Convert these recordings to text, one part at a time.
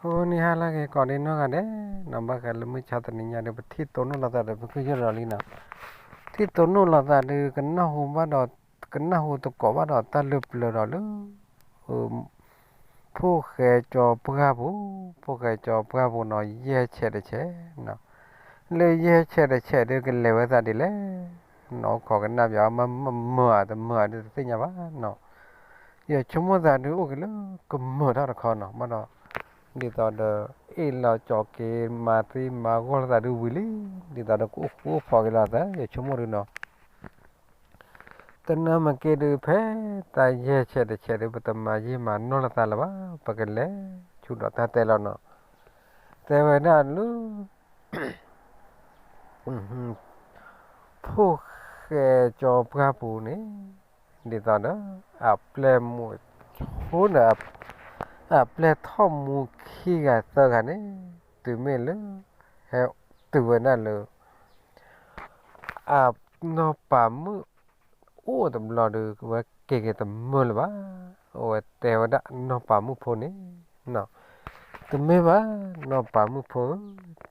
ဂီၤနံၤဟါလၢအဂ့ၤ ကိးဒံနီၢ်ဂၤဒဲးနီၤ, ဘၣ်ဃးလၢမုၢ်ဆါတနံၤညါဒီး ပထံၣ်တိၢ်နီၣ်လိာ်သးဒီး ပကယၢၢ်ဒီးလံနီၤ, ထံၣ်တိၢ်နီၣ်လိာ်သးဒီး ကနၢ်ဟူဘၣ်ဒီး ကနၢ်ဟူသကိးဘၣ်ဒီးတၢ်လၢပျၢၤဒီးလၢ ဖိၣ်ဃဲကၠီပှၢ်ပူၤ, ဖိၣ်ဃဲကၠီပှၢ်ပူၤနီၤ ယဲၢ်ဆဲးတဆဲးနီၤ, လၢယဲၢ်ဆဲးတဆဲးဒီး ကလဲၤဝဲသးဒ်လဲၣ်နီၤ, အိၣ်ခိးကနၣ်ပၠး မ့ၢ်မုာ်ဧါတမုာ်ဧါဒီးတသ့ၣ်ညါဘၣ်နီၤ, ယဆိကမိၣ်သးဒုးအိၣ်က့ၤလၢကမုာ်ထီၣ်တခီနီၤ, ဘၣ်ဒီး ဒ်သိးဒီး အ့ၣ်လိာ်ကၠီၤက့ၤ မၤသံမၤဂီၢ်လိာ်သးဒုးဝံၤလံ, ဒ်သိးဒီးကအိၣ်ဃူအိၣ်ဖိးက့ၤလိာ်သး ယဆိကမိၣ်ဒုးနီၤ တနၤမ့ၢ်က့ၤဒုး ဖဲတၢ်ယဲၢ်ဆဲးတဆဲးဒီး ပတမၤယံာ်မၤနီၢ်လိာ်သးလၢၤဘၣ်, ပကလဲၤဆူဒီးတၢ်တဲလီၤနီၤ, တဲဝဲဒၣ်လၢ ဖိၣ်ဃဲကၠီပှၢ်ပူၤန့ၣ် ဒ်သိးဒီး အပျဲၢ်မုၣ်ဆိဒီး အပျဲၢ်ထီၣ်မူခံဂၤသၢဂၤန့ၣ် တုၤမ့ၢ်လၢ ဟဲတုၤဝဲဒၣ်လၢ အနီၢ်ပၤမုၣ်အိၣ်တဘျီဒီး ဝဲက့ၤက့ၤတမုာ်လၢၤဘၣ်, အဝဲတဲဝဲဒၣ်နီၢ်ပၤမုၣ်ဖိန့ၣ် တမ့ၢ်ဘၣ် နီၢ်ပၤမုၣ်ဖိဧၢ,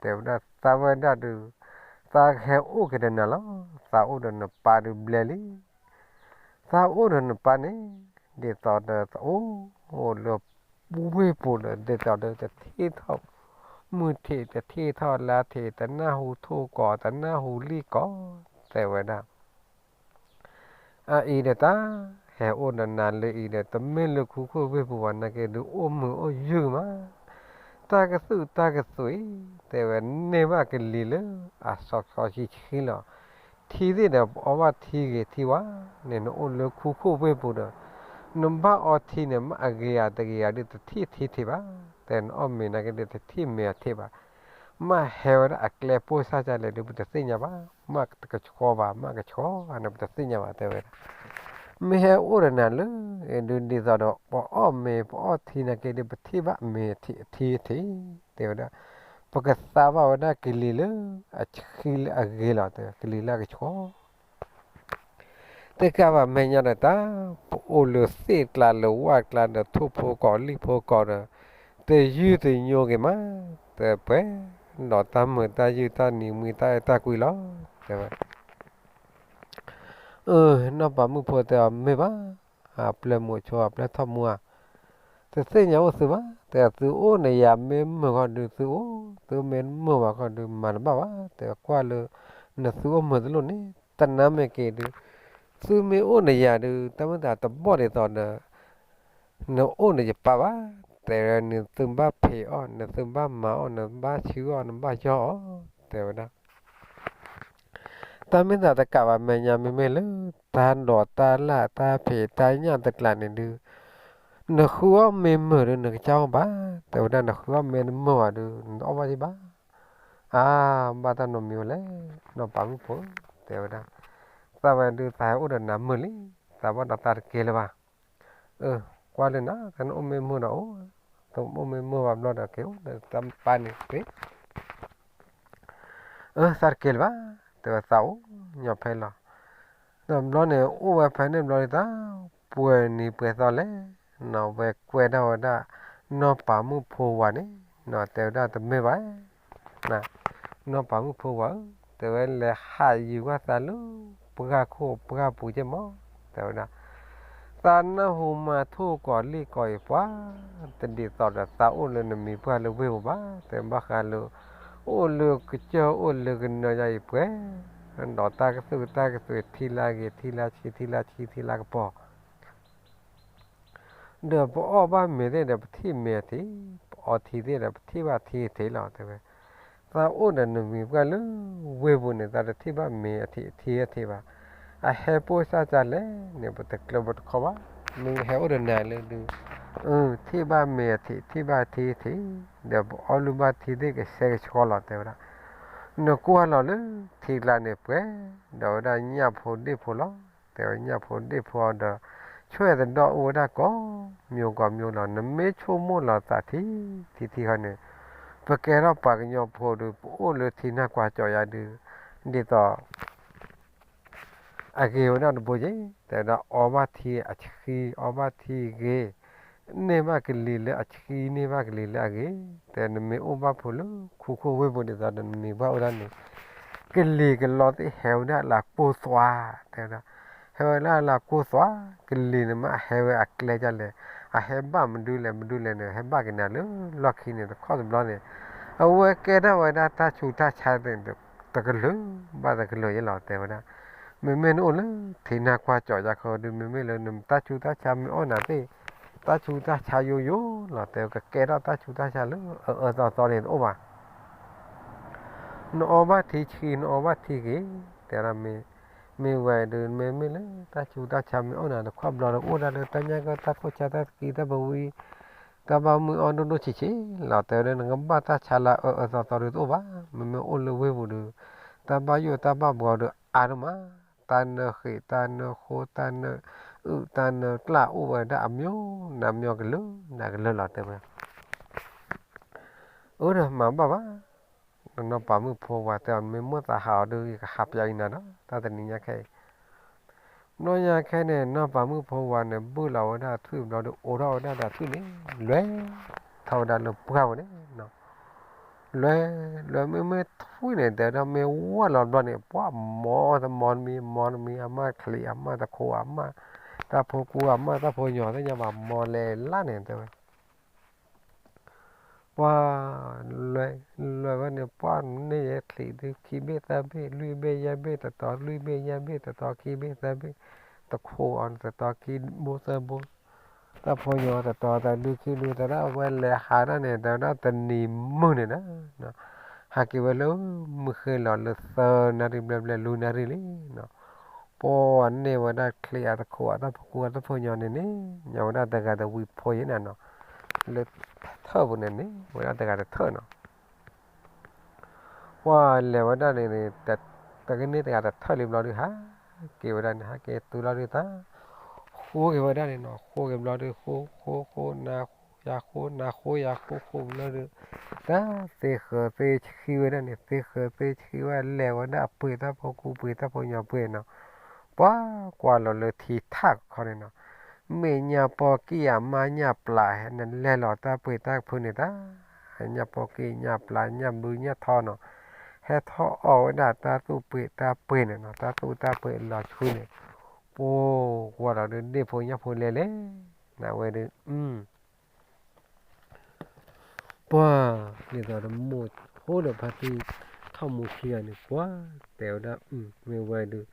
တဲဝဲဒၣ်သးဝဲဒၣ်ဒုး သးကဟဲအိၣ်က့ၤဒီးနၤလီၤ, သးအိၣ်ဒီးနပၢ်ဒုးဘျဲလံ, သးအိၣ်ဒီးနပၢ်န့ၣ် ဒ်သိးဒီးသးအိၣ်လၢ ဝ့ၢ်ပူၤဒီး ဒ်သိးဒီးတထံၣ်ထီၣ်မုၢ်ထံး တထံၣ်ထီၣ်လါထံး တနၢ်ဟူထိၣ်ကီး တနၢ်ဟူလံၣ်ကီး တဲဝဲဒၣ် အအံၤဒီးတၢ် ဟဲအိၣ်ဒီးနၤလၢအံၤဒီး တမ့ၢ်လၢခူခိၣ်ဝ့ၢ်ပူၤဘၣ်နာ်က့ဒုး အိၣ်မုာ်အိၣ်ယုၢ်မး, တၢ်ကသုၣ်တၢ်ကသွံၣ် တဲဝဲန့ၢ်ဘၣ်ကလံၤလၢ အစီစီဆှံဆှံလီၤ, ထံသ့ၣ်ဒီးပအီဘၣ်ထံဂ့ၤထံဝါန့ၣ် နအိၣ်လၢခူခိၣ်ဝ့ၢ်ပူၤဒီး နဘၣ်အီထံန့ၣ် မ့ၢ်အဂ့ၤဧါတဂ့ၤဧါဒုး တထံၣ်ထံထံးဘၣ်, တဲနအီၣ်မ့ၤနာ်က့ဒုး တထံၣ်မ့ၤအထံးဘၣ် မ့ၢ်ဟဲဝဲဒၣ်အကျဲပိၢ်စၢ်ကလဲၣ်ဒုး ပတသ့ၣ်ညါဘၣ်, မ့ၢ်တကဆှီဘၣ် မ့ၢ်ကဆှီဘၣ်န့ၣ် ပတသ့ၣ်ညါဘၣ် တဲဝဲဒၣ်, မ့ၢ်ဟဲအိၣ်ဒီးနၤလၢ ဒုးဒ်သိးဒီး ပအီၣ်မ့ၤပအီၣ်ထံနာ်က့ဒုး ပထံၣ်ဘၣ်မ့ၤအထံအထံး တဲဝဲဒၣ်, ပကသါဘၣ်ဝဲဒၣ်ကလံၤလၢ အဆှံလၢအဂ့ၤလီၤ တဲဝဲ ကလံၤလၢအကဆှီ တကးဘၣ်မဲာ်ညါဒီးတၢ် ပအိၣ်လၢသ့ၣ်ကျါလၢဝၣ်ကျါဒီး ထိၣ်ဖိကီးလံၣ်ဖိကီးဒီး တယုၢ်တညိက့ၤမး တဲပှဲၤဒီးတၢ်မုာ်တၢ်ယုၢ်တၢ်နံၤမံၤတၢ်အဲၣ်တၢ်ကွံလီၤ တဲဝဲ. အၢ နီၢ်ပၤမုၣ်ဖိတဲအီၤ မ့ၢ်ဘၣ်, အပျဲၢ်မိၢ်ဆိ အပျဲၢ်ထီၣ်မူဧါ, တသ့ၣ်ညါအိၣ်သုဘၣ်, တဲသုအိၣ်နယၤမ့ၢ်မုာ်ဃီဒုးသုအိၣ်, သုမ့ၢ်မုာ်ဘၣ်ဃီဒုးမၤတဘၣ်ဘၣ်, တဲကွၢ်လၢ နသုအိၣ်မုာ်တလိၣ်န့ၣ် တနၤမ့ၢ်က့ၤဒုး သုမ့ၢ်အိၣ်နယၤဒုး တၢ်မ့ၢ်သးတဘီၣ်ဒ်သိးဒီး နအိၣ်နယပၢ်ဘၣ်, တဲဝဲနသုဘၣ်ဖံးအီၣ် နသုဘၣ်မၤအီၣ် နဘၣ်ဆှုအီၣ် နဘၣ်ယီၢ်အီၣ် တဲဝဲဒၣ် တၢ်မ့ၢ်သးတကးဘၣ်မဲာ်ညါ မ့မ့ၢ်လၢ တၢ်ဒိးတၢ်လၢ် တၢ်ဖံးတၢ်ညၣ်တကျးန့ၣ်ဒုး နဃုအီၣ်မ့ၢ်မုာ်ဒုး နကစၢ်အီၣ်ဘၣ်, တဲဝဲဒၣ် နဃုအီၣ်မ့ၢ်တမုာ်ဘၣ်ဒုး နတအီၣ်ဘၣ်ဒံးဘၣ်. အါ ဘၣ်တၢ်နီတမံၤဝဲလဲၣ်, နီၢ်ပၤမုၣ်ဖိ တဲဝဲဒၣ်, သးဝဲဒုး သးဟဲအိၣ်ဒီးနၤမုာ်လံ, သးဘၣ်ဒီးသးတက့ၤလၢၤဘၣ်. အၢ ကွၢ်လၢနၤ တၢ်နအိၣ်မ့ၢ်မုာ်ဒီးအိၣ်, တအိၣ်မ့ၢ်မုာ်ဘၣ်ဘျီဒီးက့ၤအိၣ်ဒီးတၢ်ပၢ်န့ၣ်တက့ၢ်. အၢ သးတက့ၤလၢၤဘၣ်, တဲဝဲသးအိၣ်ညီဖဲလီၤ. ဒီးဘျီန့ၣ် အိၣ်ဝဲဖဲန့ၣ်ဘျီန့ၣ် တၢ်ပှဲၤနံၤပှဲၤသီလဲၣ်, နီၢ်ဝဲကွဲဒၣ်ဝဲဒၣ် နီၢ်ပၤမုၣ်ဖိဝၤန့ၣ်, နီၢ်တဲဝဲဒၣ်တမ့ၢ်ဘၣ် နီၢ်ပၤမုၣ်ဖိဝၤဧၢ, တဲဝဲလဲၤဟးယုၤကွၢ်သးလၢ ပှၢ်ခိၣ်ပှၢ်ပူၤက့ၢ်မး, တဲဝဲဒၣ် သးနၢ်ဟူမၤထိၣ်ကီးလံၣ်ကီးအံၤပှၤ, တဒ်သိးဒီးသးအိၣ်လၢနမံၤပှၢ်လၢဝ့ၢ်ပူၤဘၣ်, တဲဘၣ်ဃးလၢ အိၣ်လၢကစၢၢ်အိၣ်လၢကနၢယါအံၤပှဲၤ, ဒီးတၢ်ကသုၣ်တၢ်ကသွံးထံလၢအဂ့ၤ ထံလၢအဆံ ထံလၢအဆံ ထံလၢအကပီၤ ဒီးပအီၣ်ဘၣ်မ့ၤသ့ၣ်ဒီး ပထံၣ်မ့ၤအထံး, ပအီထံသ့ၣ်ဒီး ပထံၣ်ဘၣ်ထံအထံးလီၤ တဲဝဲ. သးအိၣ်ဒီးနမံၤပှၢ်လၢဝ့ၢ်ပူၤန့ၣ် သးတထံၣ်ဘၣ်မ့ၤအထံး အထံးအထံးဘၣ်. အဟဲပိၢ်စၢ်ကလဲၣ်န့ၣ် ပတကျၢၤပတခီဘၣ်. မ့ၢ်ဟဲအိၣ်ဒီးနၤလၢဒုး ထံၣ်ဘၣ်မ့ၤအထံး ထံၣ်ဘၣ်ထံအထံး ဒီးပအီၣ်လုၢ်ဘၣ်ထံသ့ၣ်ကဆှဲကဆှီလီၤ တဲဝဲဒၣ်. နကွၢ်လီၤလၢထံကျါန့ၣ်ပှဲၤ, ဒီးဝဲဒၣ်ညၣ်ဖိဒ့ၣ်ဖိလီၤ. တဲဝဲညၣ်ဖိဒ့ၣ်ဖိအီၤဒီး ဆွဲၣ်သဒီၣ်အိၣ်ဝဲဒၣ်ကိးမံၤကိးမံၤလီၤ. နမ့ၢ်ဆိကမိၣ်လီၤသးထံထံထံဃီန့ၣ် ပကဲထီၣ်ပှၤကညီဖိဒုး ပအိၣ်လၢထံနၢ်ကွၢ်ကၠီယါဒုး ဒ်သိး အဂ့ၤဝဲဒၣ်တဘိက့ၢ်. တဲဝဲဒၣ်အီဘၣ်ထံအဆှံ အီဘၣ်ထံဂ့ၤ, န့ၢ်ဘၣ်ကလံၤလၢအဆှံ န့ၢ်ဘၣ်ကလံၤလၢအဂ့ၤ, တဲနမ့ၢ်အိၣ်ဘၣ်ဖိလၢခူခိၣ်ဝ့ၢ်ပူၤဒ်သိးဒီး နမ့ၢ်ဘၣ်အိၣ်ဒၣ်န့ၣ် ကလံၤကလီသ့ၣ်ဟဲဝဲဒၣ်လၢအကိၢ်သွါ, တဲဝဲဒၣ်, ဟဲဝဲဒၣ်လၢအကိၢ်သွါ, ကလံၤန့ၣ်မ့ၢ်အဟဲဝဲအကျဲဒ်လဲၣ်, အဟဲဘၣ်မနုၤလဲၣ် မနုၤလဲၣ်န့ၣ် ဟဲဘၣ်က့ၤနၤလၢလီၢ်ခံန့ၣ် တခီတဘျီန့ၣ် အဝဲကဲထီၣ်ဝဲဒၣ်တၢ်ဆူးတၢ်ဆါသ့ၣ် တကလုာ်ဘၣ်တကလုာ်ယဲလီၤ တဲဝဲဒၣ်. မ့မ့ၢ်နအိၣ်လၢထံနါကွၢ်ကၠီၤယါခီဒုး မ့မ့ၢ်လၢနတၢ်ဆူးတၢ်ဆါမ့ၢ်အိၣ်နၤသ့ၣ်, တၢ်ဆူးတၢ်ဆါယိယိလီၤ တဲဝဲ, ကကဲထီၣ်တၢ်ဆူးတၢ်ဆါလၢအအၢအၢသီသီန့ၣ်တအိၣ်ဘၣ်. နအီဘၣ်ထံဆှံ နအီဘၣ်ထံဂ့ၤ, တဲဒၣ်မ့ၢ်, မ့ၢ်ဝဲဒုး မ့မ့ၢ်လၢတၢ်ဆူးတၢ်ဆါမ့ၢ်အိၣ်နၤ တခီဘျီဒီး အိၣ်ဒၣ်လၢတၢ်ညၣ်ကၢၢ် တၢ်ခိၣ်ဆါ တၢ်သကံ တၢ်ဘဝံ တၢ်ဘၣ်မုၢ်အီၣ်ဒိၣ်ဒိၣ်ဆံးဆံးလီၤ တဲဝဲဒၣ်, နကဘၣ်တၢ်ဆါလၢအအၢအၢသီသီဒုးတအိၣ်ဘၣ်. မ့မ့ၢ်အိၣ်လၢဝ့ၢ်ပူၤဒုး တၢ်ဘၣ်ယိၣ်တၢ်ဘၣ်ဘှီဒုးအါဒိၣ်မး, တၢ်နၢဃ့ၣ် တၢ်နၢဃိ တၢ်နၢအုၣ် တၢ်နၢကျၢ်အိၣ်ဝဲဒၣ်အမျိုးနၤမျိုးကလုာ်နၤကလုာ်လီၤ တဲဝဲ. အၢ ဒီးမၤဘၣ်ဘၣ်, နီၢ်ပၤမုၣ်ဖိဝၤတဲအီၤ မ့ၢ်မိၣ်သးဟးအီၤဒုး ယကဟးပျးအံၤနၤဒီး တၢ်တနံၤညါခဲအံၤ. ဘျီညါခဲန့ၣ် နီၢ်ပၤမုၣ်ဖိဝၤန့ၣ် ဘုၣ်လီၤဝဲဒၣ်ထွံၣ်ဘျီဒုး အိးထီၣ်ဝဲဒၣ်ဒီးထွံၣ်န့ၣ် လဲၤထီၣ်ဝဲဒၣ်လၢပှၢ်ပူၤန့ၣ် လဲၤ, လဲၤမ့မ့ၢ်ထွံၣ်န့ၣ် တဲဝဲဒၣ်မ့ၢ်ဝဲလီၤဘျီန့ၣ် ပှၤမီတမီတမံၤ မီတမံၤ အမၢၢ်ချံး အမၢၢ်တခိး အမၢၢ်တၢ်ဖိကူ အမၢၢ်တၢ်ဖိညီ သ့ၣ်ညါဘၣ် မီလဲၤလၢ်န့ၣ် တဲဝဲ ပှၤလဲၤဝဲန့ၣ် ပှၤန့ၢ်ယဲချံးဒုး ခံဘ့ၣ်သၢဘ့ၣ် လွံၢ်ဘ့ၣ်ယဲၢ်ဘ့ၣ် တတီၤလွံၢ်ဘ့ၣ်ယဲၢ်ဘ့ၣ် တတီၤခံဘ့ၣ်သၢဘ့ၣ် တခိးအီၤတတီၤခံဘိသၢဘိ တၢ်ဖိညီတတီၤသၢဒုခံဒု တဲဒၣ်အဝဲလဲၤဟးဒၣ်န့ၣ် တဲဝဲဒၣ်တနံၤမုၢ်န့ၣ်ဒီး ဟးက့ၤဝဲလၢမုၢ်ဃ့လီၤလၢသၢနၣ်ရံၣ်ဘျဲၣ်ဘျဲၣ် လွံၢ်နၣ်ရံၣ်လံနီၤ. ပှၤန့ၢ်ဝဲဒၣ်ချံးအတခိးအတၢ်ဖိကူအတၢ်ဖိညီန့ၣ်န့ၣ် ညါဝဲဒၣ်တဂၤတဝံၤဖိယဲၢ်နၤနီၤ, လၢထၢၣ်ပူၤန့ၣ်န့ၣ် ဝဲဒၣ်တဂၤတထၢၣ်နီၤ. ပှၤလဲၤဝဲဒၣ်န့ၣ်န့ၣ် တကန့ၢ်တဂၤတထၢၣ်လံဘျီဒုး ဟးက့ၤဝဲဒၣ်န့ၣ် ဟးက့ၤတုၤလီၤဒုးတၢ် ဃိက့ၤဝဲဒၣ်န့ၣ်နီၤ, ဃိက့ၤဘျီဒုး ဃိ ဃိ ဃိ နၤဃိ ယၤဃိ နၤဃိ ယၤဃိ ဃိဘျီဒုး တၢ်သ့ဃၢၤသ့ဆှံဝဲဒၣ်န့ၣ် သ့ဃၢၤသ့ဆှံဝဲ လဲၤဝဲဒၣ်အပှ့ၤတၢ်ဖိကူပှ့ၤတၢ်ဖိညီပှ့ၤနီၤ. ပှၤကွၢ်လီၤလၢထံထၣ်ခီန့ၣ်နီၤ, မ့ၢ်ညၣ်ပီၢ်ကံၢ်အမါညၣ်ပျၢ် ဟဲနလဲၤလီၤတၢ်ပှ့ၤတၢ်ဖုန့ၣ်တၢ် ညၣ်ပီၢ်ကံၢ်ညၣ်ပျၢ်ညၣ်ဘုညၣ်ထီနီၤ, ဟဲထီၣ်အီၣ်ဝဲဒၣ်တၢ်သူၣ်ပှ့ၤတၢ်ပှ့ၤန့ၣ်နီၤ, တၢ်သူၣ်တၢ်ပှ့ၤလီၤဆူန့ၣ်, ပှၤကွၢ်လီၤဒုး ဒ့ၣ်ဖိညၣ်ဖိလဲၤလဲၤ နဝဲဒုး ပှၤ ဒ်သိးတမိၢ်ဖိဒီးဖါတံၢ်ထီၣ်မူခံဂၤန့ၣ် ပှၤတဲဝဲဒၣ် မ့ၢ်ဝဲဒုး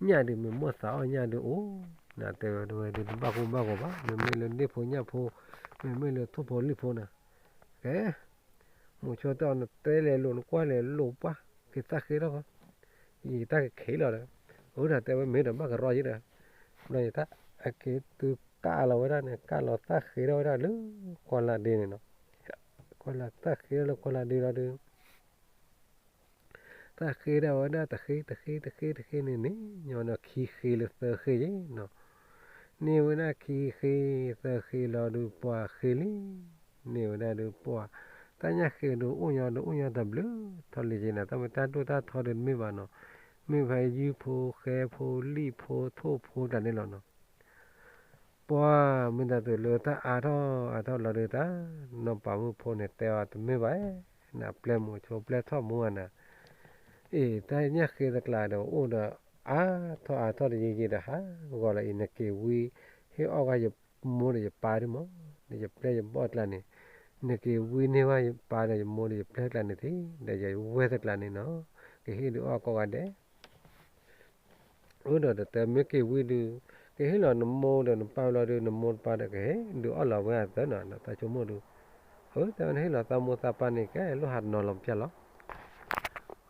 ညၣ်ဒုးမ့ၢ်မိၢ်သးအီၣ်ညၣ်ဒုးအိၣ်, နတဲဝဲဒုးတဘၣ်ကိၢ်ဘၣ်ဂီၤဘၣ်, မ့မ့ၢ်လၢဒ့ၣ်ဖိညၣ်ဖိ, မ့မ့ၢ်လၢထိၣ်ဖိလံၣ်ဖိနၤ, ကဲ မိၤဆိတဲအီၤ နတဲလဲၤလိာ် နကွၢ်လဲၤလိာ်ပှၢ် က့ၤသၣ်ဃ့ထီၣ်ဃီ, ယတၢ်ကခ့လီၤဒီး, အဝဲဒၣ်တဲဝဲမ့ၢ်ဒီးဘၣ်ကရီယဲဒီး, ဘျီယတၢ်အက့ၤတုၤကၢ်လီၤဝဲဒၣ်န့ၣ် ကၢ်လီၤသၣ်ဃ့ထီၣ်ဝဲဒၣ်လၢကီၢ်လၢ်ဒ့န့ၣ်နီၤ, ကၢ်လီၤသၣ်ဃ့ထီၣ်လၢကီၢ်လၢ်ဒ့လီၤဒုး သၣ်ဃ့ဒၣ်ဝဲဒၣ်တဃ့တဃ့တဃ့တဃ့န့ၣ်န့ၣ် ညီနုၢ်ခံဃ့လၢသၢဃ့ယဲနီၤ, န့ၢ်ဝဲဒၣ်ခံဃ့သၢဃ့လီၤဒုးပှၤဃ့လံ, န့ၢ်ဝဲဒၣ်ဒုးပှၤ, တၢ်ညၣ်ဃ့ဒုးအိၣ်ညီဒုးအိၣ်ညီတဘျုးထီၣ်လံက့နီၤ, တၢ်မ့ၢ်တၢ်ဒိၣ်တၢ်ထီဒုးတမ့ၢ်ဘၣ်နီၤ, မ့ၢ်ဖဲယုၢ်ဖိ ဃဲဖိ လံၣ်ဖိ ထိၣ်ဖိတၢ်န့ၣ်လီၤနီၤ. ပှၤမ့ၢ်တၢ်တုၤလၢတၢ်အါထီၣ်အါထီၣ်လီၤဒုးတၢ်, နီၢ်ပၤမုၣ်ဖိန့ၣ်တဲအီၤတမ့ၢ်ဘၣ်, နပျဲၢ်မိၤဆိပျဲၢ်ထီၣ်မူအနၤ, အ့ၣ် တၢ်ညၣ်ဃ့တကျါဒီးအိၣ်ဒီးအါထီၣ်အါထီၣ်တယံာ်ယံာ်ဒီးဟးဂီၤလီၤအံၤ နက့ၤဝံဟ့ၣ်အီၣ်ဂၤယမိၢ်ဒီးယပၢ်ဒုး မ့ၢ်ဒီးယပျဲၢ်ယဘီၣ်တကျါန့ၣ်, နက့ၤဝံန့ၢ်ဝဲယပၢ်ဒီးယမိၢ်ဒီးယပျဲၢ်တကျါန့ၣ်သ့, ဒီးယဝဲၢ်တကျါန့ၣ်နီၤ, ကဟ့ၣ်ဒုးအီၣ်ကိးဂၤဒဲး အၢ ဒီးတတဲမ့ၢ်က့ၤဝံဒုး, ကဟ့ၣ်လီၤနမိၢ်ဒီးနပၢ်လီၤဒုး နမိၢ်တပၢ်ဒီးကဟ့ၣ်ဒုးအီၣ်လီၤဝဲအသၢနီၤ တၢ်ဆိကမိၣ်ဒုး, အၢ တဲဝဲနဟ့ၣ်လီၤသးမိၢ်သးပၢ်န့ၣ် ကဲလိၣ်ဟးနီၤလီၤပျၢ်လီၤ.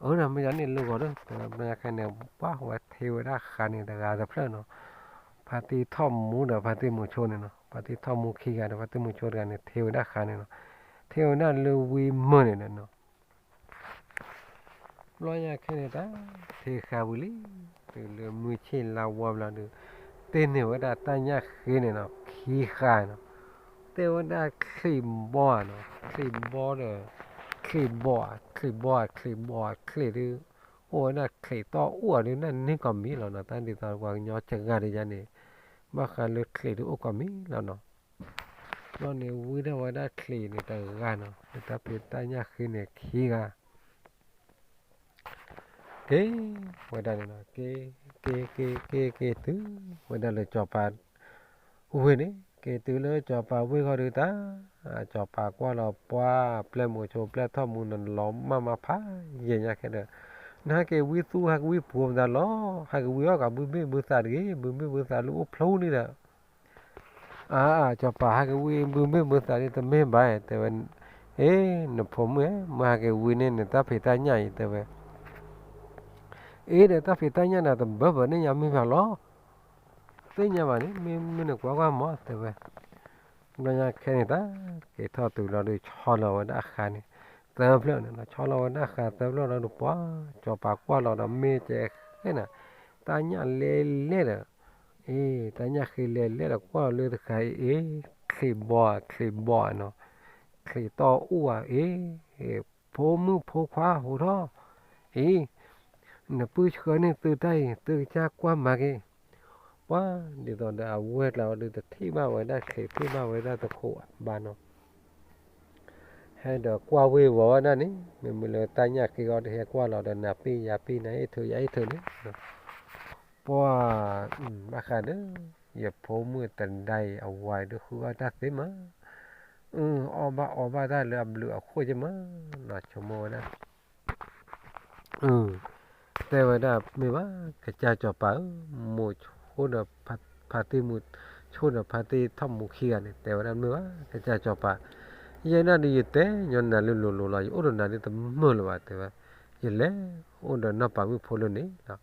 အၢ ဒီးမ့ၢ်ယၤန့ၣ်လိၣ်ဂီၤဒီး တဲဝဲဘျီညါခဲန့ၣ် ပှၤဝဲထံၣ်ဝဲဒၣ်ဃါန့ၣ် တဂၤတဖျၢၣ်နီၤ, ဖါတံၢ်ထီၣ်မူဒီးဖါတံၢ်မူဆိန့ၣ်နီၤ, ဖါတံၢ်ထီၣ်မူခံဂၤဒီးဖါတံၢ်မူဆိတဂၤန့ၣ် ထံၣ်ဝဲဒၣ်ဃါန့ၣ်နီၤ, ထံၣ်ဝဲဒၣ်လၢဝံမုၢ်န့ၣ်နီၤ ဘျီညါခဲန့ၣ်တၢ် ထံၣ်ဃါဝံၤလံ, တုၤလၢမုၢ်ဆ့ၣ်လါဝါဘျီဒုး, တ့ၢ်န့ၢ်ဝဲဒၣ်တၢ်ညၣ်ဃ့န့ၣ်နီၤ ခံဃါနီၤ, တဲဝဲဒၣ်ချံးဘီဧါနီၤ, ချံးဘီဒီး, ချံးဘီဧါ, ချံးဘီဧါ, ချံးဘီဧါ, ချံးဒုး, အိၣ်ဝဲဒၣ်ချံးတီၢ်အိၣ်အီၤဒုး နန့ၢ်ကီၢ်မံၤလီၤနီၤ, တၢ်ဒ်သိးပှၤကညီစှၤဂၤဒ်ယါန့ၣ်, ဘၣ်ဃးလၢချံးဒုးအိၣ်ကီၢ်မံၤလီၤနီၤ. ဘျီန့ၣ်ဝံထီၣ်ဝဲဒၣ်ချံးန့ၣ်တဂၤနီၤ, နတၢ်ဖံးတၢ်ညၣ်ဃ့န့ၣ်ခံဂၤ က့ၤဝဲဒၣ်န့ၣ်နီၤ, က့ၤ က့ၤ က့ၤ က့ၤ က့ၤတုၤဝဲဒၣ်လၢစီၤပၤဝ့ၢ်န့ၣ်, က့ၤတုၤလၢစီၤပၤဝ့ၢ်ဃီဒုးတၢ်, စီၤပၤကွၢ်လီၤပှၢ်ပျဲၢ်မိၤဆိပျဲၢ်ထီၣ်မူနီၤ လီၤမၢ်မးဖးယံာ်ညါခဲဒီး, နဟဲက့ၤဝံသူဟဲက့ၤဝံပူၤမတၤလီၤ, ဟဲက့ၤဝံအီၣ်ကးဘုမ့ၢ်ဘုသးတဂ့ၤ, ဘုမ့ၢ်ဘုသးလၢအိၣ်ဖျိန့ၣ်ဒီး အါ စီၤပၤဟဲက့ၤဝံဘုမ့ၢ်ဘုသးဒ်တမ့ၢ်ဘၣ် တဲဝဲ, အ့ နဖိမုၣ်ဧၢ, မ့ၢ်ဟဲက့ၤဝံန့ၣ် နတၢ်ဖံးတၢ်ညၣ်အံၤ တဲဝဲ, အ့ ဒီးတၢ်ဖံးတၢ်ညၣ်န့ၣ်တဘၢဘၢန့ၣ်ညါမ့ၢ်ဘၣ်လီၤ, သ့ၣ်ညါဘၣ်န့ၣ် မ့ၢ်မ့ၢ်နကွၢ်ကွၢ်မး တဲဝဲ, ဘျီညါခဲန့ၣ်တၢ်က့ၤထီၣ်တုၤလီၤဒီးဆီလီၤဝဲဒၣ်အဃါန့ၣ်, သၢဖျၢၣ်န့ၣ်လီၤ ဆီလီၤဝဲဒၣ်အဃါသၢဖျၢၣ်လီၤဒီးပှၤ, စီၤပၤကွၢ်လီၤဒီးမ့ၢ်ကဲဃဲနၤ, တၢ်ညၣ်လဲၤလဲၤဒီး အ့ တၢ်ညၣ်ဃ့လဲၤလဲၤဒီးကွၢ်လီၤလၢတဃါအံၤ အ့ ချံးဘီချံးဘီနီၤ, ချံးတီၢ်အိၣ်ဧါ အ့ ဖိမုၣ်ဖိခွါဟူးထီၣ်, အ့ နပုၢ်ဆှၢန့ၢ်သုတၢ်အံၤ သုကစၢ်ကွၢ်မၤက့ၤ, ပှၤဒ်သိးဒီးအဝဲၢ်ကျါအီၤဒုးတထံၣ်ဘၣ်ဝဲဒၣ်ချံးထံၣ်ဘၣ်ဝဲဒၣ်တခိးဘၣ်နီၤ ဟဲဒီးကွၢ်ဝ့ၤဝီၤဝဲဒၣ်န့ၣ် မ့မ့ၢ်လၢတၢ်ညၣ်ဃ့အီၤဒီးဟဲကွၢ်လီၤဒီးနၤပ့ၢ်ယၤပ့ၢ်နၤအ့ၣ်ထုးယၤအ့ၣ်ထုးန့ၣ်, ပှၤ ဘၣ်ဃးဒီး ယဖိမုၣ်တဒါအံၤ အဝၤဒုးဃုအီၣ်တၢ်သ့မး, အီၣ်ဘၣ်အီဘၣ်တၢ်လၢအဘျုးအဖှိၣ်က့မး, ဆိကမိၣ်ဝဲဒၣ် တဲဝဲဒၣ်မ့ၢ်ဘၣ် ကစၢ်စီၤပၤဧၢ, မိၤဆိဒီးဖါတံၢ်မူ, ဆိဒီးဖါတံၢ်ထီၣ်မူခံဂၤန့ၣ် တဲဝဲဒၣ်မ့ၢ်ဘၣ် ကစၢ်စီၤပၤ, ယဲဒၣ်ဒုးယတဲညီနၤလၢလိၤလိၤလီၤ ယအိၣ်ဒီးနၤဒုးတမုာ်လၢၤဘၣ် တဲဝဲ, ယလဲၤအိၣ်ဒီးနီၢ်ပၤမုၣ်ဖိလၢန့ၣ်လီၤ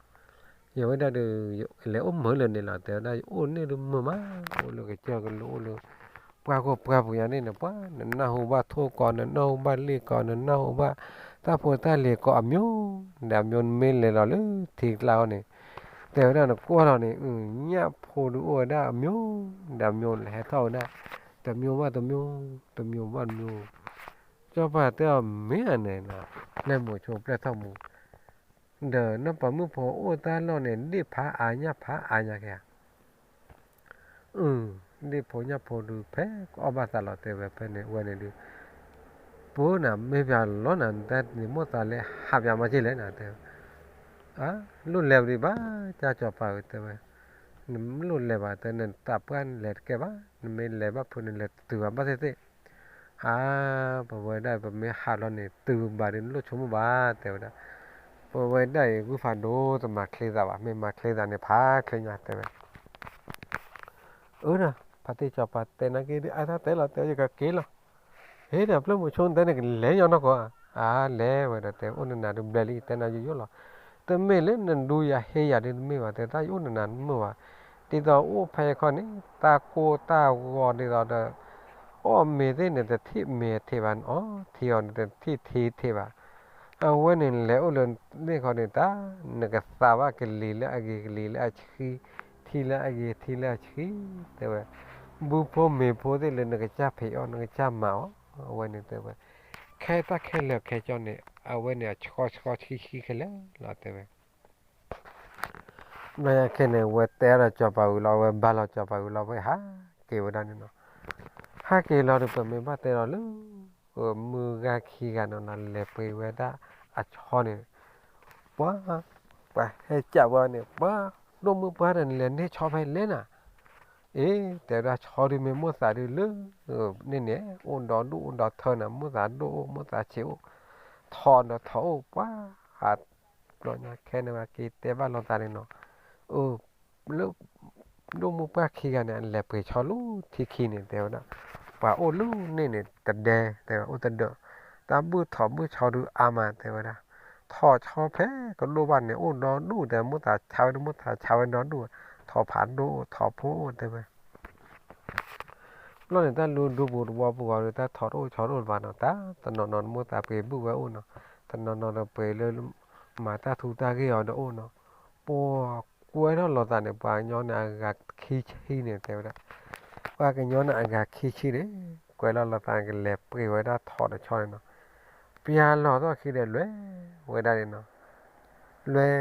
ယဝဲဒၣ်ဒီး ယလဲၤအိၣ်မုာ်လၢန့ၣ်လီၤ တဲဝဲဒၣ် ယအိၣ်န့ၣ်ဒုးမုာ်မး, အိၣ်လၢကစၢၢ်ကလိၣ်အိၣ်လၢ ပှၢ်ခိၣ်ပှၢ်ပူၤညါန့ၣ် နပှၤ နနၢ်ဟူဘၣ်ထိၣ်ကီး နနၢ်ဟူဘၣ်လ့ၣ်ကီး နနၢ်ဟူဘၣ် တၢ်ဖိတၢ်လံၤကီးအမျိုး ဒီးအမျိုး နမ့ၢ်လဲၤလီၤလၢထံကျါအီၤန့ၣ် တဲဝဲဒၣ်နကွၢ်လီၤန့ၣ် ညၣ်ဖိဒုးအိၣ်ဝဲဒၣ်အမျိုး ဒီးအမျိုး လဲၤဟဲထီၣ်ဝဲဒၣ် တမျိုးဘၣ်တမျိုး တမျိုးဘၣ်တမျိုး စီၤပၤတဲအီၤမ့ၢ်ဧါန့ၣ် ပျဲၢ်မိၤဆိပျဲၢ်ထီၣ်မူ ဒီးနီၢ်ပၤမုၣ်ဖိအိၣ်တၢ်လီၢ်န့ၣ် ဒ့ၣ်ဖးအါညၣ်ဖးအါညါက့ၤဧါ အၢ ဒ့ၣ်ဖိညၣ်ဖိဒုးဖဲကအီၣ်ဘၣ်သးလီၤ တဲဝဲဖဲန့ၣ် အဝဲန့ၣ်ဒုး ပၢနၤမ့ၢ်ပၠးလီၤနၤ နတၢ်န့ၣ်မိၢ်သးလဲၤဟးပၠးမၤက့ၤလဲၣ်နၤ တဲဝဲ အါ လိၣ်လဲၤပဒံးဘၣ် ကၢ်စီၤပၤဧၢ တဲဝဲ နလိၣ်လဲၤဘၣ် တဲ နတၢ်ပှၢ်လဲၤတကဲဘၣ် နမ့ၢ်လဲၤဘၣ်ဖုးန့ၣ် လဲၤတတုၤဘၣ်ဘၣ်သ့ၣ်သ့ၣ် အါ ပဝဲဒၣ်ပမ့ၢ်ဟးလီၤန့ၣ် တုၤဘၣ်ဒုး နလိၣ်ဆိကမိၣ်ဘၣ် တဲဝဲဒၣ် ပဝဲဒၣ်အံၤ ဂုၢ်ဖးဒိၣ်တမၤချ့သးဘၣ် မ့ၢ်မၤချ့သးန့ၣ် ဖးချ့ညါ တဲဝဲ အၢဒီး ဖါတံၢ်စီၤပၤတဲနာ်က့ဒုး အါထီၣ်တဲလီၤ တဲယကက့ၤလီၤ ဟ့ဒီး ပျဲၢ်မိၤဆိတဲန့ၣ် ကလဲၤယီၤနီၢ်ကီၢ် အါ လဲၤဝဲဒီး တဲအိၣ်နနၤဒုးဘျဲၣ်လံ တဲနၤယိယိလီၤ တမ့ၢ်လၢနဒူယၤဟ့ယၤဒုးတမ့ၢ်ဘၣ် တဲတၢ်ယအိၣ်နနၤတမ့ၢ်ဘၣ် ဒ်သိးအိၣ်ဖဲယခီန့ၣ် တၢ်ကိၢ်တၢ်ဂီၤဒ်သိးဒီး အီၣ်မ့ၤသ့ၣ်န့ၣ် တထံၣ်မ့ၤထံးဘၣ် အီထံအီၤန့ၣ် တထံၣ်ထံထံးဘၣ် အဝဲန့ၣ်လဲၤအိၣ်လၢန့ၣ်ခီန့ၣ် တၢ် နကသးဘၣ်ကလံၤလၢအဂ့ၤ ကလံၤလၢအဆှံ ထံလၢအဂ့ၤ ထံလၢအဆှံ တဲဝဲ ဘုဖိမ့ၤဖိသ့ၣ်လၢနကစၢ်ဖံးအီၣ် နကစၢ်မၤအီၣ် အဝဲန့ၣ်တဲဝဲ ခဲတၢ်ခဲလၢာ်ခဲဆ့န့ၣ် အဝဲန့ၣ်အဆှီဆှီဆှံဆှံခဲလၢာ်လီၤ တဲဝဲ ဘျီညါခဲန့ၣ် အဝဲတဲဒီးစီၤပၤဝံၤလီၤ အဝဲဘါလီၤစီၤပၤဝံၤလီၤ အဝဲဟးက့ၤဝဲဒၣ်န့ၣ်နီၤ ဟးက့ၤလီၤဒီး ပမ့ၢ်ဘၣ်တဲလီၤလၢ မုၢ်ဂၤခံဂၤနီၤ လဲၤပှ့ၤဝဲဒၣ်အဆီန့ၣ် ပှၤ ပှၤဟဲကးဝဲန့ၣ် ပှၤ ဒိၣ်မုၢ်ပှၢ်ဒီး နလဲၤန့ၢ်ဆီဖဲလဲၣ်နၤ အ့ တဲဝဲဒၣ်ဆီဒုးမ့ၢ်မိၢ်သးဒုးလၢ န့ၣ်န့ၣ် အိၣ်ဒီဒူၣ်အိၣ်ဒီထၢနၤ မိၢ်သးဒိၣ်အိၣ် မိၢ်သးဆံးအိၣ် ထီၣ်ဒီးထီၣ်အိၣ် ပှၤ ဘျီညါခဲန့ၣ် ပှၤက့ၤတဲဘၣ်လိာ်သးန့ၣ်နီၤ အၢ လၢ ဒိၣ်မုၢ်ပှၢ်ခံဂၤန့ၣ် အလဲၤပှ့ၤဆီလၢထံခံန့ၣ် တဲဝဲဒၣ် ပှၤအိၣ်လၢန့ၣ်န့ၣ် တဒဲ တဲဝဲ အိၣ်တဒၢး တၢ်ဘူၣ်ထီၣ်ဘူၣ်ဆီဒုးအါမး တဲဝဲဒၣ် ထီၣ်ဆီဖဲကဒိၣ်ဘၣ်န့ၣ် အိၣ်ဒီဒူၣ် တဲ မိၢ်သးဆါဝဲဒၣ် မိၢ်သးဆါဝဲဒီဒူၣ် ထီၣ်ဖးဒိၣ်အိၣ် ထီၣ်ဖိအိၣ် တဲဝဲ ဘျီန့ၣ် တၢ်လူဒူပူၤတဝီပူၤအီၤဒီး တၢ်ထီၣ်တအိၣ်ဆီတအိၣ်ဘၣ်နီၤ တၢ်တနီၤနီၤ မိၢ်သးပှ့ၤဘူၣ်ဝဲအိၣ်နီၤ တနီၤနီၤဒီးပှ့ၤလၢ မၤတၢ်ထူတၢ်ဂ့ၢ်အီၤဒီးအိၣ်နီၤ ပှၤကွဲထီၣ်လိာ်သးန့ၣ် ပှၤကညီန့ၣ်အဂၤခံဆံန့ၣ် တဲဝဲဒၣ် ပှၤကညီန့ၣ်အဂၤခံဆံန့ၣ် ကွဲထီၣ်လိာ်သးကလဲၤပှ့ၤဝဲဒၣ်ထီၣ်တဆီန့ၣ်နီၤ ပျၢ်လီၤထီၣ်ခံဒီးလွဲၢ်ဝဲဒၣ်န့ၣ်နီၤ လွဲၢ်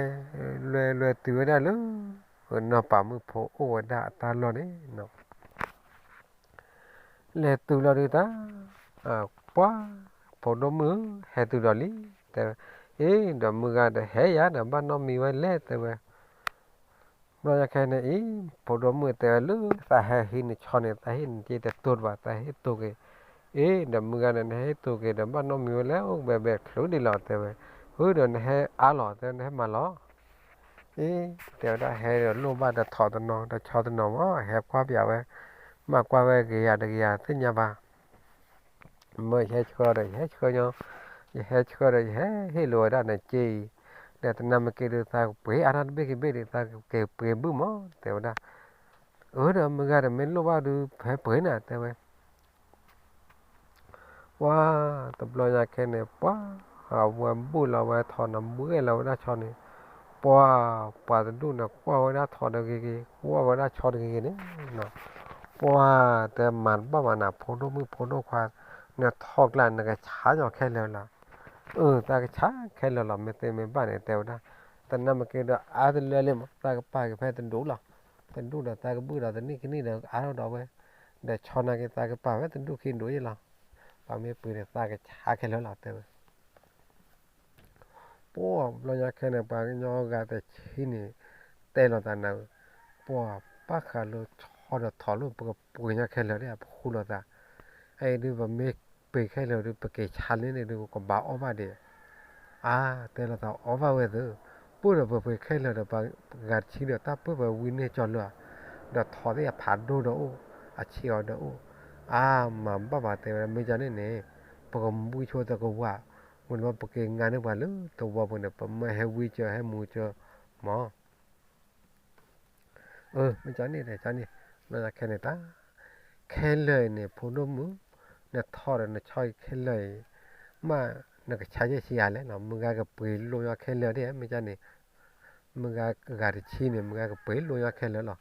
လွဲၢ် လွဲၢ်တုၤဝဲဒၣ်လၢ နီၢ်ပၤမုၣ်ဖိအိၣ်ဝဲဒၣ်အတၢ်လီၢ်န့ၣ်နီၤ လဲၤတုၤလီၤဒုးတၢ်, ပှၤ, ဖိဒိၣ်မုၣ်ဧၢ, ဟဲတုၤဒီးလံ, တဲ, အ့ ဒီးမုၢ်ဂၤဒီးဟဲယၤဒီး ဘၣ်နီတမံၤဝဲလဲၣ် တဲဝဲ. ဘျီညါခဲန့ၣ်အံၤ ဖိဒိၣ်မုၣ်တဲဝဲလၢ သးဟဲဟံးနဆီန့ၣ် သးဟ့ၣ်နက့တတိၤတဘၣ် သးဟ့ၣ်တိၤက့ၤ, အ့ ဒီးမုၢ်ဂၤန့ၣ် နဟ့ၣ်တိၤက့ၤဒီး ဘၣ်နီတမံၤဝဲလဲၣ် အိၣ်ဘဲဘဲချုးဒံးလီၤ တဲဝဲ. အ့ ဒီးနဟဲအါလီၤ တဲ နဟဲမၤလီၤ အ့ တဲဝဲဒၣ် ဟဲဒီးလိၣ်ဘၣ်ဒီးထိးတနီၤ ဒီးဆီတနီၤမး ဟဲကွၢ်ပၠးဝဲ, မၤကွၢ်ဝဲဂ့ၤယၤတဂ့ၤယၤသ့ၣ်ညါဘၣ်. မ့ၢ်ယဟဲဆှၢဒီး ယဟဲဆှၢညီ, ယဟဲဆှၢဒီး ယဟဲဟ့ၣ်လိာ်ဝဲဒၣ်နက့အံၤ, ဒီးတနၢ်မ့ၢ်က့ၤဒုး သးကပှ့ၤအါထီၣ်တဘ့ၣ်ခံဘ့ၣ်ဒံး သးကက့ၤပှ့ၤဘုၣ်မး တဲဝဲဒၣ်. အၢ ဒီးမုၢ်ဂၤဒီး မ့ၢ်လိၣ်ဘၣ်ဒုး ဖဲပှ့ၤနၤ တဲဝဲ. ပှၤ, တဘျီညါခဲန့ၣ် ပှၤ, အဝဲဘူၣ်လီၤဝဲထိးန့ၣ် ဘှဲၣ်လီၤဝဲဒၣ်ဆီန့ၣ်, ပှၤ, ပှၤတဒူၣ်န့ၣ် ကွၢ်ဝဲဒၣ်ထိးတဂ့ၤဂ့ၤ ကွၢ်ဝဲဒၣ်ဆီတဂ့ၤဂ့ၤန့ၣ်, ပှၤ, တဲမၤတဘၣ်မးနၤ ဖိဒိၣ်မုၣ်ဖိဒိၣ်ခွါ, နထီၣ်ကျါ နကဆါညီခဲလၢာ်လီၤ. အၢ သးကဆါခဲလၢာ်လီၤ မ့ၢ်သ့မ့ၢ်ဘၣ်န့ၣ် တဲဝဲဒၣ်. တနၢ်မ့ၢ်က့ၤဒီး အါတလၢလံမး သးကပာ်က့ၤဖဲတဒူၣ်လီၤ. တဒူၣ်ဒီးသးကဘုၣ်ဒီးတနံၣ်ခံနံၣ်ဒီးအါထီၣ်ဒီးဝဲ, ဒီးဆီနာ်က့ သးကပာ်ဖဲတဒူၣ်ခံဒူၣ်ယ့လီၤ. ပှၤမ့ၢ်ပှ့ၤန့ၣ် သးကဆါခဲလၢာ်လီၤ တဲဝဲ. ပှၤ, ဘျီညါခဲန့ၣ် ပှၤကညီဂၤတဆံန့ၣ် တဲလိာ်သးနၤ, ပှၤ, ဘၣ်ဃးလၢဆီဒီးထိးလၢ ပကပှ့ၤညီခဲလၢာ်ဒၣ် ပဃူလိာ်သး, အအံၤဒုး ပမ့ၢ်ပှ့ၤခဲလၢာ်ဒုး ပက့ၤဆါလၢန့ၣ်ဒုး ကဘၣ်အီၣ်ဘၣ်ဒံး, အါ, တဲလိာ်သးအီၣ်ဘၣ်ဝဲသု, ပၢ်ဒီးပပှ့ၤခဲလၢာ်ဒီး ပှၤဂၤတဆံဒီး တၢ်ပၢၢ်ပှၤဝံန့ၢ်ကၠီလၢာ်, ဒီးထိးသ့ၣ်အဖးဒိၣ်ဒီးအိၣ်, အဆံးအီၤဒီးအိၣ်, အါ, မၤဘၣ်ဘၣ် တဲဝဲဒၣ် မ့ၢ်ကန့ၣ်န့ၣ်, ပကမူဆိသကဝၤ, ဝံၤလီၤပက့ၤငါန့ၢ်ပှၤလၢသဝီပူၤန့ၣ် ပမၢဟဲဝံကၢၤဟဲမူကၢၤမး အၢ မ့ၢ်ကန့ၣ်န့ၣ် ကန့ၣ်, ဘျီညါခဲန့ၣ်တၢ်, ခဲလၢာ်အံၤန့ၣ် ဖိဒိၣ်မုၣ်, နထီၣ်ဒီးနဆီအံၤခဲလၢာ်အံၤ, မ့ၢ်နကဆါယဲၢ်ဆံယၤလဲၣ်နီၤ, မုၢ်ဂၤကပှ့ၤလိာ်ညီခဲလၢာ်ဒၣ် မ့ၢ်ကန့ၣ်, မုၢ်ဂၤဂၤတဆံန့ၣ် မုၢ်ဂၤကပှ့ၤလိာ်ညီခဲလၢာ်လီၤ.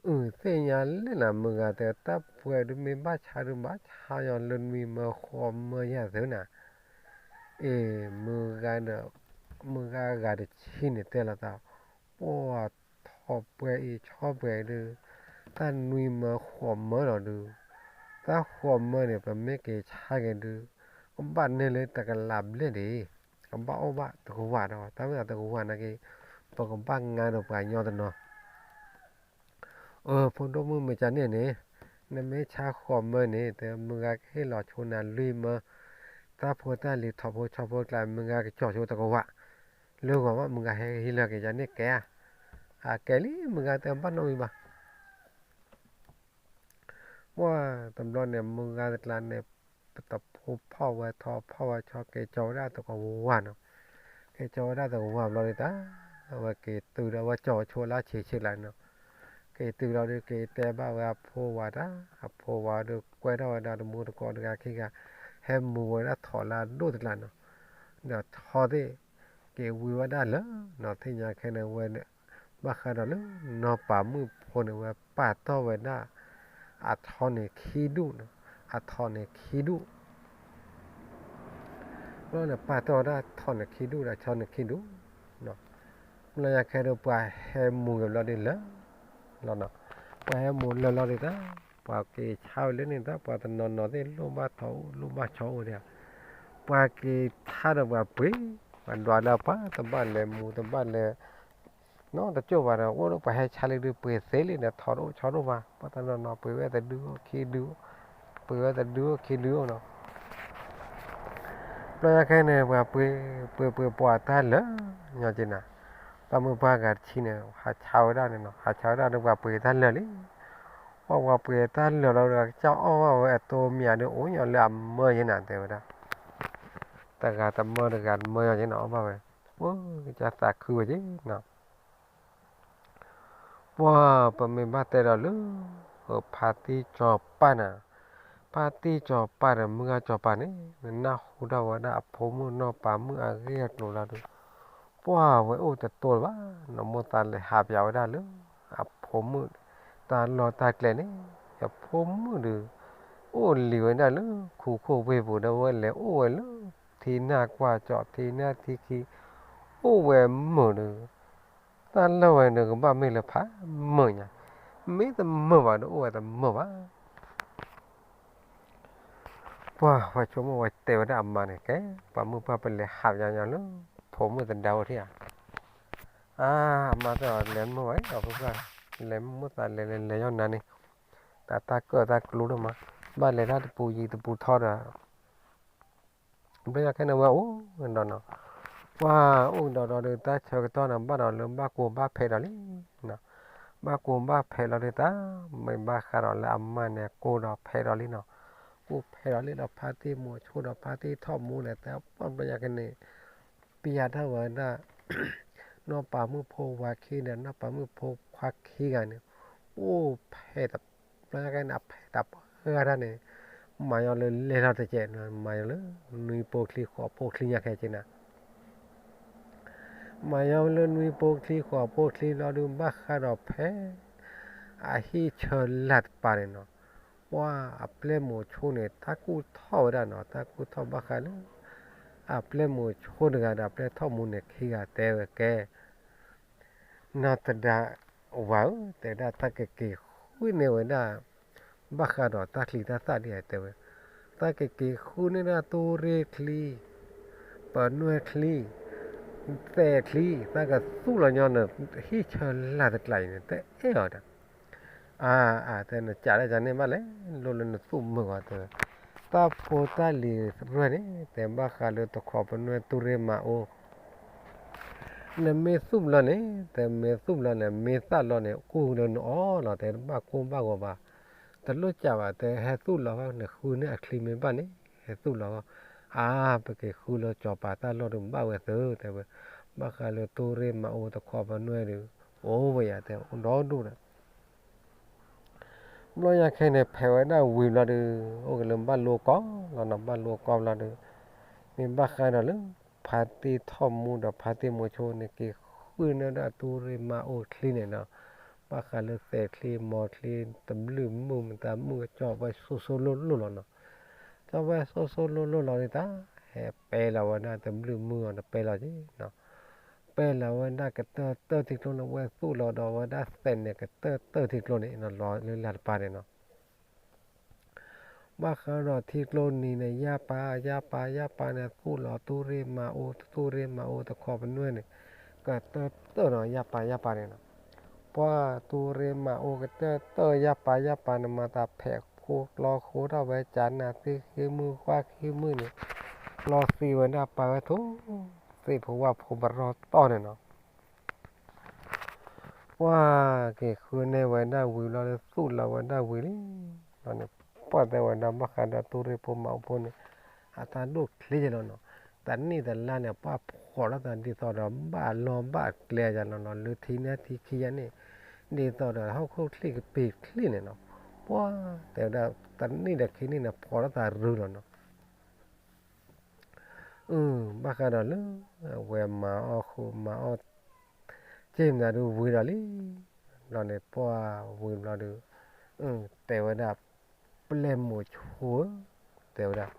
အုၣ် သ့ၣ်ညါလဲၣ်နၤ မုၢ်ဂၤတဲ တၢ်ပှဲၤဒုးမ့ၢ်ဘၣ်ဆါဒုးဘၣ်ဆါညီလၢနွံမၢဃိးမၢယၤသုနၤ, အ့ၣ် မုၢ်ဂၤဒီး, မုၢ်ဂၤဂၤတဆံန့ၣ်တဲလိာ်သး, ပှၤထီၣ်ပှဲၤအံၤဆီပှဲၤအံၤဒုး, တၢ်နွံမၢဃိးမၢလီၤဒုး, တၢ်ဃိးမၢန့ၣ် ပမ့ၢ်က့ၤဆါက့ၤဒုး, ကဘၣ်န့ၢ်လၢတကလးဘျဲၣ်ဒံး, ကဘၣ်အီၣ်ဘၣ်တကဝၤဒီး တၢ်မ့ၢ်တကဝၤနာ်က့, ပကဘၣ်ငါဒီးပှၤညီတနီၤ အၢ ဖိဒိၣ်မုၣ်မ့ၢ်ကန့ၣ်န့ၣ်, နမ့ၢ်ဆါဃိးမၢန့ၣ် တဲမုၢ်ဂၤကဟ့ၣ်လီၤဆိနၤလွံၢ်မၢ, တၢ်ဖိတၢ်လံၤထီၣ်ဖိဆီဖိကျါ မုၢ်ဂၤကကၠီၤဆိတကဝၤ, လၢဂီၤမး မုၢ်ဂၤဟဲဟံးလၢက့ၤယၤန့ၣ်ကဲဧါ, အကဲလံ မုၢ်ဂၤတဲဘၣ်နီတမံၤဘၣ် ပှၤတဘျီန့ၣ် မုၢ်ဂၤတကျါန့ၣ်, ပတဖိဖီၣ်ဝဲထီၣ်ဖီၣ်ဝဲဆီ က့ၤကၠီၤဝဲဒၣ်တကဝၤနီၤ, က့ၤကၠီၤဝဲဒၣ်တကဝၤဘျီဒုးတၢ်, အဝဲက့ၤတုၤဒီးဝဲကၠီၤဆိလၢဆံးဆံးလၢနီၤ, က့ၤတုၤလီၤဒုး က့ၤတဲဘၣ်ဝဲအဖိဝၤတၢ်, အဖိဝၤဒုးကွဲထီၣ်ဝဲဒၣ်တမူတကိးတဂၤခံဂၤ, ဟဲမူဝဲဒၣ်ထိးလၢအဒိၣ်တကျါနီၤ, ဒီးထိးသ့ၣ်, က့ၤဝံဝဲဒၣ်လၢ, နီၤ သ့ၣ်ညါခဲန့ၣ်ဝဲ ဘၣ်ဃးဒီးလၢနီၢ်ပၤမုၣ်ဖိန့ၣ် ဝဲပာ်တီၢ်ဝဲဒၣ်, အထိးန့ၣ်ခံဒူၣ်, အထိးန့ၣ်ခံဒူၣ်, ဘျီန့ၣ်ပာ်တီၢ်ဝဲဒၣ်ထိးန့ၣ်ခံဒူၣ်ဒီးဆီန့ၣ်ခံဒူၣ်, ဘျီညါခဲဒီး ပှၤဟဲမူဂ့ၤဘျီဒုးလၢာ်လီၤနီၤ, ပှၤဟဲမူလၢာ်လီၤဒုးတၢ်, ပှၤက့ၤဆါဝဲလၢန့ၣ်တၢ် ပှၤတနီၤနီၤသ့ၣ်လိၣ်ဘၣ်ထိးအိၣ်လိၣ်ဘၣ်ဆီအိၣ်ဒၣ်, ပှၤက့ၤဆါဒီးပှၤပှ့ၤ, ပှၤဒွးလၢပှၤတဘၣ်လဲၤမူတဘၣ်လဲၤ နီတကၠိၢ်ဘၣ်ဒီး အိၣ်ဒီးပှၤဟဲဆါလံဒုးပှ့ၤသ့လံဒီး ထိးတအိၣ်ဆီတအိၣ်ဘၣ်, ပှၤတနီၤနီၤပှ့ၤဝဲတဒုအိၣ်ခံဒုအိၣ်, ပှ့ၤဝဲတဒုအိၣ်ခံဒုအိၣ်နီၤ, ဘျီညါခဲန့ၣ် ပှၤပှ့ၤ, ပှ့ၤပှ့ၤပှၤတၢ်လၢာ်, ညီက့နၤ, ပှၤမုၢ်ပှၤဂၤတဆံန့ၣ် ဟးဆါဝဲဒၣ်န့ၣ်နီၤ, ဟးဆါဝဲဒၣ်ဒီးပှၤပှ့ၤတၢ်လၢာ်လံ, ပှၤပှ့ၤတၢ်လၢာ်လီၤဒီး ကစၢ်အီၣ်ဘၣ်ဝဲအတိမ့ၢ်ဧါဒီး အိၣ်ညီလၢအမၢယဲနၤတဲဝဲဒၣ် တဂၤတမၢတဂၤတမၢညီက့နၤ အီၣ်ဘၣ်ဝဲ, အိ ကစၢ်သးခုဝဲက့နၤ, ပှၤပမ့ၢ်ဘၣ်တဲဒီးလၢ, ဖါတံၢ်စီၤပၤနၤ, ဖါတံၢ်စီၤပၤဒီးမုၢ်ဂၤစီၤပၤန့ၣ် နနၢ်ဟူထီၣ်ဝဲဒၣ်အဖိမုၣ်နီၢ်ပၤမုၣ်အဂ့ၢ်အကျိၤလီၤဒီး, ပှၤဝဲအိၣ်တတိၢ်လၢၤဘၣ်, နီၢ်မိၢ်သးလဲၤဟးပၠးဝဲဒၣ်လၢ, အဖိမုၣ်, တၢ်လီၢ်တၢ်ကျဲန့ၣ်, အဖိမုၣ်ဒီး, အိၣ်လံၤဝဲဒၣ်လၢခူခိၣ်ဝ့ၢ်ပူၤဒီးဝဲလဲၤအိၣ်ဝဲလၢ, ထံနၢ်ကွၢ်ကၠီၣ်ထံနၢ်ထံခံ, အိၣ်ဝဲမုာ်ဒီး, တၢ်လၢာ်ဝဲဒီးကဘၣ်မ့ၢ်လၢဖးမုာ်ညါ, မ့ၢ်တမုာ်ဘၣ်ဒီးအိၣ်ဝဲတမုာ်ဘၣ် ပှၤဝဲဆိကမိၣ်ဝဲတဲဝဲဒၣ်အမါန့ၣ် ကဲ ပှၤမုၣ်ပှၢ်ပလဲၤဟးယါညီလၢ ဖိမုၣ်သဒါအိၣ်ထံၣ်ဧါ, အါ အမါတဲအီၤ လဲၤမုၢ်ဝဲ အီၤဖုဖု လဲၤမုၢ်သးလဲၤလဲၤလဲၤယီၢ်နၤန့ၣ်, တၢ်တၢ်ကၢၣ်တၢ်ကျူဒိၣ်မး, ဘၣ်လဲၤတၢ်တပူၤယံၤတပူၤထီဒီး ဘျီညါခဲန့ၣ်ဝဲအိၣ်ကဒီးနီၤ, ပှၤအိၣ်ကဒီးဒီးဒုး တၢ်ဆၢကတီၢ်န့ၣ် ဘၣ်ဒီးလၢဘၣ်ကိးဘၣ်ဖဲးဒီးလံ, ဘၣ်ကိးဘၣ်ဖဲးလီၤဒုး တၢ်မ့ၢ်ဘၣ်ဃးဒီးလၢအမါန့ၣ် ကိးဒီးဖဲးဒီးလံနီၤ, ကိးဖဲးဒီးလံဒီး ဖါတံၢ်မိၤဆိဒီး ဖါတံၢ်ထီၣ်မူန့ၣ် တဲပှၢ်ဘျီညါခဲန့ၣ် ပျဲတၢ်ဝဲဒၣ် နီၢ်ပၤမုၣ်ဖိဝၤခံဒီး နီၢ်ပၤမုၣ်ဖိခွါခံဂၤန့ၣ် အိၣ်ဖဲးတဘျီညါခဲန့ၣ် အဖဲးတပှၢ်တၢ်န့ၣ် မၤညီလၢလဲၤထီၣ်တကဲး မၤညီလၢ နွံပိချံဃိးပိချံညါခဲက့နၤ, မၤညီလၢနွံပိချံဃိးပိချံလီၤဒုး ဘၣ်ဃးဒီးဖဲ အဟံၣ်ဆၢလာ်တပၤန့ၣ်နီၤ, ပှၤအပျဲၢ်မိၤဆိန့ၣ် တၢ်ကူၣ်ထီၣ်ဝဲဒၣ်နီၤ, တၢ်ကူၣ်ထီၣ်ဘၣ်ဃးလၢ အပျဲၢ်မိၤဆိတဂၤဒီး အပျဲၢ်ထီၣ်မူန့ၣ်ခံဂၤတဲဝဲကဲ နီၢ်သဒါဝၤဧၢ, တဲဝဲဒၣ် တၢ်ကက့ၤဃုန့ၢ်ဝဲဒၣ် ဘၣ်ဃးဒီးတၢ်ချံတၢ်သၣ်ဒ်အံၤတဲဝဲ, တၢ်ကက့ၤဃုန့ၢ်ဒၣ်တူၢ်ရ့ၣ်ချံ, ပနွဲၢ်ချံ, သဲးချံ, တၢ်ကသူၣ်လီၤညီနဟံၣ်ဆၢလာ်တကျးအံၤန့ၣ် တအဲၣ်အီၤဒီး အါ အါ တဲနကးဒၣ်ယၤန့ၣ်ဘၣ်လဲၣ်, လိၣ်လၢနသူၣ်မုာ်ဂီၤတဲဝဲ, တၢ်ဖိတၢ်လံၤရဲၣ်န့ၣ် တဲဘၣ်ဃးလၢတခီပနွဲၢ်တူၢ်ရ့ၣ်မၤအိၣ် နမ့ၢ်သူၣ်ဘျီန့ၣ် တဲမ့ၢ်သူၣ်ဘျီန့ၣ် မ့ၢ်သၣ်လီၤန့ၣ် ကူၣ်လၢနအီၣ်လီၤ တဲတဘၣ်ကိၢ်ဘၣ်ဂီၤဘၣ်, တလိၣ်ကးဘၣ် တဲဟဲသူၣ်လီၤဃီ နဃုန့ၢ်အချံမ့ၢ်ဘၣ်န့ၣ် ဟဲသူၣ်လီၤဃီ, အါ ပက့ၤဃုလၢစီၤပၤတၢ်လီၢ်ဒုးဘၣ်ဝဲသု တဲဝဲ, ဘၣ်ဃးလၢတူၢ်ရ့ၣ်မၤအိၣ်တခီပနွဲၢ်ဒုး အိၣ်ဝဲယၤတဲအိၣ်ဒီဒူၣ်ဒီး ဘျီညါခဲန့ၣ် ဖဲးဝဲဒၣ်ဝံၤဘျီဒုး အိၣ်က့ၤလၢဘၣ်လိကီလီၤနီၤ, ဘၣ်လိကီဘျီဒုး မ့ၢ်ဘၣ်ဃးဒီးလၢ ဖါတံၢ်ထီၣ်မူဒီးဖါတံၢ်မိၤဆိန့ၣ် က့ၤဃုန့ၢ်ဒၣ်တူၢ်ရ့ၣ်မၤအိၣ်ချံန့ၣ်နီၤ, ဘၣ်ဃးလၢသဲးချံ မိၤချံ တဘျုးမုၢ်မတၤမုၢ်ကၠီၣ်ဝဲဆိဆိလိၣ်လိၣ်လီၤနီၤ, ကၠီၣ်ဝဲဆိဆိလိၣ်လိၣ်လီၤဒုးတၢ် ဟဲပဲလီၤဝဲဒၣ်တဘျုးမုၢ်အီၤ တပဲလီၤက့နီၤ ပဲလီၤဝဲဒၣ်ကတၢၢ်တၢၢ်ထံကျိန့ၣ် ဝဲသူၣ်လီၤဒီးဝဲဒၣ်သဲးန့ၣ် ကတၢၢ်တၢၢ်ထံကျိန့ၣ်နီၤ လီၤလၢလၢ်တပၤန့ၣ်နီၤ, ဘၣ်ဃးဒီးထံကျိနံၤန့ၣ် ယၢ်ပၤ ယၢ်ပၤ ယၢ်ပၤန့ၣ် သူၣ်လီၤတူၢ်ရ့ၣ်မၤအိၣ် တူၢ်ရ့ၣ်မၤအိၣ်တခီပနွဲၢ်န့ၣ် ကတၢၢ်တၢၢ်နီၤ ယၢ်ပၤ ယၢ်ပၤန့ၣ်နီၤ, ပှၤတူၢ်ရ့ၣ်မၤအိၣ်ကတၢၢ်တၢၢ် ယၢ်ပၤ ယၢ်ပၤန့ၣ် မၤသးဖဲးခိကျီဃိထီၣ်ဝဲ ကနၣ်သ့ၣ်ဃ့မုၢ် ဃၣ်ဃ့မုၢ်န့ၣ် ကျီသံဝဲဒၣ်ပာ်ဝဲထိ သ့ၣ်ဖိဝၣ်ဖိပရီတီၢ်န့ၣ်နီၤ, ပှၤက့ၤဃုန့ၢ်ဝဲဒၣ်ဝံၤလီၤ သူၣ်လီၤဝဲဒၣ်ဝံၤလံ, လီၤန့ၣ် ပှၤတဲဝဲဒၣ်ဘၣ်ဃးဒီးတူၢ်ရ့ၣ်ဖိမၤအိၣ်ဖိန့ၣ် အတၢ်ဒိၣ်ချ့ယဲလီၤနီၤ, တနံၣ်တလါန့ၣ် ပှၤဖှီၣ်ထီၣ်သးဒ်သိးဒီး ဘၣ်လီၤဘၣ်ကျဲယဲလီၤနီၤ, လၢထံနၢ်ထံခံယဲန့ၣ် ဒ်သိးဒီးဟီၣ်ခိၣ်ချံကပ့ၤချံန့ၣ်နီၤ, ပှၤတဲဝဲဒၣ် တနံၣ်ဒီးခံနံၣ်န့ၣ် ဖှီၣ်ထီၣ်သးရုၤလီၤနီၤ အု ဘၣ်ဃးဒီးလၢ အဝဲမၤအီၣ်ဃုာ်မၤအီၣ် က့မနုၤဒုးဝံၤဒီးလံ, ဘျီန့ၣ်ပှၤဝံၤဘျီဒုး တဲဝဲဒၣ် ပျဲၢ်မိၤဆိဧၢ, တဲဝဲဒၣ်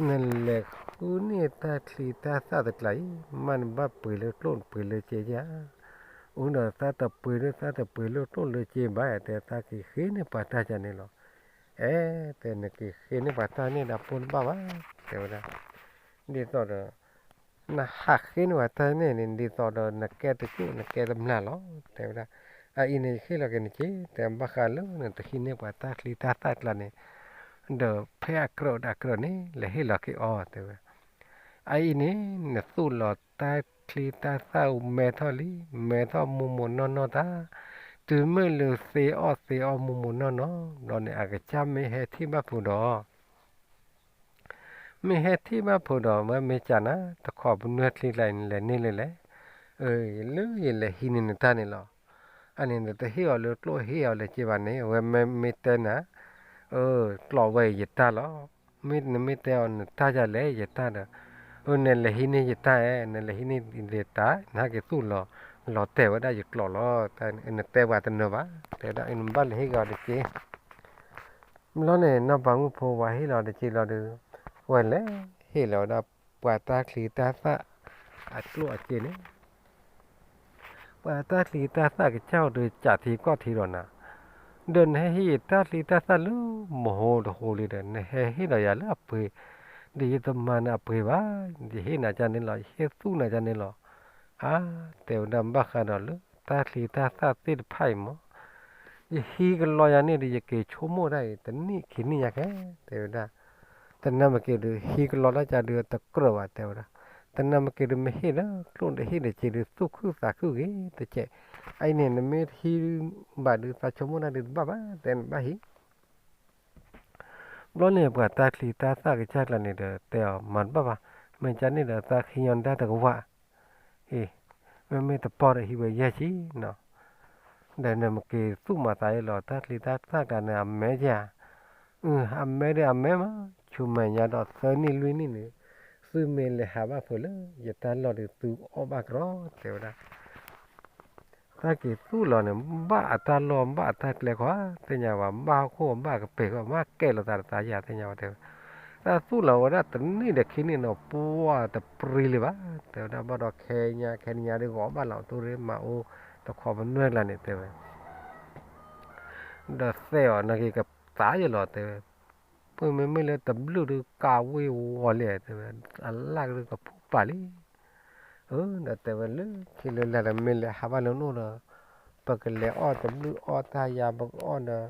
နလဲၤဃုန့ၢ်တၢ်ချံတၢ်သၣ်တကျးအံၤ မ့ၢ်နဘၣ်ပှ့ၤလၢကျိၣ်ပှ့ၤလၢစ့ဧါ, အုဒီးသးတပှ့ၤလၢ သးတပှ့ၤလၢကျိၣ်လၢစ့ဘၣ် တဲသးက့ၤဃ့န့ၢ်ပှၤတၢ်ယၤန့ၣ်လီၤ, အဲ တဲနက့ၤဃ့န့ၢ်ပှၤတၢ်န့ၣ်ဒီးပိၢ်တဘၣ်ဘၣ်, တဲဝဲဒၣ် ဒ်သိးဒီး နဟးဃ့န့ၢ်ပှၤတၢ်န့ၣ်န့ၣ် ဒ်သိးဒီးနကဲတကၠိၣ်နကဲတမျၢ်လီၤ, တဲဝဲဒၣ်, အအံၤန့ၣ်ယဟ့ၣ်လီၤက့ၤနက့ၤ တဲဘၣ်ဃးလၢနတဟံးန့ၢ်ပှၤတၢ်ချံတၢ်သၣ်ကျါန့ၣ်, ဒီးဖဲအကြၢးဒီးအကြၢးန့ၣ် လဲၤဟ့ၣ်လီၤက့ၤအီၤ တဲဝဲ အအံၤန့ၣ် နသူၣ်လီၤတၢ်ချံတၢ်သၣ်မဲထီၣ်လံ, မဲထီၣ်မိၢ်မိၢ်နီၢ်နီၢ်တၢ်, တုၤမ့ၢ်လၢသ့အီၣ်သ့အီမိၢ်မိၢ်နီၢ်နီၢ် ဘျီန့ၣ် အကစၢ်မ့ၢ်ဟဲထံၣ်ဘၣ်ဖုးဒီး မ့ၢ်ဟဲထံၣ်ဘၣ်ဖုးဒီး ဝဲမ့ၢ်ကနၤ တခီပနွဲၢ်ချံကျါအံၤ နလဲၤန့ၢ်လၢလဲၣ်, လၢယလဲၤဟံးန့ၢ်နတၢ်န့ၣ်လီၤ, အန့ၣ်နတဟ့ၣ်အီၤလၢကျိၣ်ဟ့ၣ်အီၤလၢစ့ဘၣ်န့ၣ် အဝဲမ့ၢ်တဲနၤ ကျိးဝဲအံၤယတၢ်လီၤ, မ့ၢ်နမ့ၢ်တဲအီၤနတၢ်ယၤလဲၣ် ယတၢ်ဒီး, နလဲၤဟံးန့ၢ်ယတၢ်ဧါ, နလဲၤဟံးန့ၢ်ယတၢ် နဟဲက့ၤသူၣ်လီၤ လီၤတဲာ်ဝဲဒၣ်ယကျိးလီၤ, နတဲပှၤတနၢၤဘၣ်, တဲဝဲဒၣ် နဘၣ်လဲၤဟ့ၣ်က့ၤအီၤတက့ၢ် ဘျီန့ၣ် နီၢ်ပၤမုၣ်ဖိဝၤဟ့ၣ်လီၤတက့ၢ်လီၤဒီး, ဝဲလဲၤဟ့ၣ်လီၤဝဲဒၣ် ပှၤတၢ်ချံတၢ်သၣ်အကျိၣ်အစ့န့ၣ်, ပှၤတၢ်ချံတၢ်သၣ်ကစၢ်အီၤဒီး ကးထံကီၢ်ထံဒီးနၤ, ဒီးနဟဲဟ့ၣ်ယတၢ်ချံတၢ်သၣ်လၢမဟိတဟိလံဒီး နဟဲဟ့ၣ်လီၤယၤလၢအပှ့ၤ, ဒီးယတမၤနၤအပှ့ၤဘၣ်, ယဟ့ၣ်နၤကန့ၣ်လီၤ, ယဟ့ၣ်သူၣ်နၤကန့ၣ်လီၤ. အါ, တဲဝဲဒၣ် ဘၣ်ဃးဒီးလၢတၢ်ချံတၢ်သၣ်သ့ၣ်တဖၣ်အံၤမး, ယဟံးကလီယၤန့ၣ်ဒီး ယက့ၤဆိကမိၣ်ဒၣ်အံၤ တနံၣ်ခံနံၣ်ညါခဲ, တဲဝဲဒၣ်, တနၢ်မ့ၢ်က့ၤဒုး ဟံးကလီတၢ်ကဒီးတကြၢးဘၣ် တဲဝဲဒၣ်, တနၢ်မ့ၢ်က့ၤဒုး မ့ၢ်ဟ့ၣ်လၢကျိၣ်ဒီးဟ့ၣ်ဒီးစ့ဒုး သူၣ်ခုသးခုဂ့ၤတက့ၢ်. အအံၤန့ၣ် နမ့ၢ်တဟံးဘၣ်ဒုး သးဆိကမိၣ်တၢ်ဒုးတဘၣ်ဘၣ်, တဲနဘၣ်ဟံး ဘျီန့ၣ် ပှၤတၢ်ချံတၢ်သၣ်ကစၢ်ကျါန့ၣ်ဒီး တဲအီၤမၤတဘၣ်ဘၣ်, မ့ၢ်ကန့ၣ်ဒီး သးခံညီနတၢ်တကဝၣ်, အ့, မ့မ့ၢ်တပီၢ်ဒီးဟံးဝဲယဲၢ်ဆံနီၤ, ဒီးနမ့ၢ်က့ၤသူၣ်မၤသးအ့ၣ်လီၤ တၢ်ချံတၢ်သၣ်ကျါန့ၣ် အမဲာ်ဧါ, အမဲာ်ဒီးအမဲာ်မး, ဆူမဲာ်ညါဒီးသၢနံၣ်လွံၢ်နံၣ်န့ၣ်, သုမ့ၢ်လဲၤဟးဘၣ်ဖုးလၢ ယတၢ်လီၢ်ဒီးသုအီၣ်ဘၣ်ကရီ တဲဝဲဒၣ် တၢ်က့ၤသူၣ်လီၤန့ၣ် ဘၣ်အတၢ်လီၢ်ဘၣ်အတၢ်ကျဲခီ, သ့ၣ်ညါဝဲ ဘၣ်ဟီၣ်ခိၣ်ဘၣ်ကပ့ၤဃီ ဘၣ်ကဲလီၤသးတသးယၤ သ့ၣ်ညါဝဲတဲဝဲ, တၢ်သူၣ်လီၤဝဲဒၣ်တနံၣ်ဒီးခံနံၣ်န့ၣ် ပှၢ်တပြံလံဘၣ်, တဲဝဲဒၣ် ဘၣ်ဒီးခဲညါခဲညါဒုး ဂီၤဘၣ်လီၤ သူရ့မၤအိၣ် တခီပနွဲၢ်ကျါန့ၣ် တဲဝဲ ဒီးသဲအီၤ နက့ၤကသးယလီၤ တဲဝဲ, ပမ့မ့ၢ်လၢတဘျုးဒုးကးဝ့ၤဝီၤလံ တဲဝဲ, အလၣ်ကဒုးကဖူပာ်လံ, အၢ ဒီးတဲဝဲလၢခံလၢလဲၤဒီး မ့ၢ်လဲၤဟးဘၣ်လၢနအိၣ်ဒီး ပကလဲၤအီၣ်တဘျုးအီၣ်တၢ်ယၤ ပကအီၣ်ဒီး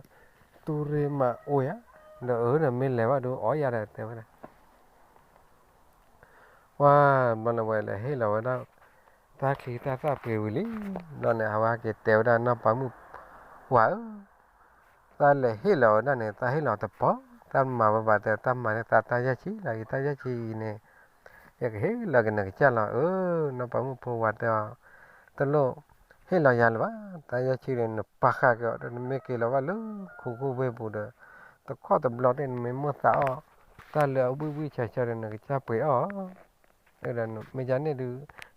သူရ့မၤအိၣ်ယၤ, ဒီးအၢ ဒီးမ့ၢ်လဲၤဘၣ်ဒုးအီၣ်ယၤဒီး တဲဝဲဒၣ် ပှၢ်ဘျီန့ၣ်ဝဲလဲၤဟ့ၣ်လီၤဝဲဒၣ် တၢ်ချံတၢ်သၣ်ပှ့ၤဝံၤလံ, ဘျီန့ၣ် အဝဲဟဲက့ၤတဲဝဲဒၣ် နီၢ်ပၤမုၣ်ပှၢ်ဧၢ, သးလဲၤဟ့ၣ်လီၤဝဲဒၣ်န့ၣ် သးဟ့ၣ်လီၤတပီၢ်, တၢ်မၤဝဲဘၣ်တဲ တၢ်မၤန့ၣ် သးတၢ်ယဲၢ်ဆံလီၤ, ယတၢ်ယဲၢ်ဆံအံၤန့ၣ် ယကဟ့ၣ်လီၤက့ၤနကစၢ်လီၤ, အၢ နီၢ်ပၤမုၣ်ဖိဝၤတဲအီၤ, တလိၣ်ဟ့ၣ်လီၤယၤလၢၤဘၣ်, တၢ်ယဲၢ်ဆံန့ၣ် နပာ်ဃာ်က့ၤအီၤဒီး နမ့ၢ်က့ၤလီၤဘၣ်လၢ ခူခိၣ်ဝ့ၢ်ပူၤဒီး တခီတဘျီသ့ၣ် နမ့ၢ်မိၣ်သးအီၣ် တၢ်လၢအဝံၣ်ဝံၣ်ဆၢဆၢဒီး နကစၢ်ပှ့ၤအီၣ် ဒီးမ့ၢ်ယၤန့ၣ်ဒုး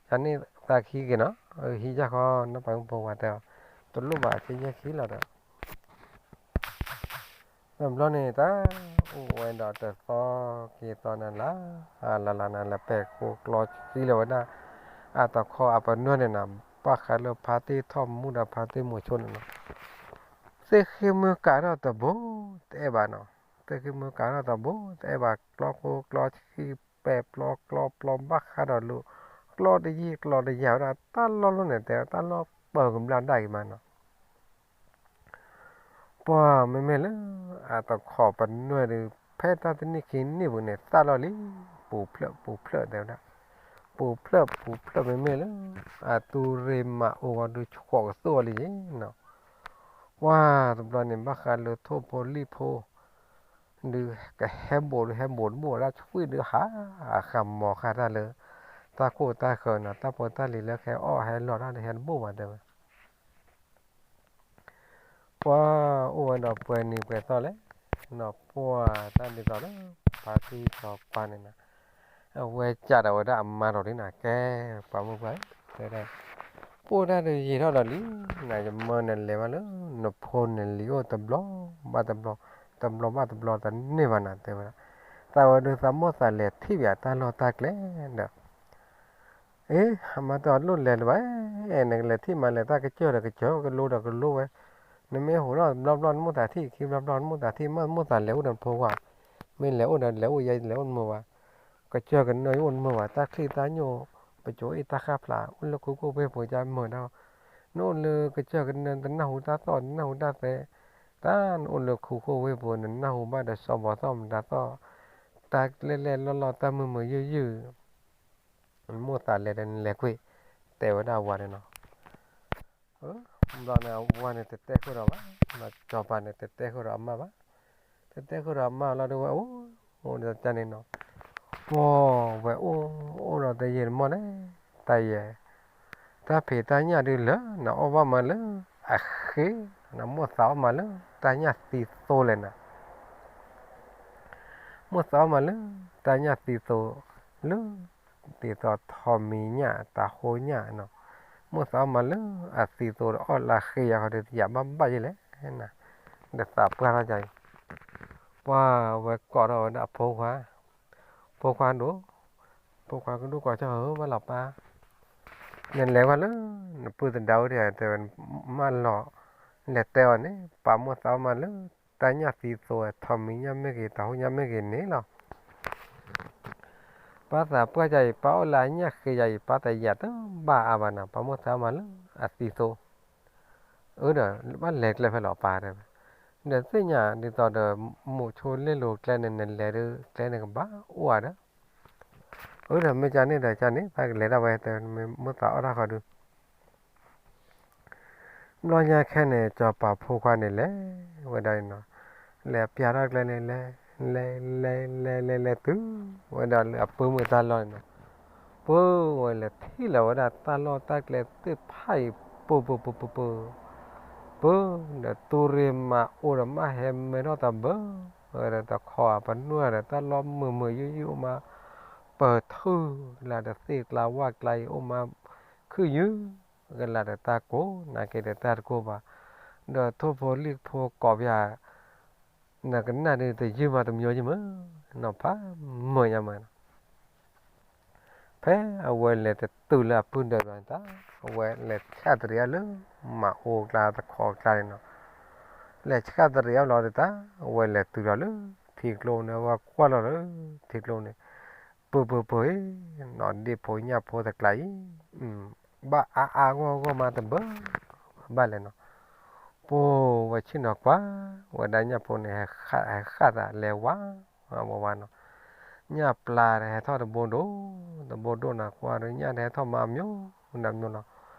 ယၤန့ၣ်သးခံက့ၤနီၤ, ဟံးယၢ်ဃီ နီၢ်ပၤမုၣ်ဖိဝၤတဲအီၤ, တလိၣ်ဘၣ် ကယဲၢ်ဆံလီၤဒီး တဘျီန့ၣ် တၢ်အိၣ်ဝဲဒီးတသီက့ၤသီနၤလၢ လၢလၢနၤလၢ ပဲာ်ကိကျီဆှံလီၤဝဲဒၣ် အတခီအပနွဲၢ်န့ၣ်နီၤ, ဘၣ်ဃးလၢဖါတံၢ်ထီၣ်မူဒီးဖါတံၢ်မိၤဆိန့ၣ်နီၤ, သ့ၣ်ဃ့မုၢ်ကၤထီၣ်တဘိ တအဲၣ်ဘၣ်နီၤ, သ့ၣ်ဃ့မုၢ်ကၤထီၣ်တဘိ တအဲၣ်ဘၣ် ကျီကျိကျီဆှံ ပဲာ်ပျီကျီပျီ ဘၣ်ဃးဒီးလိၤ ကျီတယံာ်ကျီတယၤဝဲဒၣ် တၢ်လီၢ်လီၢ်န့ၣ် တဲတၢ်လီၢ်ပၢၤကဘျါဒၣ်အံၤမးနီၤ ပှၢ်မ့မ့ၢ်လၢ အတခီပနွဲၢ်ဒီး ဖဲတၢ်တနံၣ်ခံနံၣ်ပူၤန့ၣ် သၣ်လီၤလံ, ပူၤဖျၢၣ်ပူၤဖျၢၣ်တဲဝဲဒၣ်, ပူၤဖျၢၣ်ပူၤဖျၢၣ်မ့မ့ၢ်လၢ အသူရ့မၤအိၣ်ဂီၤဒုးဆှီကသိၣ်အီၤလံနီၤ, ပှၢ်တဘျီန့ၣ် ဘၣ်ဃးလၢထိၣ်ဖိလံၣ်ဖိ ဒုးကဟဲဘိးဒုးဟဲဘိးတဘိးဝဲဒၣ် ဆွံၣ်ဒုးဟးဃးမီၤဃာ်တၢ်လၢ တၢ်ကိၢ်တၢ်ဃၢၤနီၤ, တၢ်ဖိတၢ်လံၤလၢခဲအီၣ်ဟဲလီၤတၢ်ဒုးဟဲတဘိးဘၣ်တဲဝဲ ပှၢ်အိၣ်ဝဲဒီးပှဲၤနံၤပှဲၤသီလဲၣ်, နီၤပှၢ်တၢ်ဒ်သိးလၢ ဖါတံၢ်စီၤပၤန့ၣ်နီၤ, အဝဲကးဒီးဝဲဒၣ်အမါဒီးလံနီၤ, ကဲ ပှၤမုၣ်ပှၢ်ဧၢ, တဲဝဲဒၣ်, အိၣ်ဒၣ်တယံာ်ထီၣ်ဒီးလံ, နယမၢနလဲၤဘၣ်လၢ နဖိနလံၤအိၣ်တဘျီဘၣ်တဘျီ, တဘျီဘၣ်တဘျီတန့ၢ်ဘၣ်နီၤ တဲဝဲဒၣ်, သးဝဲဒုးသးမိၣ်သးလဲၤထံၣ်ဘၣ်တၢ်လီၢ်တၢ်ကျဲဒီး အ့ အမါတဲအီၤတလိၣ်လဲၤလၢၤဘၣ်, နကလဲၤထံၣ်မးလဲၤတၢ်ကစၢၢ်ဒီးကစၢၢ် ကလိဒီးကလိဝဲ, နမ့ၢ်ဟူးထီၣ်တဘျီဘျီနမိၣ်သးထံၣ် ခံဘျီဘျီနမိၣ်သးထံၣ် မ့ၢ်မိၣ်သးလဲၤအိၣ်ဒီးနဖိခွါ, မ့ၢ်လဲၤအိၣ်ဒီးလဲၤအိၣ်ယဲလဲၤအိၣ်နမုာ်ဘၣ်, ကစၢၢ်ကနၢယအိၣ်နမုာ်ဘၣ် တၢ်ချံၣ်တၢ်ညိၣ်, ပစိၤအ့ၣ်တၢ်ဃၣ်ဖျါ အိၣ်လၢခူခိၣ်ဝ့ၢ်ပူၤကမုာ်ဒၣ်, နအိၣ်လၢကစၢၢ်ကနၢတနၢ်ဟူတၢ်သီၣ်တနၢ်ဟူတၢ်သဲ တၢ်နအိၣ်လၢခူခိၣ်ဝ့ၢ်ပူၤ နနၢ်ဟူဘၣ်ဒီးစီၤဘီသီၣ်မတၤသီၣ်, တၢ်ကျဲလဲၣ်လီၢ်လီၢ်တၢ်မုာ်မုာ်ယုၢ်ယုၢ်, နမိၣ်သးလဲၤဒီးနလဲၤကွံာ်, တဲဝဲဒၣ်အဝၤန့ၣ်နီၤ, ဘျီန့ၣ်အဝၤန့ၣ်တတဲဃုာ်ဒီးဘၣ်, စီၤပၤန့ၣ်တတဲဃုာ်ဒီးအမါဘၣ်, တတဲဃုာ်ဒီးအမါလီၤဒုးဝဲအိၣ်, အိၣ်ဒီးတၢ်န့ၣ်နီၤ, ပှၢ်ဝဲအိၣ်, အိၣ်ဒီးတယံာ်တမီၢ်လဲၣ်, တၢ်ယဲ တၢ်ဖံးတၢ်ညၣ်ဒုးလၢ နအီၣ်ဘၣ်မးလၢ အဃ့, နမိၣ်သးအီၣ်မးလၢ တၢ်ညၣ်သံသိလဲၣ်နၤ, မိၣ်သးအီၣ်မးလၢ တၢ်ညၣ်သံသိလၢ ဒ်သိးထိးမံၤညၣ်တၢ်ဃိညၣ်နီၤ, မိၣ်သးအီၣ်မးလၢ အသံသိဒီးအီၣ်လၢအဃ့ယၤဃီဒီး ယၤဘၣ်ဘၣ်ယဲလဲၣ်နၤ, ဒီးသးပှၢ်ထီၣ်ကါအံၤ, ပှၢ်ဝဲကိးထီၣ်ဝဲဒၣ်အဖိခွါ ဖိခွါဒိၣ်, ဖိခွါကဒိၣ်ကီးဆီဧၢ ဘၣ်လီၤပၢ်, နလဲၤကွၢ်လၢ နပုၢ်သဒါအိၣ်ဒံးဧါ တဲဝဲ, မၢလီၤ, လဲၤတဲအီၤန့ၣ် ပာ်မိၣ်သးအီၣ်မးလၢ တၢ်ညၣ်သံသိ ထိးမံၤညၣ်မ့ၢ်ဂ့ၤ တၢ်ဟိၣ်ညၣ်မ့ၢ်ဂ့ၤန့ၣ်လီၤ. ပၢ်သးပှၢ်ယၤအံၤ ပၢ်အိၣ်လၢအညၣ်ဃ့ယၤအံၤ ပၢ်တယာ်တဘၣ်အါဘၣ်နီၤ, ပာ်မိၣ်သးအီၣ်မးလၢအသံသိ. အၢဒီး ဘၣ်လဲၤကျဲဖဲလဲၣ်ပၢ်တဲဝဲ, ဒီးသ့ၣ်ညါဒ်သိးဒီး မိၣ်ဆိလ့ၣ်လိၤကျဲန့ၣ် နလဲၤဒီးကျဲန့ၣ်ကဘၣ်အိၣ်ဧါဒီး, အၢဒီးမ့ၢ်ကန့ၣ်ဒီးကန့ၣ် တၢ်ကလဲၤဒၣ်ဝဲတဲ မ့ၢ်မိၣ်သးအီၣ်တၢ်ဃီဒုး ဘျီညါခဲန့ၣ် စီၤပၤဖိခွါန့ၣ်လဲၤဝဲဒၣ်န့ၣ်နီၤ, လဲၤပျၢ်ထီၣ်ကျဲန့ၣ် လဲၤ လဲၤ လဲၤ လဲၤ လဲၤ လဲၤတုၤဝဲဒၣ်လၢအပုၢ်မုၣ်တၢ်လီၢ်န့ၣ်နီၤ, ပုၢ်ဝဲလဲၤထံၣ်လီၤဝဲဒၣ်တၢ်လီၢ်တၢ်ကျဲသ့ၣ်တဖၣ်အံၤ ပၢၢ် ပၢၢ် ပၢၢ် ပၢၢ် ပၢၢ်, ဒီးတူၢ်ရ့ၣ်မၤအိၣ်ဒီးမးဟဲမဲထီၣ်တဘၢ ဝဲဒီးတခီအပနွဲၣ်ဒီးတၢ်လီၢ်မုာ်မုာ်ယုၢ်ယုၢ်အိၣ်မး ပၢၢ်ထူၣ်ကလာ်ဒီးသ့ၣ်ကျါဝၣ်ကျါအံၤအိၣ်မး ခုၣ်ယုၢ်ကလာ်ဒီးတၢ်ကိၢ် နာ်က့ဒီးတၢ်တကိၢ်ဘၣ်, ဒီးထိၣ်ဖိလံၣ်ဖိကိးပၠး နကနၣ်ဒုးတယုၢ်မးတမံၤယမၢ်, နီၤဖးမုာ်ညါမၢ်နီၤ, ဖဲအဝဲလဲၤတတုၤလၢအပုၢ်ဒၢးဘျီန့ၣ်တၢ် အဝဲလဲၤဆှၣ်တရံးအီၤလၢ မၤအိၣ်ကျါတခီကျါန့ၣ်နီၤ, လဲၤဆှၣ်တရံးအီၤလီၤဒီးတၢ် အဝဲလဲၤတုၤလီၤလၢထံကျိန့ၣ် အဝဲကွၢ်လီၤလၢထံကျိန့ၣ်, ပၢၢ် ပၢၢ် ပၢၢ် နီၢ်ဒ့ၣ်ဖိညၣ်ဖိတကျါအံၤ ဘၣ်အါအါဂီၢ်ဂီၢ်မးတဘၢ ဘၣ်လဲၣ်နီၤ, ပှၤဝဲဆ့ၣ်နီၤကွၢ် ဝဲဒၣ်ညၣ်ဖိန့ၣ် ဟဲဃၣ်သးလဲၤဝါ ဝါဝါနီၤ, ညၣ်ပျၢ်တဟဲထီၣ်တဘိဒိၣ် တဘိဒိၣ်နီၤ ကွၢ်ဒီးညၣ်တဟဲထီၣ်မးအမျိုးနီၤမျိုးနီၤ,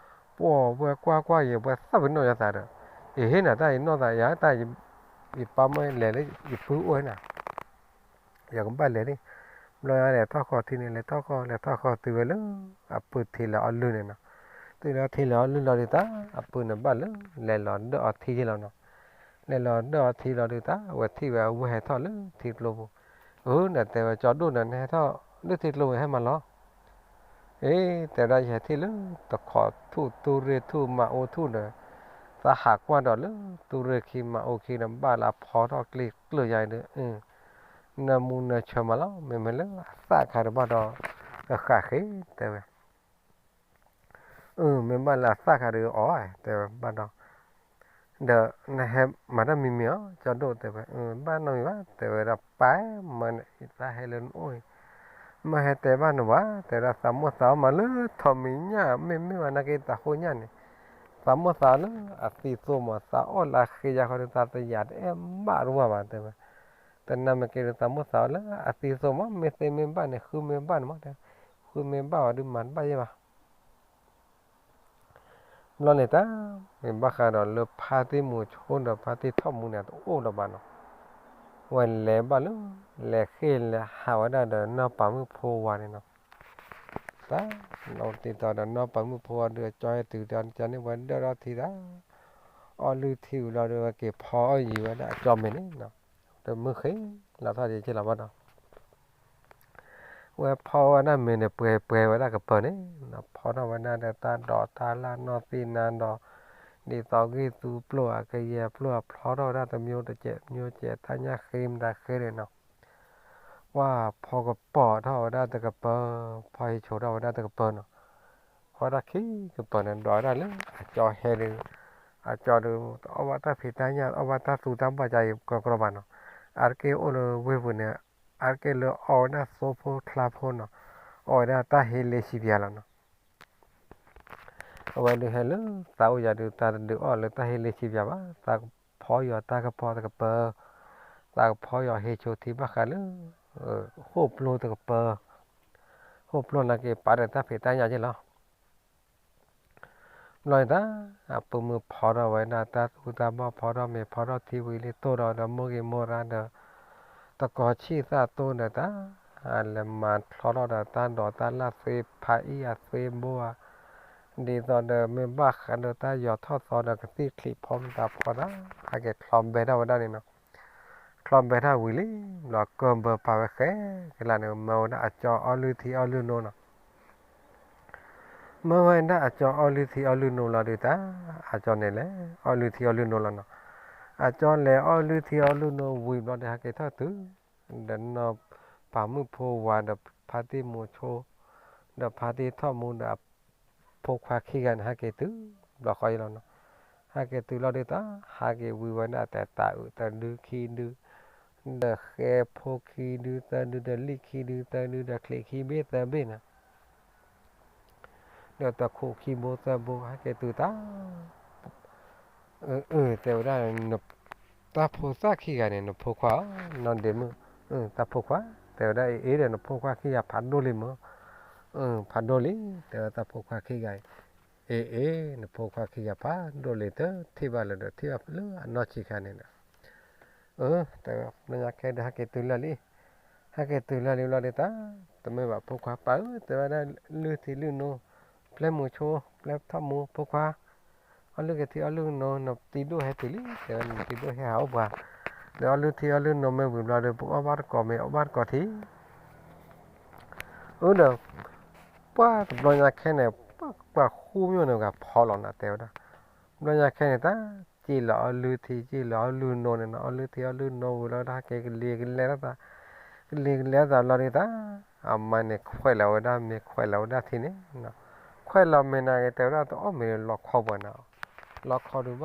ပှၤဝဲကွၢ်ကွၢ်ယံၤ ပှၤသၣ်ပနီၣ်ယသးဒီး ယဟ့ၣ်နၤတၢ်ယနီၢ်သးယၤတၢ် ယပၢ်မ့ၢ်လဲၤလၢယပုၢ်အိၣ်ဟဲနၤ ယကဘၣ်လဲၤလံ, ဘျီလဲၤထီၣ်ဃီထံန့ၣ် လဲၤထီၣ်ဃီ လဲၤထီၣ်ဃီတုၤဝဲလၢ အပုၢ်ထံလီၤအီၣ်လုၢ်န့ၣ်နီၤ, တုၤလၢထံလီၤအီၣ်လုၢ်လီၤဒုးတၢ် အပုၢ်န့ၣ်ဘၣ်လၢ လဲၤလီၤဒၢၣ်အီထံယ့ၢ်လီၤနီၤ, လဲၤလီၤဒၢၣ်အီထံလီၤဒုးတၢ် အဝဲထံၣ်ဝဲအဝဲၢ်ဟဲထီၣ်လၢထံကျိပူၤ, အၢ နတဲဝဲကၠီဒိၣ်ဒီး နဟဲထီၣ်လၢထံကျိပူၤဟဲမၤလီၤ အ့ တဲဝဲဒၣ်ယဟဲထံၣ်လၢတခီထူၣ်တူၢ်ရ့ၣ်ထူၣ်မၤအိၣ်ထူၣ်ဒီး, သးဟးကွၢ်ဒီးလၢတူၢ်ရ့ၣ်ခံမၤအိၣ်ခံဒီး ဘၣ်လၢအဖီထီၣ်ကျ့ကျၢၢ်ယါအံၤဒီး, နၢမူနၢဆၢမးလီၤ မ့မ့ၢ်လၢအသၣ်ခါဒီးဘၣ်ဒီး, အဃၣ်ဃ့တဲဝဲ အၢ မ့ၢ်ဘၣ်လၢအသၣ်ခါဒီးအီၣ် တဲဝဲဘၣ်ဒီး, ဒီးနဟဲမၤတၢ်မံၤမံၤအီၤ ကၠီဒိၣ်တဲဝဲ, ဘၣ်နီတမံၤဘၣ် တဲဝဲဒၣ်ပၢ်မၢန့ၣ် ယသးဟဲလၢနအိၣ်အံၤ, မၢဟဲတဲဘၣ်နဝၤ တဲဝဲဒၣ်သးမိၣ်သးအီၣ်မးလၢထိးမံၤညၣ် မ့မ့ၢ်ဝဲနာ်က့တၢ်ဟိၣ်ညၣ်န့ၣ်, သးမိၣ်သးလၢအသံသိမး သးအီၣ်လၢဃ့ယါဃီဒီး သးတယာ်တအဲၣ်ဘၣ်တဝၢ်ဘၣ်တဲဝဲ, တနာ်မ့ၢ်က့ၤဒီးသးမိၣ်သးလၢအသံသိမး မ့ၢ်သ့မ့ၢ်ဘၣ်န့ၣ် ဃုမ့ၢ်ဘၣ်န့ၣ်မး တဲ, ဃုမ့ၢ်ဘၣ်ဝဲဒုးမၤတဘၣ်ယဲၢ်ဘၣ် ဘျီန့ၣ်တၢ် မ့ၢ်ဘၣ်ဃးဒီးလၢဖါတံၢ်မူၤဆိဒီးဖါတံၢ်ထီၣ်မူၤန့ၣ် တအိၣ်လၢၤဘၣ်နီၤ, ဝဲလဲၤဘၣ်လၢ လဲၤဃ့လဲၤဟးဝဲဒၣ်ဒီးနီၢ်ပၤမုၣ်ဖိဝၤန့ၣ်နီၤ, တၢ် ဒ်သိးဒီးနီၢ်ပၤမုၣ်ဖိဝၤဒုးအကၠီဟဲတုၤတၢ်န့ၣ် ဝဲဒၢၣ်ထီၣ်ထံတၢ် အီၣ်လုၢ်ထံဝံၤလီၤဒီး ဝဲက့ၤဖီအီၣ်ယံၤဝဲဒၣ်အကၠီမ့ၤန့ၣ်နီၤ, တမုၢ်ဃ့လီၤထီၣ်ဒံးက့လီၤဘၣ်နီၤ ဝဲဖီဝဲဒၣ်မ့ၤန့ၣ် ပှဲၤပှဲၤဝဲဒၣ်ကပၢၤန့ၣ်, ဖီထီၣ်ဝဲဒၣ်ဒီးတၢ်ဒိးတၢ်လၢ်နီၢ်သံၣ်နါဒီး, ဒ်သိးဂံၢ်သူပျိၢ်အကယဲၢ်ပျိၢ်အဖျီထီၣ်ဝဲဒၣ်တမျိုးတကဲးမျိုးကဲး တၢ်ညၣ်ဃ့မတၤဃ့န့ၣ်နီၤ, ပှၤဖီကပီၤထီၣ်ဝဲဒၣ်တကပၢၤ, ဖီဟ့ၣ်ဆိထီၣ်ဝဲဒၣ်တကပၢၤနီၤ, ဖီဝဲဒၣ်ခံကပၢၤန့ၣ် ဒိးဝဲဒၣ်လၢအကၠီဟဲဒီး, အကၠီဒီး အီၣ်ဘၣ်တၢ်ဖံးတၢ်ညၣ် အီၣ်ဘၣ်တၢ်သူတၢ်ဘၣ်ကါအံၤကီကီဘၣ်နီၤ, အါတက့ၢ်အိၣ်လၢဝ့ၢ်ပူၤန့ၣ် အါတက့ၢ်လၢအီၣ်ဝဲဒၣ်သိဖိချါဖိနီၤ, အီၣ်ဝဲဒၣ်တၢ်ဟ့လ့ဆံပၠးလီၤနီၤ, အဝဲဒုးဟဲလၢသးအိၣ်ယၤဒုး တၢ်တဒုးအီၣ်လၢတၢ်ဟ့လ့ဆံပၠးဘၣ်, သးကဖီယီၤတၢ်ကပီၤတကပၢၤ, သးကဖီယီၤဟ့ၣ်ဆိထံဘၣ်ဃးလၢ ဃိၣ်ပျိတကပၢၤ, ဃိၣ်ပျိနာ်က့ၤပာ်ဒီးတၢ်ဖံးတၢ်ညၣ်က့လီၤ ဘျီန့ၣ်တၢ် အပုၢ်မုၢ်ဖီထီၣ်ဝဲဒၣ်တၢ်သူတၢ်ဘီၣ် ဖီထီၣ်မ့ၤ ဖီထီၣ်ထံဝံၤလံ တိၢ်ဒီးဒီးမိၢ်ဂ့ၤမိၢ်ရါဒီး တကီၤဆံၣ်သၣ်တိၢ်ဒီးတၢ် လဲၤမၤချီထီၣ်ဒီးတၢ်ဒိးတၢ်လၢ်သ့ဖးအံၣ်အသ့ဘိဧါ, ဒ်သိးဒီးမ့ၢ်ဘၣ်ဃးဒီးတၢ်ယီၤထီၣ်သီဒီးကသံၣ်ချံးဖီမတၤဖီတၢ် ဟဲက့ၤချီဘဲထီၣ်ဝဲဒၣ်န့ၣ်နီၤ, ချီဘဲထီၣ်ဝံၤလံ ဘျီကၢၢ်ဘၢပာ်ဝဲဃဲကလါန့ၣ် မၢဝဲဒၣ်အကၠီအီၣ်လုၢ်ထံအီၣ်လုၢ်နိနီၤ မၢဝဲဒၣ်အကၠီအီၣ်လုၢ်ထံအီၣ်လုၢ်နိလီၤဒုးတၢ်, အကၠီန့ၣ်လဲၤအီၣ်လုၢ်ထံအီၣ်လုၢ်နိလီၤနီၤ, အကၠီလဲၤအီၣ်လုၢ်ထံအီၣ်လုၢ်နိဝံၤဘျီဒီးဟဲက့ၤထီၣ်တုၤ ဒီးနီၢ်ပၤမုၣ်ဖိဝၤဒီးဖါတံၢ်မူၤဆိ ဒီးဖါတံၢ်ထီၣ်မူၤဒီးအဖိခွါခံဂၤန့ၣ် ဟဲက့ၤတုၤ ဘျီဃီအံၤလီၤနီၤ, ဟဲက့ၤတုၤလီၤဒုးတၢ် ဟးက့ၤဝံၤဝဲဒၣ်တဲတၢ်အုးတဒုခံဒု, ဒီးဃဲဖိခံဒုသၢဒု ဒီးလံၣ်ခံဒုသၢဒု ဒီးချံးခံဘ့ၣ်သၢဘ့ၣ်န့ၣ်, ဒီးတခိးခံဘိသၢဘိ ဟဲက့ၤတုၤတၢ် အၢ တဲဝဲဒၣ်, တၢ်ဖိသၣ်ခံဂၤန့ၣ် နဖိခွါဧၢ, နီၢ်ဒ့မုၣ်, တၢ်ဖိခွါ, တဲဝဲဒၣ်အ့ၣ်အ့ၣ်ဒီး နဖိခွါခံဂၤဖးဒိၣ်လံမၢ်, ဖးဒိၣ်လံ, တဲဝဲတၢ်ဖိခွါခံဂၤအံၤ, အ့ၣ်အ့ၣ် နဖိခွါခံဂၤဖးဒိၣ်လံ တထံၣ်ဘၣ်လၢၤဒီး ထံၣ်ဘၣ်လၢအနီၢ်ဆံးခါန့ၣ်ဒီး, အၢ တဲဝဲ ဘျီညါခဲဒီး ဟဲက့ၤတုၤလၢာ်လံ, ဟဲက့ၤတုၤလၢာ်လံဘျီဒုးတၢ်, တမ့ၢ်ဘၣ်ဖိခွါပာ်ဧၢ, တဲဝဲဒၣ် လုၢ်ထံလုၢ်နိ, ပျဲမူၤဆိ, ပျဲထီၣ်မူၤ ဖိခွါ, အီၣ်လုၢ်က့ၤထံအီၣ်လုၢ်က့ၤနိ, နတံၤဒိၣ်ဟဲတုၤလံ, တဲဝဲ နတံၤဒိၣ်ဟဲဟးအိၣ်ပှၤ, ဒီးအီၣ်လုၢ်ထံအီၣ်လုၢ်နိမ့ၢ်ဝံၤဘျီဒီး ပအီၣ်ဘၣ်တကိးမ့ၢ်အီၣ်ဘၣ်တကိးထံ အၢဒီး ပှၢ်တဘျီညါခဲန့ၣ် ပှၢ်ဃူမၠိၣ်န့ၣ်ဂၤဖီလီၤနၤ တဲဝဲဒၣ်, ဘျီညါခဲန့ၣ် တၢ်စံၣ်လီၤအီၣ်လုၢ်ထံ စံၣ်လီၤအီၣ်လုၢ်နိန့ၣ်နီၤ, အီၣ်လုၢ်ထံအီၣ်လုၢ်နိဝံၤလီၤ တၢ်ဟဲက့ၤကလံၤကလဲသး, ကလံၤကလဲသးဘျီဒုးတၢ်, အမါန့ၣ်ခွဲးလီၤဝဲဒၣ် မ့ၤခွဲးလီၤဝဲဒၣ်ထံန့ၣ်, ခွဲးလီၤမ့ၤန့ၣ်ဂ့ၤ တဲဝဲဒၣ်တအီၣ်မ့ၤလၢလီခီပှၤန့ၣ်, လီ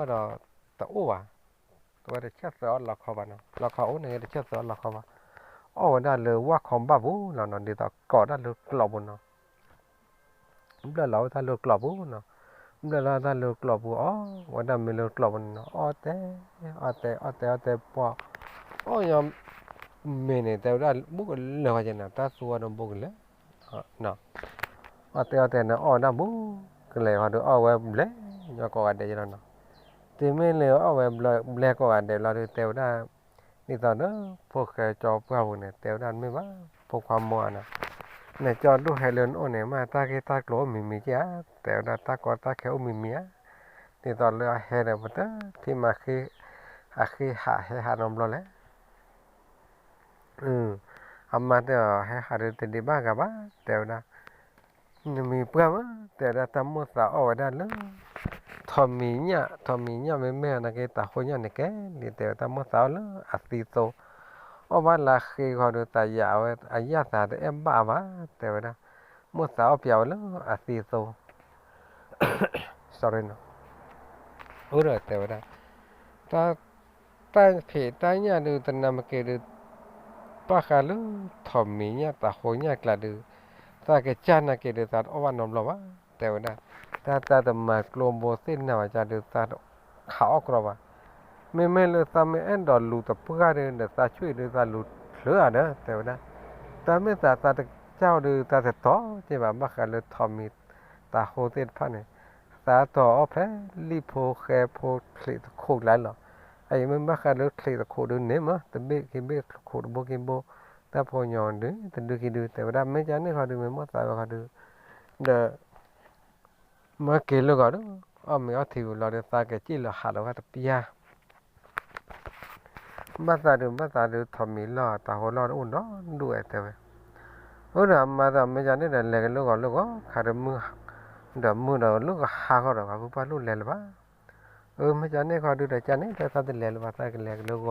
ခီဒုးဘၣ်ဒီး တအိၣ်ဘၣ် အဝဲတဆၢၣ်သၢအီၣ်လီခီဘၣ်နီၤ, လီခီအိၣ်န့ၣ်ဂ့ၤ တဆၢၣ်သၢအီၣ်လီခီဘၣ်, အီၣ်ဝဲဒၣ်လၢဝၣ်ခီဘၣ်ပူၤလီၤနီၤ, ဒ်သိးကိးတၢ်လၢကျိးပူၤနီၤ, ဘျၢၣ်လီၤဝဲတၢ်လၢကျိးပူၤနီၤ, ဘျၢၣ်လီၤတၢ်လၢကျိးပူၤ အီၣ်ဝဲဒၣ်မ့ၤလၢကျိးပူၤန့ၣ်နီၤ, အီၣ်တဲ, အီၣ်တဲ အီၣ်တဲ အီၣ်တဲပှၢ်, အီၣ်ညီ မ့ၤန့ၣ် တဲဝဲဒၣ်ဘူးကလၢာ်ဝဲက့ၤနီၤ, တၢ်သူဝဲဒီးဘူးကလၢာ် အီၣ်တဲအီၣ်တဲန့ၣ် အီၣ်ဝဲဒၣ်ဘူးကလဲာ်ဃီဒီး အီၣ်ဝဲဘျဲၣ်ညီကိးဂၤဒဲးလီၤနီၤ, တုၤမ့ၢ်လၢအီၣ်ဝဲဘျဲၣ်ကိးဂၤဒဲးလီၤဒီး တဲဝဲဒၣ်, ဒ်သိးဒီး ဖိၣ်ဃဲကၠီပှၢ်ပူၤန့ၣ် တဲဝဲဒၣ်တမ့ၢ်ဘၣ် ဖိခွါမိၢ်ဧါနီၤ, နကၠီဒိၣ်ဟဲလၢနအိၣ်န့ၣ် မ့ၢ်တၢ်ဂ့ၢ်တၢ်ကျိၤအိၣ်မံၤမံၤက့ဧါ, တဲဝဲဒၣ်တၢ်ကီတၢ်ခဲအိၣ်မံၤမံၤဧါ, ဒ်သိးလၢအဟဲဒီး ပတထံၣ်မၤဃ့, အဃ့ဟးဟဲဟးနီတဘျီလဲၣ် အမါတဲအီၤ ဟဲဟးဒီးတဒံးဘၣ်ဂၤဘၣ် တဲဝဲဒၣ်, နမံၤပှၢ်မး တဲဝဲဒၣ် တၢ်မိၣ်သးအီၣ်ဝဲဒၣ်လၢ ထိးမံၤညၣ်, ထိးမံၤညၣ်မ့မ့ၢ်နာ်က့ တၤဟိညၣ်န့ၣ်ကဲလံ တဲဝဲ တၢ်မိၣ်သးအီၣ်လၢအသံသိ, အီၣ်ဘၣ်လၢဃ့ဃီဒီး သးယၤဝဲ အယၣ်သးတအဲၣ်ဘၣ်ဘၣ် တဲဝဲဒၣ်, မိၣ်သးအီၣ်ပျးဝဲလၢအသံသိ sorry နီၤ, အၢဒီးတဲဝဲဒၣ်, တၢ်ဖံးတၢ်ညၣ်ဒုး တနၢ်မ့ၢ်က့ၤဒုး ဘၣ်ဃးလၢ ထိးမံၤညၣ်တၤဟိညၣ်ကျါဒုး သးကစၢ်နာ်က့ၤဒုး သးတအီၣ်ဘၣ်နီတဘျီဘၣ် တဲဝဲဒၣ်, တၢ်တၢ်တမၤကျိဘိသ့ၣ်နၤဘၣ်ကၢ်ဒုး သးခးအီၣ်ကြီဘၣ်, မ့မ့ၢ်လၢသးမ့ၢ်အဲၣ်ဒိးလူၤတပှၢ်ဒုး ဒီးသးဆူၣ်အံၤဒုး သးလူၤချၢအါဒီး တဲဝဲဒၣ်, တၢ်မ့ၢ်သးသးတကစၢ်အီၤဒုး သးတတီၤက့ၤဘၣ် ဘၣ်ဃးလၢထိးမံၤ တၤဟိသ့ၣ်တဖၣ်န့ၣ်, သးတီၤအီၣ်ဖဲလံၣ်ဖိဃဲဖိချံးသခိးကျါလီၤ, အအံၤမ့ၢ်ဘၣ်ဃးလၢချံးသခိးဒုးန့ၣ်မး တဘ့ၣ်ခံဘ့ၣ်သခိးတဘိခံဘိ, တၢ်ဖိညီဒုး တဒုခံဒု တဲဝဲဒၣ် မ့ၢ်ကန့ၣ်ဃီဒုး မ့ၢ်မိၣ်သးဝဲဃီဒုး, ဒီး မ့ၢ်က့ၤလၢဂီၤဒီး အီၣ်မ့ၤအီထံဝံၤလီၤဒီး သးကစံၣ်လီၤဟးလီၤဝဲတပျၢ် ဘၣ်သးဒုး ဘၣ်သးဒုး ထိးမံၤလီၢ်တၤဟိလီၢ်တအိၣ်ဒီးဒူၣ်ဝဲတဲဝဲ, အၢဒီးအမါသးမ့ၢ်ကန့ၣ်ဒီး လဲၤကလၢဂီၤလၢဂီၤ ခးဒီးမုၢ်, ဒီးမုၢ်ဒီးလၢကဟါဃီဒီး ပှၤဖုပှၢ်လိၣ်လဲၤလၢၤဘၣ်, အၢ မ့ၢ်ကန့ၣ်ဃီဒုးဒီး ကန့ၣ်ဒီး သးတလဲၤလၢၤဘၣ် သးကလဲၤကလၢဂီၤ,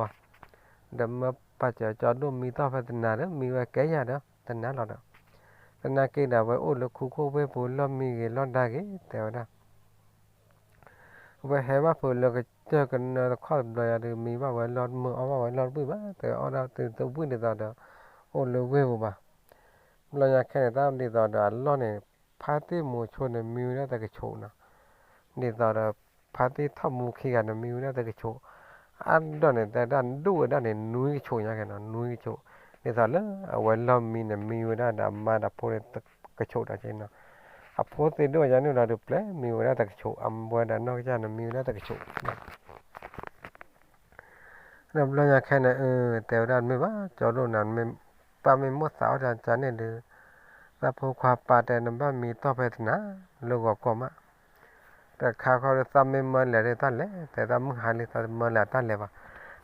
ဒီးမၢပာ်စၢၤကၠီဒိၣ်မံသီၣ်ဖဲတနၤဒီး မံဝဲကဲယၤဒီး တနၤလီၤဒီး သနာ်က့ဒီးအဝဲအိၣ်လၢခူခိၣ်ဝ့ၢ်ပူၤ လီၢ်မံဂ့ၤလီၢ်ဒါဂ့ၤ တဲဝဲဒၣ်, အဝဲဟဲဘၣ်ဖုးလၢကစၢၢ်ကနၢတခီတဘျီယၤဒီး မံဘၣ်ဝဲလီၢ်တမုာ် အီၣ်ဘၣ်ဝဲလီၢ်တဘုၣ်ဘၣ် တဲဝဲအီၣ်ဒၣ်တဘုၣ်ဒ်သိးဒီး အိၣ်လၢဝ့ၢ်ပူၤဘၣ်, ဘျီညါခဲန့ၣ် တၢ်ဒ်သိးဒီးအလီၢ်န့ၣ် ဖါတံၢ်မူၤဆိန့ၣ် မံဝဲဒၣ်တကဆိးနီၤ, ဒ်သိးဒီး ဖါတံၢ်ထီၣ်မူခံဂၤန့ၣ် မံဝဲဒၣ်တကဆိး, အါဒိၣ်န့ၣ် တဲဒၣ်ဒူၣ်ဝဲဒၣ်န့ၣ် နွံကဆိးညါက့ၤနီၤ နွံကဆိး, ဒ်သိးလၢအဝဲလီၢ်မံန့ၣ် မံဝဲဒၣ်ဒီးအမါဒီးဖိန့ၣ် ကဆိးဒီးက့ၤနီၤ, အဖိသ့ၣ်ဒိၣ်ညါန့ၣ်လီၤဒီး ပျဲမံဝဲဒၣ်တကဆိး အဝဲဒီးနီၢ်ကစၢ်န့ၣ် မံဝဲဒၣ်တကဆိး ဒီးဘျီညါခဲန့ၣ် အၢ တဲဝဲဒၣ်မ့ၢ်ဘၣ် ကၠီဒိၣ်နၤ ပၢ်မ့ၢ်မိၣ်သးအီၣ်တၢ်ကန့ၣ်ဒီး သးဖိခွါပာ်တဲနဘၣ်မံတီၢ်ဖဲတနၤ လၢဂီၤကီၢ်မး, တခါခီဒီးသးမ့ၢ်မၢလဲၤဒ်တၢ်လဲၤ တဲသးမုၢ်ဟါလံ သးတမၢလဲၤတၢ်လဲၤဘၣ်,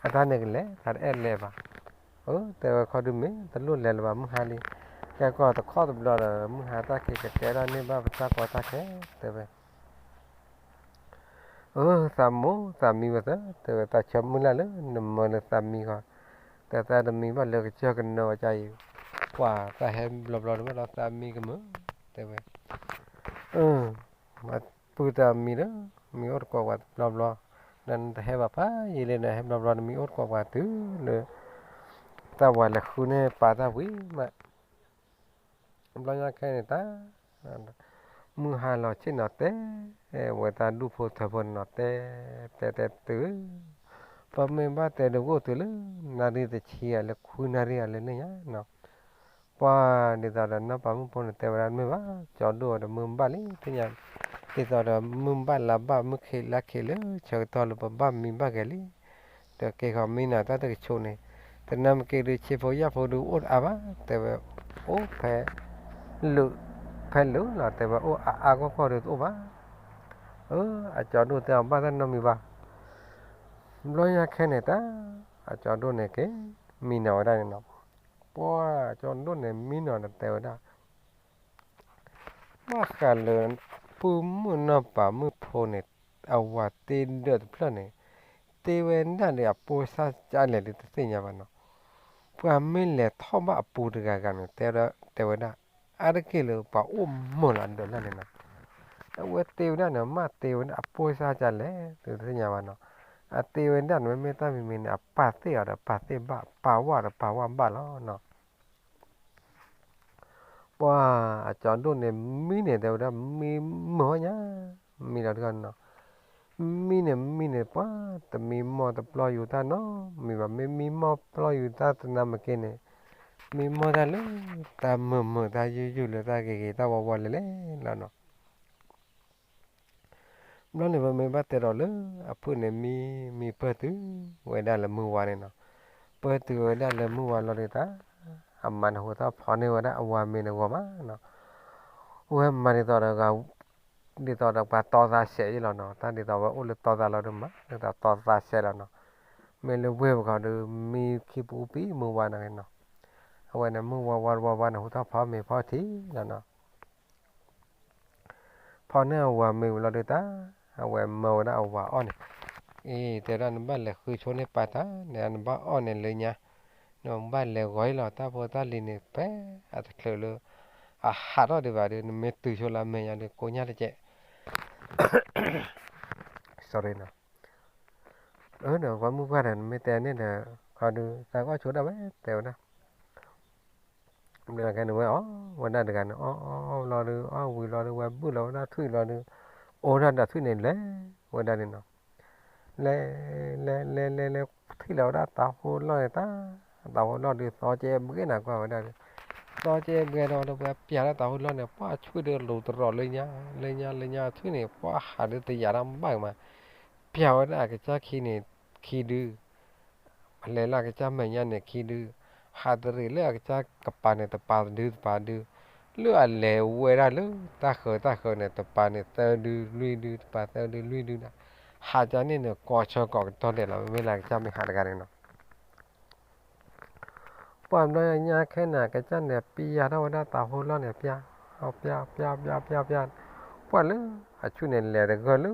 အတၢ်န့ၣ်ကလဲၤ သးတအဲၣ်လဲၤဘၣ်, အၢ တဲဝဲခီဒုးမ့ၢ်တလိၣ်လဲၤလၢၤဘၣ်မုၢ်ဟါလံ, ကဲကီၢ်တခီတဘျီဒီး မုၢ်ဟါတၢ်ခံကကဲထီၣ်န့ၢ်ဘၣ်ပတၢ်ကီတၢ်ခဲ တဲဝဲ အၢ သးမိၢ် သးမံဝဲသၢ တဲဝဲ သးဆၢမုၢ်လၢ်လၢနမၢလၢသးမံဃီ, တဲသးတမံဘၣ်လၢကစၢၢ်ကနၢအကါအံၤ, ပှၤသးဟဲဘျီဘျီတဘၣ်ဒီးသးမံကမၢ, တဲဝဲ, အၢ ပုၢ်တၢ်မံဒီး မံအိၣ်တကိးဝဲတဘျီဘျီ, ဒီးနတဟဲဘၣ်ဖးယံာ်လံဒီး ဟဲဘျီဘျီနမံအိၣ်တကိးပှၤတုၤလၢ တၢ်ဝၤလဲၤဃုန့ၢ်ပာ်တၢ်ဝံၤမး ဘျီညါခဲန့ၣ်တၢ် မုၢ်ဟါလီၤဆ့ၣ်နီၤတဲ ဝဲတၢ်ဒူၣ်ဖိထၢဖိန့ၣ်နီၤ တဲ တဲတဲတုၤ ပမ့ၢ်ဘၣ်တဲဒုးအိၣ်တုၤလၢ နၣ်ရံၣ်တဆံဂၤလၢ ခွံနၣ်ရံၣ်ဂၤလၢန့ၣ်ညါနီၤ ပှၤဒ်သိးဒီးနီၢ်ပၤမုၣ်ဖိန့ၣ်တဲဝဲဒၣ်မ့ၢ်ဘၣ် ကၠီဒိၣ်ဒီးမုၢ်ဘၣ်လံ သ့ၣ်ညါ ဒ်သိးဒီးမုၢ်ဘၣ်လါဘၣ် မုၢ်ခ့လါခ့လၢဆၢကတီၢ်လၢပဘၣ်မံဘၣ်ဂဲၤလံ ဒီးက့ၤဃီၤမံနၤတၢ်တကဆိးန့ၣ် တနၢ်မ့ၢ်က့ၤဒုးဆ့ဖိယာ်ဖိဒုးအိၣ်တအါဘၣ် တဲဝဲ အိၣ်ဖဲ လုာ် ဖဲလုာ်လီၤ တဲဝဲအိၣ်အါအါဂီၢ်ဂီၢ်ဒုးတအိၣ်ဘၣ် အၢ အကၠီဒိၣ်တဲအီၤဘၣ်တၢ်နီတမံၤဘၣ် ဘျီညါခဲန့ၣ်တၢ် အကၠီဒိၣ်န့ၣ်က့ၤ မံနီၤဝဲဒၣ်န့ၣ်နီၤ ပှၤကၠီဒိၣ်န့ၣ်မံနီၤဒီးတဲဝဲဒၣ် ဘၣ်ဃးလၢ ပုၢ်မုၣ်နီၢ်ပၤမုၣ်ဖိန့ၣ် အဝၤတ့ဒၢးတဖျၢၣ်န့ၣ် တ့ဝဲဒၣ်ဒီးအပိၢ်စၢ်ကလဲၣ်ဒုးတသ့ၣ်ညါဘၣ်နီၤ ပှၤမ့ၢ်လဲၤထီၣ်ဘၣ်အပူၤတဂၤဂၤန့ၣ် တဲဝဲဒၣ် အါတက့ၢ်လၢပှၤအိၣ်မုာ်လီၤဒၢးလၢ်န့ၣ်နီၤ အဝဲတ့ဝဲဒၣ်န့ၣ် မ့ၢ်တ့ဝဲဒၣ်အပိၢ်စၢ်ကလဲၣ်ဒုးတသ့ၣ်ညါဘၣ်နီၤ အတ့ဝဲဒၣ်န့ၣ် မ့မ့ၢ်တၢ်မံၤမံၤန့ၣ် အပာ်သ့ၣ်အီၤဒီးပာ်သ့ၣ်ဘၣ် ပာ်ဝဲဒီးပာ်ဝဲဘၣ်လီၤနီၤ ပှၤအကၠီဒိၣ်န့ၣ် မံန့ၣ်တဲဝဲဒၣ် မံမုာ်ဝဲညါ မံလီၤတဂၤနီၤ မံန့ၣ် မံန့ၣ် ပှၤတမံမီၢ်တပျီယူၤတၢ်နီတမံၤဘၣ် မ့ၢ်မံမီၢ်ပျီယူၤတၢ်တနၢ်မ့ၢ်က့ၤန့ၣ် မံမီၢ်တၢ်လၢ တၢ်မုာ်မုာ်တၢ်ယုၢ်ယုၢ်လၢတၢ်ဂ့ၤဂ့ၤတၢ်ဝါဝါလဲၤလဲၤလီၤနီၤ ဘျီန့ၣ် ပမ့ၢ်ဘၣ်တဲဒီးလၢ အဖုၣ်န့ၣ်မံ မံပၢၢ်တုၤဝဲဒၣ်လၢမုၢ်ဝါန့ၣ်နီၤ, ပၢၢ်တုၤဝဲဒၣ်လၢမုၢ်ဝါလီၤဒုးတၢ်, အမါန့ၣ်ဟူထီၣ်ဖီန့ၢ်ဝဲဒၣ်အဝၤမ့ၤန့ၣ်ဂီၤမးနီၤ, ဝဲမၤဒ်သိးဒီး ဒ်သိးဒီးပှၤတီသးစဲးယ့လီၤနီၤ, တၢ်ဒ်သိးဝဲအိၣ်လၢတီသးလီၤဒုးမး ဒ်သိးတီသးစဲးလီၤနီၤ, မ့ၢ်လၢဝ့ၢ်ပူၤဃီဒုး မံခံပူၤပံမုၢ်ဝါန့ၣ်နီၤ, အဝဲန့ၣ်မုၢ်ဝါဝါတဝါဝါန့ၣ် ဟူထီၣ်ဖီမ့ၤဖီထံလီၤနီၤ. ဖီန့ၢ်အဝၤမ့ၤဝံၤလီၤဒုးတၢ်, အဝဲမၢဝဲဒၣ်အဝၤအီၣ်န့ၣ်, အ့ တဲဝဲဒၣ်နဘၣ်လဲၤဃုဆိန့ၢ်ပၢ်တၢ်န့ၣ် နဘၣ်အီၣ်န့ၣ်လၢညါ, နဘၣ်လဲၤဂီၤအံၤလီၤ တၢ်ဖိတၢ်လံၤန့ၣ် ဖဲအတချုးလၢ အဟးထီၣ်ဒံးဘၣ်ဒုး နမ့ၢ်တုၤဆိလၢအမဲာ်ညါဒုး ကိညၢ်တကဲး sorry နီၤ, အၢ ဒီးပှၤမုၢ်ပှၢ်ဒီး နမ့ၢ်တဲန့ၣ်ဒီး ခီဒုး သးကအီၣ်ဆိဒၣ်ဝဲ တဲဝဲဒၣ် ဘျီခဲန့ၣ်ဝဲအီၣ်ဝဲဒၣ်တဂၤန့ၣ် အီၣ်အီၣ်လီၤဒုး အီၣ်ဝံၤလီၤဒုး ဝဲဘုၣ်လီၤဝဲဒၣ်ထွံၣ်လီၤဒုး, အိၣ်ဒၣ်ဒီးထွံၣ်န့ၣ်လဲၤဝဲဒၣ်န့ၣ်နီၤ, လဲၤ လဲၤ လဲၤ လဲၤ လဲၤ ထံၣ်လီၤဝဲဒၣ်တၤဟိလီၢ်န့ၣ်တၢ်, တၤဟိလီၢ်ဒုး သီကဲဘှဲနၤကွၢ်ဝဲဒၣ်ဒုး, သီကဲဘှဲဒီး ဒီးပှၤပျၢ်လၢတၤဟိလီၢ်န့ၣ် ပှၤထွံၣ်ဒုးလူၤတရီးလၢညါ, လၢညါ လၢညါထွံၣ်န့ၣ် ပှၤဟးဒုးတယာ်တၢ်ဘၣ်ကမး, ပျၢ်ဝဲဒၣ်အကစၢ်ခံန့ၣ် ခံဒု လဲၤလၢအကစၢ်မဲာ်ညါန့ၣ်ခံဒု, ဟးတရံးလၢအကစၢ်ကပၤန့ၣ် တပၤတဒုတပၤဒု, လၢအလဲၤဝဲဒၣ်လၢတၢ်ဃၢၤတၢ်ဃၢၤန့ၣ် တပၤန့ၣ်သၢဒုလွံၢ်ဒု တပၤသၢဒုလွံၢ်ဒုဒၣ်, ဟးကန့ၣ်န့ၣ် ကိးဆၢကိးကတီၢ်ဒဲးလီၤ မ့မ့ၢ်လၢအကစၢ်မ့ၢ်ဟးတဂၤန့ၣ်နီၤ. ပှၤဘျီညါခဲန့ၣ် အကစၢ်န့ၣ် ပျၢ်ထီၣ်ဝဲဒၣ်တၤဟိလီၢ်န့ၣ် ပျၢ် ပျၢ် ပျၢ် ပျၢ် ပျၢ်, ပှၤလၢအဆွံၣ်န့ၣ် လဲၤတဂၢၢ်လၢ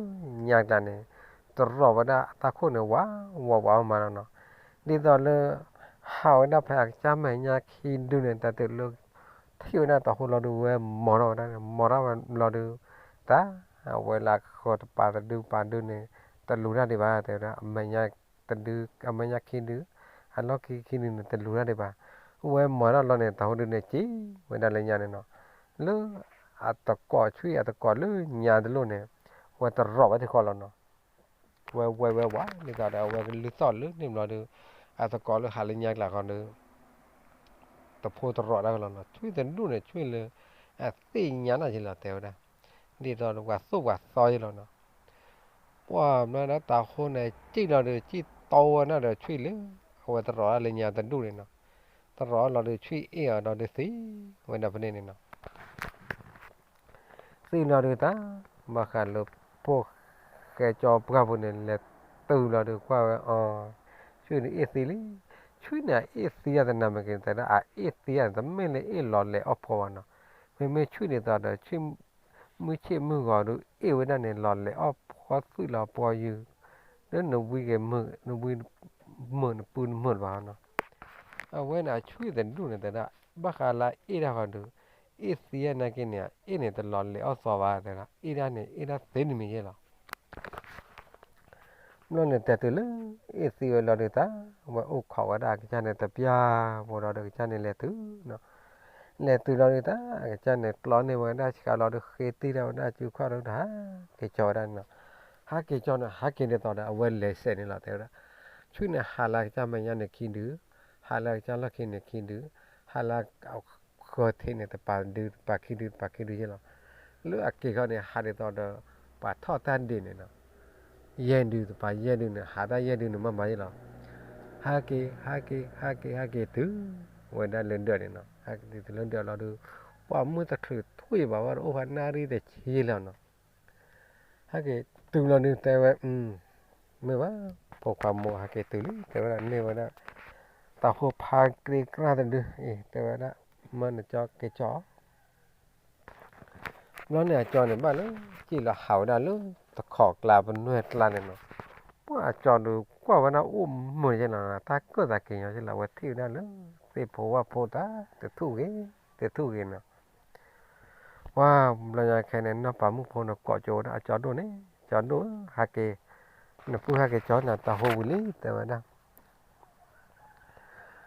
ညါကျါန့ၣ် တရီးဝဲဒၣ်အတၢ်ခိၣ်န့ၣ် ဝးဝးဝးမးလီၤနီၤ. ဒ်သိးလၢ ဟးဝဲဒၣ်ဖဲအကစၢ်မဲာ်ညါခံဒုန့ၣ် တၢ်တုၤလၢ ထံၣ်ဝဲဒၣ်တၤဟိလီၢ်ဒုး ဝဲမိာ်ထီၣ်ဝဲဒၣ်န့ၣ် မိာ်ထီၣ်ဝဲလီၤဒုး တၢ် အဝဲလၢအဃၢၤတပၤတဒုပၤဒုန့ၣ် တလူၤတၢ်ဒံးဘၣ် တဲဝဲဒၣ် အမဲာ်ညါတဒု အမဲာ်ညါခံဒု အလီၢ်ခံခံဒုန့ၣ် တလူၤတၢ်ဒံးဘၣ်. ဝဲမိာ်ထီၣ်လီၤန့ၣ် တၤဟိဒုန့ၣ် က့ၤဝဲဒၣ်လၢညါန့ၣ်နီၤ. လၢအတကိးဆွံၣ်အတကိးလၢညါတလိၣ်န့ၣ် ဝဲတရီးဝဲထံဃီလီၤနီၤ. ဝဲဝဲဝဲဝး ဒ်သိးဒီးအဝဲကလုၢ်သီၣ်လၢန့ၣ်ဘျီဒုး အတကိးလၢဟးလၢညါကျါဃီဒုး တဖိတရီးတၢ်ကလီၤနီၤ. ဆွံၣ်တဒူၣ်န့ၣ် ဆွံၣ်လၢ အသ့ၣ်ညါနီၢ်က့လီၤ တဲဝဲဒၣ် ဒ်သိးဒီးပှၤသိၣ်ပှၤသီယ့လီၤနီၤ. ပှၤမၤဒၣ်တၤဟိန့ၣ် စံၣ်လီၤဒုး စံၣ်တီဝဲဒၣ်ဒီးဆွံၣ်လၢ အဝဲတရီးဒၣ်လၢညါတဒူၣ်န့ၣ်နီၤ. တရီးလီၤဒုး ဆွံၣ်အ့ၣ်အီၤဒီးဒုးသံဝဲဒၣ်ဖဲန့ၣ်န့ၣ်နီၤ. သံလီၤဒုးတၢ် ဘၣ်ဃးလၢဖိၣ်ဃဲကၠီပှၢ်ပူၤန့ၣ် လဲၤတုၤလီၤဒုးကွၢ်ဝဲအီၤ ဆွံၣ်န့ၣ်အ့ၣ်သံလံ. ဆွံၣ်န့ၣ်အအ့ၣ်သံယၤတနၤမ့ၢ်က့ၤ တဲဒၣ်အအ့ၣ်သံယၤန့ၣ် တမ့ၢ်လၢအ့ၣ်လီၤလဲၤအီၣ်ဖိဘၣ်နီၤ. မ့မ့ၢ်ဆွံၣ်ဒ်သိးဒီး မုၢ်ဆ့ၣ်မုၢ်ဂီၤဒုး အ့ၣ်ဝဲဒၣ်န့ၣ် လီၤလဲၤအီၣ်ဖှီၣ်သွံၣ်လီၤပှီၢ်ယုၢ် လၢနဝံက့ၤမုာ် နဝံမုာ်နပုၢ်နမုာ်တဘၣ်နီၤ. အဝဲန့ၣ်အဆွံၣ်တဒူၣ်န့ၣ်တဲဒၣ် ဘၣ်ဃးလၢအ့ၣ်တၢ်ဃီဒုး အ့ၣ်သံယၤနာ်က့န့ၣ် အ့ၣ်န့ၣ်တလီၤလဲၤအီၣ်သီဘၣ်တဲဒၣ် အ့ၣ်ဒၣ်န့ၣ် အ့ၣ်ဒၣ်သ့တမံၤယ့လီၤ. ဘျီန့ၣ်တဲတုၤလၢ အ့ၣ်သံဝဲလီၤဒုးတၢ် ဝဲအိၣ်ခိးဝဲဒၣ်အကစၢ်န့ၣ်တပျၢ်ဖိဒီး ကစၢ်န့ၣ်လဲၤတုၤနီၤ. လဲၤတုၤလီၤဒုးတၢ် အကစၢ်န့ၣ် ကျီန့ၢ်ဝဲဒၣ်ဆှးလီၤဒုး ဃ့တံၢ်ဒၣ်ဝဲဒၣ်စုခီၣ်ဒုးတၢ် ဟးက့ၤကၠီဝဲဒၣ်န့ၣ်နီၤ. ဟးက့ၤကၠီန့ၣ် ဟးက့ၤဒ်သိးဒီး အဝဲလဲၤစဲးန့ၣ်လီၤ တဲဝဲဒၣ်. ဆူန့ၣ်ဟးလၢကစၢ်မဲာ်ညါန့ၣ်ခံဒုး, ဟးလၢကစၢ်လီၢ်ခံန့ၣ်ခံဒုး, ဟးလၢ ဃၢၤထံးန့ၣ် တပၤဒုး တပၤခံဒုး တပၤခံဒုးယ့ၢ်လီၤ. လၢအက့ၤခီန့ၣ် ဟးဒ်သိးဒီး ပှၤထီၣ်တၢ်ဒ့ၣ်န့ၣ်နီၤ. ယဲၢ်ဒုး တပၤယဲၢ်ဒုးန့ၣ် ဟးတၢ်ယဲၢ်ဒုးန့ၣ် မၤမၤယ့ၢ်လီၤ. ဟးက့ၤ ဟးက့ၤ ဟးက့ၤ ဟးက့ၤတုၤဝဲဒၣ်လၢဒၢးန့ၣ်နီၤ. ဟးက့ၤတုၤလၢဒၢးလီၤဒုး ပှၤမုၢ်တချုးထွံၣ်ဘၣ်ဝဲဒီး အိၣ်ဖးနၣ်ရံၣ်တဆံလီၤနီၤ. ဟဲက့ၤတုၤလီၤဒုးတဲဝဲ, မ့ၢ်ဘၣ်, ဖိခွါမိၢ်ဟဲက့ၤတုၤလံ တဲဝဲဒၣ် န့ၢ်ဝဲဒၣ် တၢ်ဟိဖါကြ့ကြၢ်တဒု, အ့ တဲဝဲဒၣ်, မၢနကၠီက့ၤကၠီအီၤ. ဘျီန့ၣ်အကၠီန့ၣ်ဘၣ်လၢ စံၣ်လီၤဟးဝဲဒၣ်လၢ တခီကျါပနွဲၢ်ကျါန့ၣ်နီၤ, ပှၢ်အကၠီဒုးကွၢ်ဝဲဒၣ်အိၣ်မုာ်ယ့ၢ်လီၤ, တၢ်ကၢၣ်သးက့ၤညီယ့ၢ်လီၤ, အဝဲထံၣ်ဝဲဒၣ်လၢ သ့ၣ်ဖိဝၣ်ဖိတၢ် တထူၣ်ဂ့ၤ တထူၣ်ဂ့ၤနီၤ. ပှၢ်ဘျီညါခဲန့ၣ် နီၢ်ပၤမုၣ်ဖိန့ၣ်ကိးကၠိဝဲဒၣ် အကၠီဒိၣ်န့ၣ်, ကၠီဒိၣ်ဧၢ, ဟဲက့ၤ, နပုၢ်ဟဲက့ၤကၠီနၤ တၢ်ဟိဝံၤလံ တဲဝဲဒၣ်.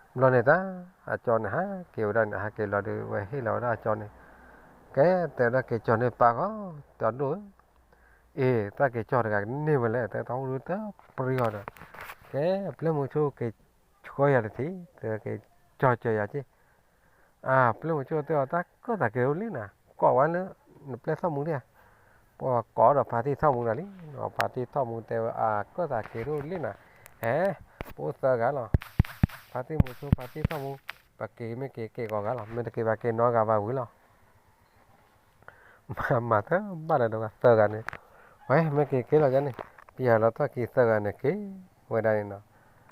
ဘျီန့ၣ်တၢ် အကၠီန့ၣ် ဟဲက့ၤဝဲဒၣ်န့ၣ် ဟဲက့ၤလီၤဒုး ဝဲဟ့ၣ်လီၤဝဲဒၣ်အကၠီန့ၣ်, ကဲ တဲဝဲဒၣ် က့ၤကၠီန့ၣ်ပၢ်ဃီ ကၠီဒိၣ်ဧၢ, အ့ တၢ်က့ၤကၠီတဂၤကန့ၢ်ဝဲလဲၣ် တဲတၢ်ဟိဒုးတပြံအီၤဒီး, ကဲ ပျဲၢ်မုဆိက့ၤဆှၢယၤတထံၣ် တဲဝဲ က့ၤကၠီစၢၤယၤက့ၢ်. အါ ပျဲၢ်မုဆိတဲအီၤ တၢ်ကၢၣ်သးက့ၤအိၣ်လံနၤ, ကိးဝဲလၢ နပျဲၢ်ထီၣ်မူဒံးဧါ. ပှၤကိးဒီးဖါတံၢ်ထီၣ်မူနၤလံ, ဖါတံၢ်ထီၣ်မူတဲဝဲ အါ ကၢၣ်သးက့ၤအိၣ်လံနၤ, ဟဲ ပအိၣ်သၢဂၤလီၤ. ဖါတံၢ်မုဆိ ဖါတံၢ်ထီၣ်မူ, ပက့ၤမ့ၢ်က့ၤက့ၤကိးဂၤလီၤ, မ့ၢ်တက့ၤဘၣ်က့ၤနီတဂၤဘၣ်ဝံၤလီၤ. မၤမၤတဘၣ်လၢၤဒီးသၢဂၤန့ၣ်, ဝဲမ့ၢ်က့ၤက့ၤလီၤယါန့ၣ်, ပယီၤလီၤထီၣ်က့ၤသၢဂၤန့ၣ်က့ၤဝဲဒၣ်န့ၣ်နီၤ,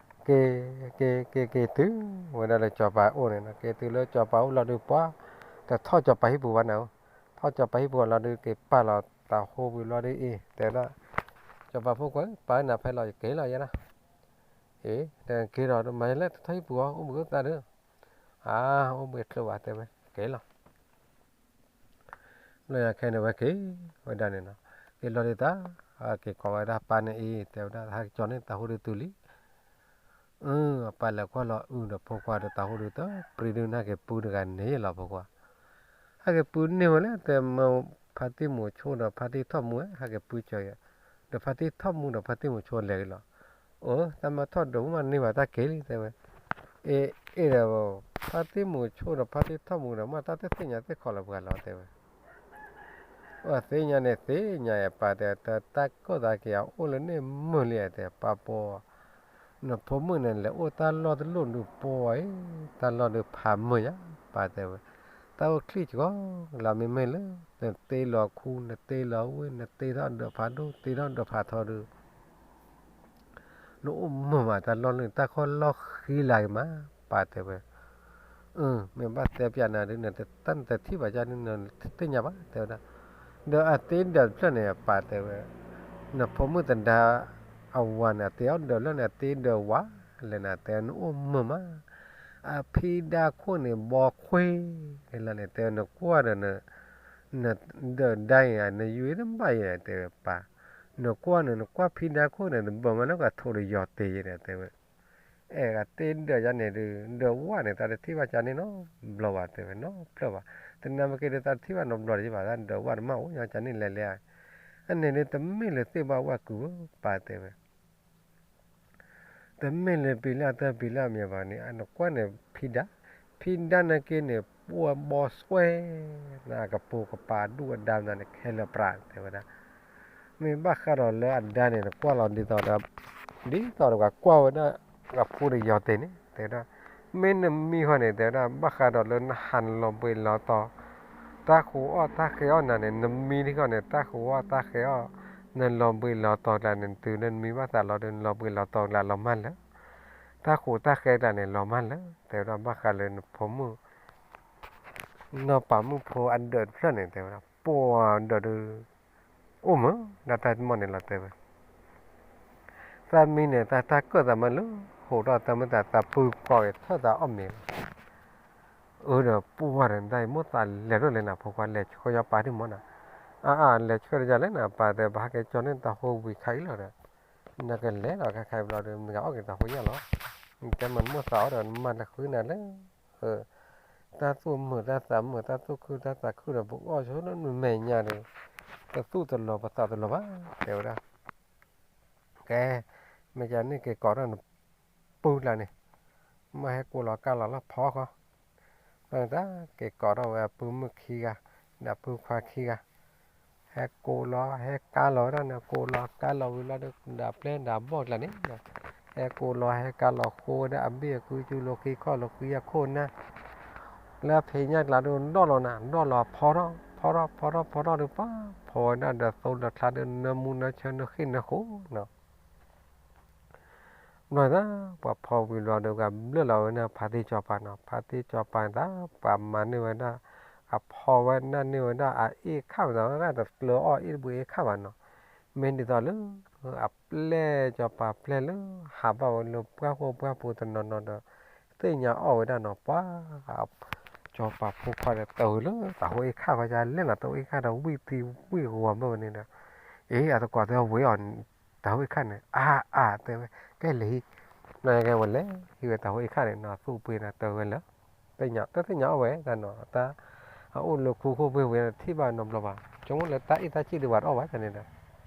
က့ၤ က့ၤ က့ၤ က့ၤတုၤဝဲဒၣ်လၢစီၤပၤအိၣ်န့ၣ်နီၤ, က့ၤတုၤလၢစီၤပၤအိၣ်လီၤဒုးပှၤ, တထီၣ်စီၤပၤဟံၣ်ပူၤဘၣ်န့ၣ်, ထီၣ်စီၤပၤဟံၣ်ပူၤလီၤဒုးက့ၤပာ်လီၤတၢ်ဟိဝံၤလီၤဒုးအ့ၣ် တဲဝဲဒၣ်, စီၤပၤဖိခွါ ပာ်နၤဖဲလီၤယက့ၤလီၤယါနီၤ, အ့ၣ် တက့ၤလီၤမၤယလဲၣ် တထီၣ်ဟံၣ်ပူၤအီၤ အိၣ်ဘှံးအိၣ်သါဒီး အါ အိၣ်ဘှံးချၢဘၣ်တဲဝဲ က့ၤလီၤ. လၢညါခဲန့ၣ်ဝဲက့ၤဝဲဒၣ်န့ၣ်နီၤ, က့ၤလီၤဒုးတၢ်, က့ၤကိးဝဲဒၣ်ပၢ်န့ၣ်အံၤ တဲဝဲဒၣ် ဟဲကၠီန့ၢ်တၢ်ဟိဒုးတုၤလံ. အပၢ်လဲၤကွၢ်လီၤအုဒီးဖိခွါဒီးတၢ်ဟိဒုးတပြံဒုး နဟဲက့ၤပူတဂၤန့ၣ်လီၤဖိခွါ, ဟဲက့ၤပူန့ၢ်ဝဲလဲၣ် တဲမၢ ဖါတံၢ်မုဆိဒီးဖါတံၢ်ထီၣ်မူ ဟဲက့ၤပူစၢၤယၤ, ဒီးဖါတံၢ်ထီၣ်မူဒီးဖါတံၢ်မုဆိလဲၤဂ့ၤလီၤ. အိ တၢ်မၢထီၣ်ဒိးမးန့ၢ်ဘၣ်တၢ်က့ၤလံ တဲဝဲ အ့ အ့ၣ်ဒီး ဖါတံၢ်မုဆိဒီးဖါတံၢ်ထီၣ်မူဒီး မ့ၢ်တၢ်တသ့ၣ်ညါသ့ၣ်ခီလၢၤပှၤလီၤ တဲဝဲ. အသ့ၣ်ညါန့ၣ်သ့ၣ်ညါအပၢ်တဲ တၢ်ကၢၣ်သးက့ၤအအိၣ်လၢန့ၣ်မုာ်လံတဲ ပၢ်ပှၤ, နဖိမုၣ်န့ၣ် လဲၤအိၣ်တၢ်လီၢ်တလီၢ်ဒုးပှၤအံၤ, တၢ်လီၢ်ဒုးဖးမုာ်ယါ ပၢ်တဲဝဲ. တၢ်အိၣ်ချံကီလီၤ မ့မ့ၢ်လၢ နတ့လီၤခူ နတ့လီၤဝ့ၢ် နတ့ထီၣ်ဒၢးဖးဒိၣ် တ့ထီၣ်ဒၢးဖးထီဒုး နအိၣ်မုာ်မး တၢ်လီၢ်လၢတၢ်ခီၣ်လီၢ်ဃံလၤဂ့ၤမး ပၢ်တဲဝဲ. မ့ၢ်ဘၣ်တဲပျးနၤဒုး နတၢ်နတထံၣ်ဘၣ်ကန့ၣ် နတသ့ၣ်ညါဘၣ် တဲဝဲဒၣ်. ဒီးအတ့ဒၢးတဖျၢၣ်န့ၣ် ပၢ်တဲဝဲ, နဖိမုၣ်သဒါအဝၤန့ၣ် အတ့အီၣ်ဒၢးလၢန့ၣ် အတ့ဒၢးဝါလဲၣ်နၤ တဲနအိၣ်မုာ်မး အဖံဒါခိၣ်န့ၣ် ဘီခွ့လၢန့ၣ် တဲနကွၢ်ဒီး နဒၢးဒါအံၤ နယုၢ်တဘၣ်ယဲ တဲဝဲပၢ်, နကွၢ်န့ၣ် နကွၢ်ဖံဒါခိၣ်န့ၣ် တဘၢမးလၢကထိးဒီးယီၤတ့ၤယဲန့ၣ် တဲဝဲ. အဲၣ်ဂၤတ့ဒၢးယါန့ၣ်ဒုး ဒၢးဝၣ်န့ၣ် တၢ်တထံၣ်ဘၣ်ကန့ၣ်နီတဘျီဘၣ် တဲဝဲ နီတဖျၢၣ်ဘၣ်. တနၢ်မ့ၢ်က့ၤဒီး တၢ်တထံၣ်ဘၣ်နီတဘျီတယဲဘၣ် တၢ်ဒၢးဝၣ်တမ့ၢ်အိၣ်ညီကန့ၣ်လဲၤလဲၤ အန့ၣ်ဒုး တမ့ၢ်လၢသ့ၣ်ဘၣ်ဝၣ်ကုာ်ဧၢ ပၢ်တဲဝဲ. တမ့ၢ်လၢပံၤလၢအတၢ်ပံၤလၢအမံၤဘၣ်န့ၣ် နကွၢ်န့ၣ် ဖံဒါ, ဖံဒါနာ်က့န့ၣ် ပှၤဘီစွဲ နကပိာ်ကပၤဒူၣ်အဒါမနုၤန့ၣ် ခဲလၢာ်ပြး တဲဝဲဒၣ်. မ့ၢ်ဘၣ်ဃးဒီးလၢအဒါန့ၣ် နကွၢ်လီၤဒ်သိးဒီး ဒ်သိးဒီးပှၤကွၢ်ဝဲဒၣ် ပှၤဖိဒီးယီၤတ့ၤန့ၣ် တဲဝဲဒၣ်. မ့ၢ်နမံဃီန့ၣ် တဲဝဲဒၣ် ဘၣ်ဃးဒီးလၢနဟးနလီၤဘှံးလီၤတီၤ တၢ်ဃူအီၣ်တၢ်ဃဲအီၣ်နၤန့ၣ် နမံတခီန့ၣ် တၢ်ဃူအီၣ်တၢ်ဃဲအီၣ် နလီၤဘှံးလီၤတီၤကျါန့ၣ် တုၤလၢနမံဘၣ်သးလီၤဒီး နလီၤဘှံးလီၤတီၤကျါလီၤမၢ်လၢာ်, တၢ်ဃူတၢ်ဃဲကျါန့ၣ် လီၤမၢ်လၢာ် တဲဝဲဒၣ်. ဘၣ်ဃးလၢနဖိမုၣ် နီၢ်ပၤမုၣ်ဖိအဒၢးတဖျၢၣ်န့ၣ် တဲဝဲဒၣ် ပှၤဒၢးဒုး အိၣ်မုာ်ဒၣ်တၢ်မီၢ်န့ၣ်လီၤ တဲဝဲ. သးမံန့ၣ် တၢ်တၢ်ကၢၣ်သးမးလၢ ဟိးထီၣ်တၢ်မုၢ်သး သးပူၤကီးက့ၤထၢၣ်သးအီၣ်မ့ၤလီၤ. အၢဒီးပှၤဒီး တၢ်အံၤမိၢ်သးလဲၤထီၣ်လဲၤနၤ ဖိခွါလဲၤဆှၢယီၤပၢ်ဒံးမီၢ်နၤ. အါအါ လဲၤဆှၢတယၤလဲၣ်နၤ ပၢ်တဲ ပဟဲက့ၤကၠီန့ၢ်တၢ်ဟိဝံၤခါအံၤလီၤဒီး နကလဲၤဒီးခါခါဘျီဒီး နကအီၣ်က့ၤတၢ်ဟိညၣ်လီၤ. နတဲမၤနမိၢ်သးအီၣ်ဒီး နမၤတဃုနၤလၢ တၢ်သူၣ်မုာ်တၢ်သးမုာ် တၢ်သူၣ်ခုတၢ်သးခုဒီး ပအီၣ်ဆိနမဲာ်ညါဒီး တသူၣ်တလီၤပသးတလီၤဘၣ် တဲဝဲဒၣ်. ကဲ, မ့ၢ်ကန့ၣ်က့ၤကိးထီၣ်နပုၢ်ကျါန့ၣ်, မ့ၢ်ဟဲကိးလီၤကါလီၤလၢဖီဃီ, တၢ်က့ၤကိးထီၣ်ဝဲအပုၢ်မုၣ်ခံဂၤ, ဒီးပုၢ်ခွါခံဂၤ, ဟဲကိးလီၤ ဟဲကါလီၤဝဲဒၣ်န့ၣ် ကိးလီၤကါလီၤဝံၤလီၤဒီး ဒၣ်ပျဲၢ်ဒၣ်ဘီၣ်ကျါန့ၣ်, ဟဲကိးလီၤဟဲကါလီၤဃိဝဲဒၣ်အဘ့ၣ်အကုကၠူလီၤဃံခီၣ်လီၤဃံအခိၣ်နၢ်, လၢဖံးညၣ်ကျါဒီးဒီၣ်လီၤနၤ ဒီၣ်လီၤဖီထီၣ် ဖီထီၣ် ဖီထီၣ် ဖီထီၣ်ဒီးပှၤဖီဝဲဒၣ်ဒီးသိလၢချါဒီးနၢမူနၢဆၢနဃ့ၢ်နဃိနီၤ ဘျီဒၣ် ပှၤဖီဝံၤလီၤဒီး ကဘျၢၣ်လီၤဝဲန့ၣ်ဖါတံၢ်စီၤပၤနီၤ, ဖါတံၢ်စီၤပၤတၢ် ပှၤမၤန့ၢ်ဝဲဒၣ် အဖီဝဲဒၣ်န့ၢ်ဝဲဒၣ်အအ့ၣ်ခၣ်မး တကျၢၤအီၣ်အ့ၣ်တဘှံးအ့ၣ်ခၣ်ဘၣ်နီၤ, မ့ၢ်ဒ်သိးလၢ အပျဲၢ်စီၤပၤပျဲၢ်လၢ ဟးဘၣ်ဝဲလၢပှၢ်ဃိပှၢ်ပူၤတနီၤနီၤဒီး သ့ၣ်ညါအီၣ်ဝဲဒၣ်နီၤ, ပှၤ စီၤပၤဖိခွါဒီး တၢ်ဝံၤလၢတၢ်ဟိအ့ၣ်ခၣ်ဃီယလဲၣ်နီၤ, တၢ်ဟိအ့ၣ်ခၣ်ဒီးဝံၣ်သံဝံၣ်ဂီၤမ့ၢ်ဝဲန့ၣ်ဒီး အ့ အသကိးတဲဝဲအီၤ တၢ်ဟိအ့ၣ်ခၣ်န့ၣ် အါအါတဲဝဲ ကဲလဲၤဟံး, ဘျီကဲဝဲလဲၤဟံးဝဲတၢ်ဟိအ့ၣ်ခၣ်န့ၣ်နီၤ, သူၣ်ပှ့ၤန့ၣ်တၢ်ဝဲလၢ တသ့ၣ်ညါအီၣ်ဝဲတၢ်နီၤ, တၢ်အအိၣ်လၢခူခိၣ်ပှ့ၤဝဲထံၣ်ဘၣ်နီတဘျီဘၣ်, ဆိကမိၣ်လၢတၢ်အ့ၣ်တၢ်စံၣ်ဒုးဘၣ်တအီၣ်ဘၣ်န့ၣ်ဒီး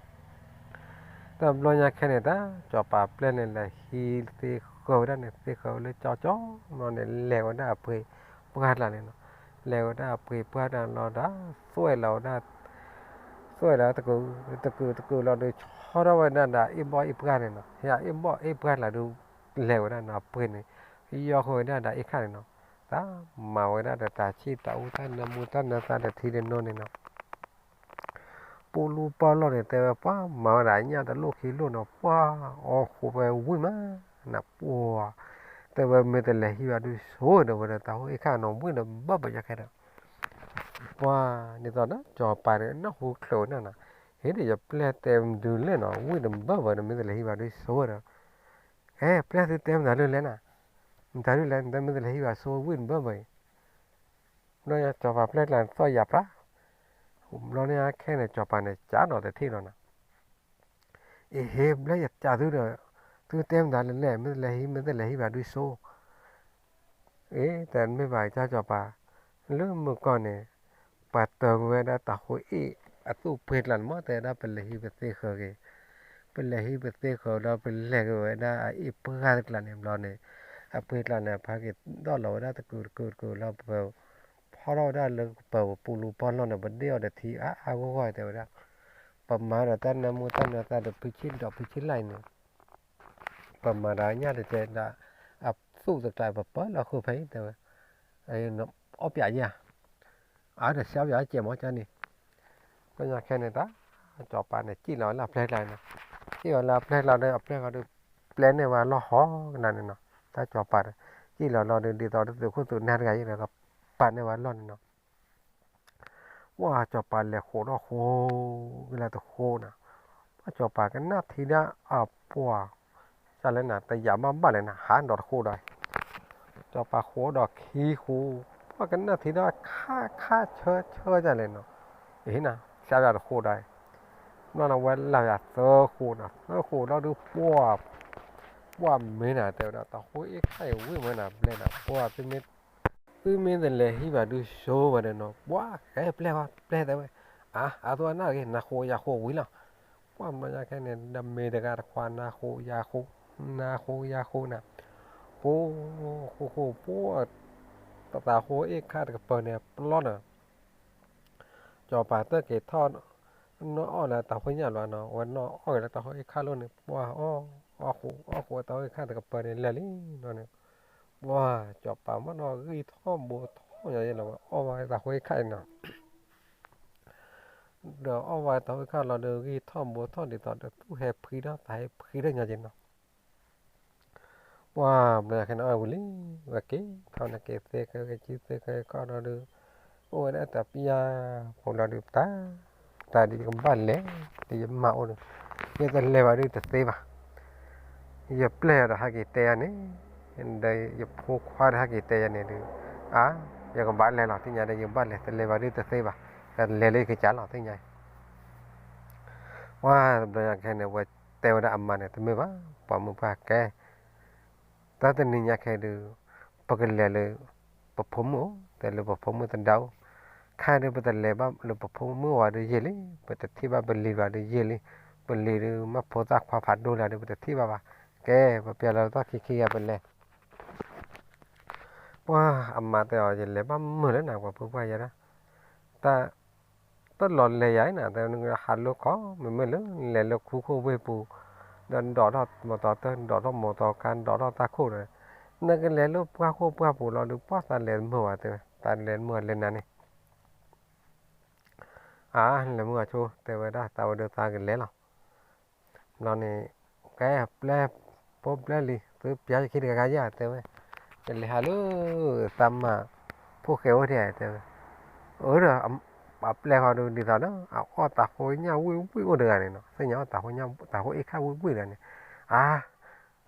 တဘျီညါခဲန့ၣ် တၢ်စီၤပၤပျဲၢ်န့ၣ် လဲၤဟံးသ့ဃၢၤဝဲဒၣ်န့ၣ် သ့ဃၢၤဝဲလၢကၠီကၠီနီၤန့ၣ် လဲၤဝဲဒၣ်အပှ့ၤပှၢ်ကျါန့ၣ်နီၤ, လဲၤဝဲဒၣ်အပှ့ၤပှၢ်ကျါလီၤဒီး သွဲၣ်လီၤဝဲဒၣ် သွဲၣ်လီၤတကုာ်တကုာ်တကုာ်လီၤဒီး ဆီထီၣ်ဝဲဒၣ်ဒီးအ့ၣ်ဘီၣ်အ့ၣ်ပှၢ်န့ၣ်နီၤ, ဟဲအ့ၣ်ဘီၣ်အ့ၣ်ပှၢ်ကျါဒီး လဲၤဝဲဒၣ်နီၤ အပှ့ၤန့ၣ် ယီၢ်ဃီဝဲဒၣ်ဒီးအ့ၣ်ခၣ်န့ၣ်နီၤ, တၢ်မၤဝဲဒၣ်ဒီးတၢ်ဆံၣ်တၢ်အူတၢ်နၢမူတၢ်နၢသးဒီးထံဒၣ်နိန့ၣ်နီၤ ပူလူပီၢ်လီၢ်န့ၣ် တဲဝဲ ပှၤမၤဝဲဒၣ်အညၣ်တလိၣ်ခံလိၣ်နီၤ ပှၤအီၣ်ဃိးဝဲဝံၣ်မးနၤ ပှၤ တဲဝဲမ့ၢ်တလဲၤဟံးဘၣ်ဒုးဆိဒီး ဝဲဒီးတၢ်ဟိအ့ၣ်ခၣ်နီၤ ဝံၣ်ဒီးဘၢဘၢယါခဲဒီး ပှၤဒ်သိးဒီး စီၤပၤန့ၣ် နၢ်ဟူချုးဝဲနၤနီၤ, ဟ့ၣ်ဒီးယပျဲၢ်တဲမဒုးလဲၣ်နီၤ ဝံၣ်ဒီးဘၢဘၢဒီး မ့ၢ်တလဲၤဟံးဘၣ်ဒုးဆိဒီး ဟဲ ပျဲၢ်သုတဲမတၤဒုးလဲၣ်နၤ, မတၤဒုးလဲၣ် နတဲမ့ၢ်တလဲၤဟံးဘၣ်ဆိဝံၣ်ဒီးဘၢဘၢအံၤ ဘျီညါစီၤပၤပျဲၢ်ကျါန့ၣ် သီၣ်ယၤပြး, ဘျီန့ၣ်ခဲန့ၣ် စီၤပၤန့ၣ် ကးဒီးတထံၣ်လီၤနၤ, အ့ဟ့ ဘျဲၣ်ယကးသုဒီး သုတဲမတၤလဲၣ်လဲၣ် မ့ၢ်တလဲၤဟံး မ့ၢ်တလဲၤဟံးဘၣ်ဒုးဆိ, အ့ တမ့ၢ်ဘၣ်ကၠီစီၤပၤ, လၢမုၢ်ကီၢ်န့ၣ် ပှၤတၢၤက့ၤဝဲဒၣ်တၢ်ဟိအ့ၣ်အသူၣ်ပှ့ၤကျါန့ၣ် မ့ၢ်တဲဒၣ်ပလဲၤဟံးပသ့ဃၢၤက့ၤ, ပလဲၤဟံးပသ့ဃၢၤဒီး ပလဲၤက့ၤဝဲဒၣ်အအ့ၣ်ပှၢ်တကျါန့ၣ် ဘျီန့ၣ် အပှ့ၤကျါန့ၣ် အဖါက့ၤဒီၣ်လီၤဝဲဒၣ်တကုာ်တကုာ်တကုာ်လီၤ ပဖီထီၣ်ဝဲဒၣ်လၢပပူၤလူၤပီၢ်လီၢ်န့ၣ် ပဒ့ၣ်အီၤဒီးထံအါအါဂီၢ်ဂီၢ်တဲဝဲဒၣ်, ပမၤဒီးတၢ်နၢမူတၢ်နၢသးဒီးဖုဆံၣ်ဒီးဖုဆံၣ်လၢ်အံၤန့ၣ်, ပမၤဒီးညၣ်တကဲဒီး အသူၣ်တကျါပပၢလီၤဃုာ်ဖဲအံၤတဲဝဲ, အီၣ်ပၠးယၤ, အါဒီးဆှၢပၠးကဲမီၤကန့ၣ်, ဘျီညါခဲန့ၣ်တၢ် စီၤပၤန့ၣ် စံၣ်လီၤဝဲလၢအပျဲၢ်ကျါန့ၣ်, စံၣ်လီၤလၢအပျဲၢ်ကျါဒီး အပျဲၢ်ကျါဒီး ပျဲန့ၢ်ဝဲလီၢ်ဟီကနၤန့ၣ်နီၤ, တၢ်စီၤပၤဒီး စံၣ်လီၤလီၤဒီး ဒ်သိးဒီးသုးခိၣ်သုးနၢ်တဂၤအံၤဒီး ပာ်န့ၢ်ဝဲလီၢ်န့ၣ်နီၤ ပှၤစီၤပၤလဲၤဃိးထီၣ်ဃိးက့ၤလၢတဃိးနၤ, ပှၤစီၤပၤကနၣ်ထံဒၣ်အပှၤ, ကလဲၣ်နၤ တယာ်မးဘၣ်လဲၣ်နၤ ဟးဒီးတဃိးဒီး, စီၤပၤဃိးဒီးခံဃိး, ပှၤကနၣ်ထံဒၣ်ခါခါဆၢဆၢဒ်လဲၣ်နီၤ, အ့နၤ ဆါယၤတဃိးဒီး, ဘျီနဝဲလၢယၤသၢဃိးနၤ သၢဃိးလီၤဒုးပှၤ ပှၤမ့ၢ်နၤ တဲဝဲဒၣ် တၢ်ဟိအ့ၣ်ခါအံၤဝံၣ်မ့ၢ်နၤ ဘျဲၣ်နၤ ပှၤ သုမ့ၢ်တလဲၤဟံးဘၣ်ဒုးဆိဝဲဒီးနီၤ ပှၤ ကဲပျဲၢ်ဝဲ ပျဲၢ်တဲဝဲ, အါ အါသိးအနၢ်တဂ့ၤ နၤဃိးယၤဃိးဝံၤလီၤ, ပှၤမၤညါခဲန့ၣ် ဒီးမ့ၢ်တဂၤတခွါ နၤဃိးယၤဃိး, နၤဃိးယၤဃိးနၤ, ပှၤ ဃိးဃိးပှၤ တၢ်ဟိအ့ၣ်ခါတကပၤန့ၣ် ပျီနၤ စီၤပၤတက့ၤထီၣ် နီၢ်အီၣ်လၢတၢ်ဟိညၣ်လီၤနီၤ ဝဲနီၢ်အီၣ်က့ၤလၢတၢ်ဟိအ့ၣ်ခါလိၤန့ၣ် ပှၤ အီၣ် အီၣ်ဃိး အီၣ်ဃိးတၢ်ဟိအ့ၣ်ခါတကပၤန့ၣ် လဲၤလံနီၤန့ၣ်, ပှၤ စီၤပၤမ့ၢ်နီၢ်ဂံၢ်ထီၣ်ဘိထီၣ်ညီယဲလီၤ အီၣ်ဝဲတၢ်ဟိအ့ၣ်ခါအံၤနီၤ ဒီးအီၣ်ဝဲတၢ်ဟိအ့ၣ်ခါလီၤဒီး ဂံၢ်ထီၣ်ဘိထီၣ်ဒ်သိးဒီး သူၣ်ဟဲဖှံထီၣ် သးဟဲဖှံထီၣ်ညီက့ၤနီၤ ပှၤဘျီညါခဲန့ၣ် အီၣ်ဝံၤလံ ဝဲက့ၤထီၣ်န့ၣ်က့ၤသ့ခဲက့ၤသ့ခဲက့ၤခီဒီးဒုး အိၣ်ဝဲဒၣ်တၢ်ပျၢ်ဖိလီၤဒုး ပတၢ် တၢ်ဒ်ယကဘၣ်လဲၤ ဒ်ယမၤအိၣ်ဒီး ယတလဲၤဘၣ်ဒုးတသ့ဘၣ် ယပျဲၢ်ဒီးဟဲက့ၤတဲယၤန့ၣ် ဒီးယဖိခွါဒီးဟဲက့ၤတဲယၤန့ၣ်ဒုး အါ ယကဘၣ်လဲၤလီၤ သ့ၣ်ညါဒီး ယကဘၣ်လဲၤ တလဲၤဘၣ်ဒုးတသ့ဘၣ် တလဲၤလၢယကစၢ်လီၤ သ့ၣ်ညါ ပှၤတဘျီညါခဲန့ၣ် ဝဲ တဲဝဲဒၣ်အမါန့ၣ် တမ့ၢ်ဘၣ်, ပှၤမုၣ်ပှၢ်ကဲ, တၢ်တနံၤညါခဲဒုး ပကလဲၤလၢ ပဖိမုၣ်အိၣ်, တဲလၢပဖိမုၣ်သဒါအိၣ်, ခဲဒုးပတလဲၤဘၣ်လၢပဖိမုၣ်ဝဲဒုးယံာ်လံ, ပတထံၣ်ဘၣ်ပလံၤဘၣ်ဒုးယံာ်လံ, ပလံၤဒုးမ့ၢ်ဖိသၣ်ခွါဖးဒိၣ်လံဒုး ပတထံၣ်ဘၣ်ဘၣ်, ကဲ ပပျဲလီၤတၢ်ခံခံဂၤပလဲၤ ပှၤအမါတဲအီၤ ယလဲၤဘၣ်မုာ်လၢနၤ ပှၤဖိပှၢ်ယဲဒၣ်, တၢ် တလီၤလဲၤယၤအံၤနၤ တဲဝဲ နဟးလိခီ မ့မ့ၢ်လၢ နလဲၤလၢခူခိၣ်ဝ့ၢ်ပူၤ, ဒီးဒိးထီၣ်မီတီတၢၢ် ဒိးထီၣ်မီတီခါ ဒိးထီၣ်တၢ်ခိၣ်ဒီး နကလဲၤလၢပှၢ်ခိၣ်ပှၢ်ပူၤလီၤဒုး ပှၢ်သးလဲၤမုာ်ဝဲ တဲဝဲ သးလဲၤမုာ်လဲၤနၤန့ၣ် အါ လဲၤမုာ်အဆိ တဲဝဲဒၣ် သးဝဲဒုးသးကလဲၤလီၤ. ဘျီန့ၣ် ကဲပျဲ ဖိပျဲလံ သုပျဲယခံတဂၤဂၤယဲ တဲဝဲ, ယလဲၤဟးလၢ သးမၤ ဖိၣ်ဃဲအိၣ်ဒံး တဲဝဲ, အၢဒီး အပျဲၢ်ဃီဒုးဒ်သိးဒီး အအီၣ်တၤဟိညၣ်ဝံၣ်ဝံၣ်အိၣ်တဂၤန့ၣ်နီၤ သ့ၣ်ညါအီၣ်တၤဟိညၣ် တၤဟိအ့ၣ်ခၣ်ဝံၣ်ဝံၣ်တဂၤန့ၣ်, အါ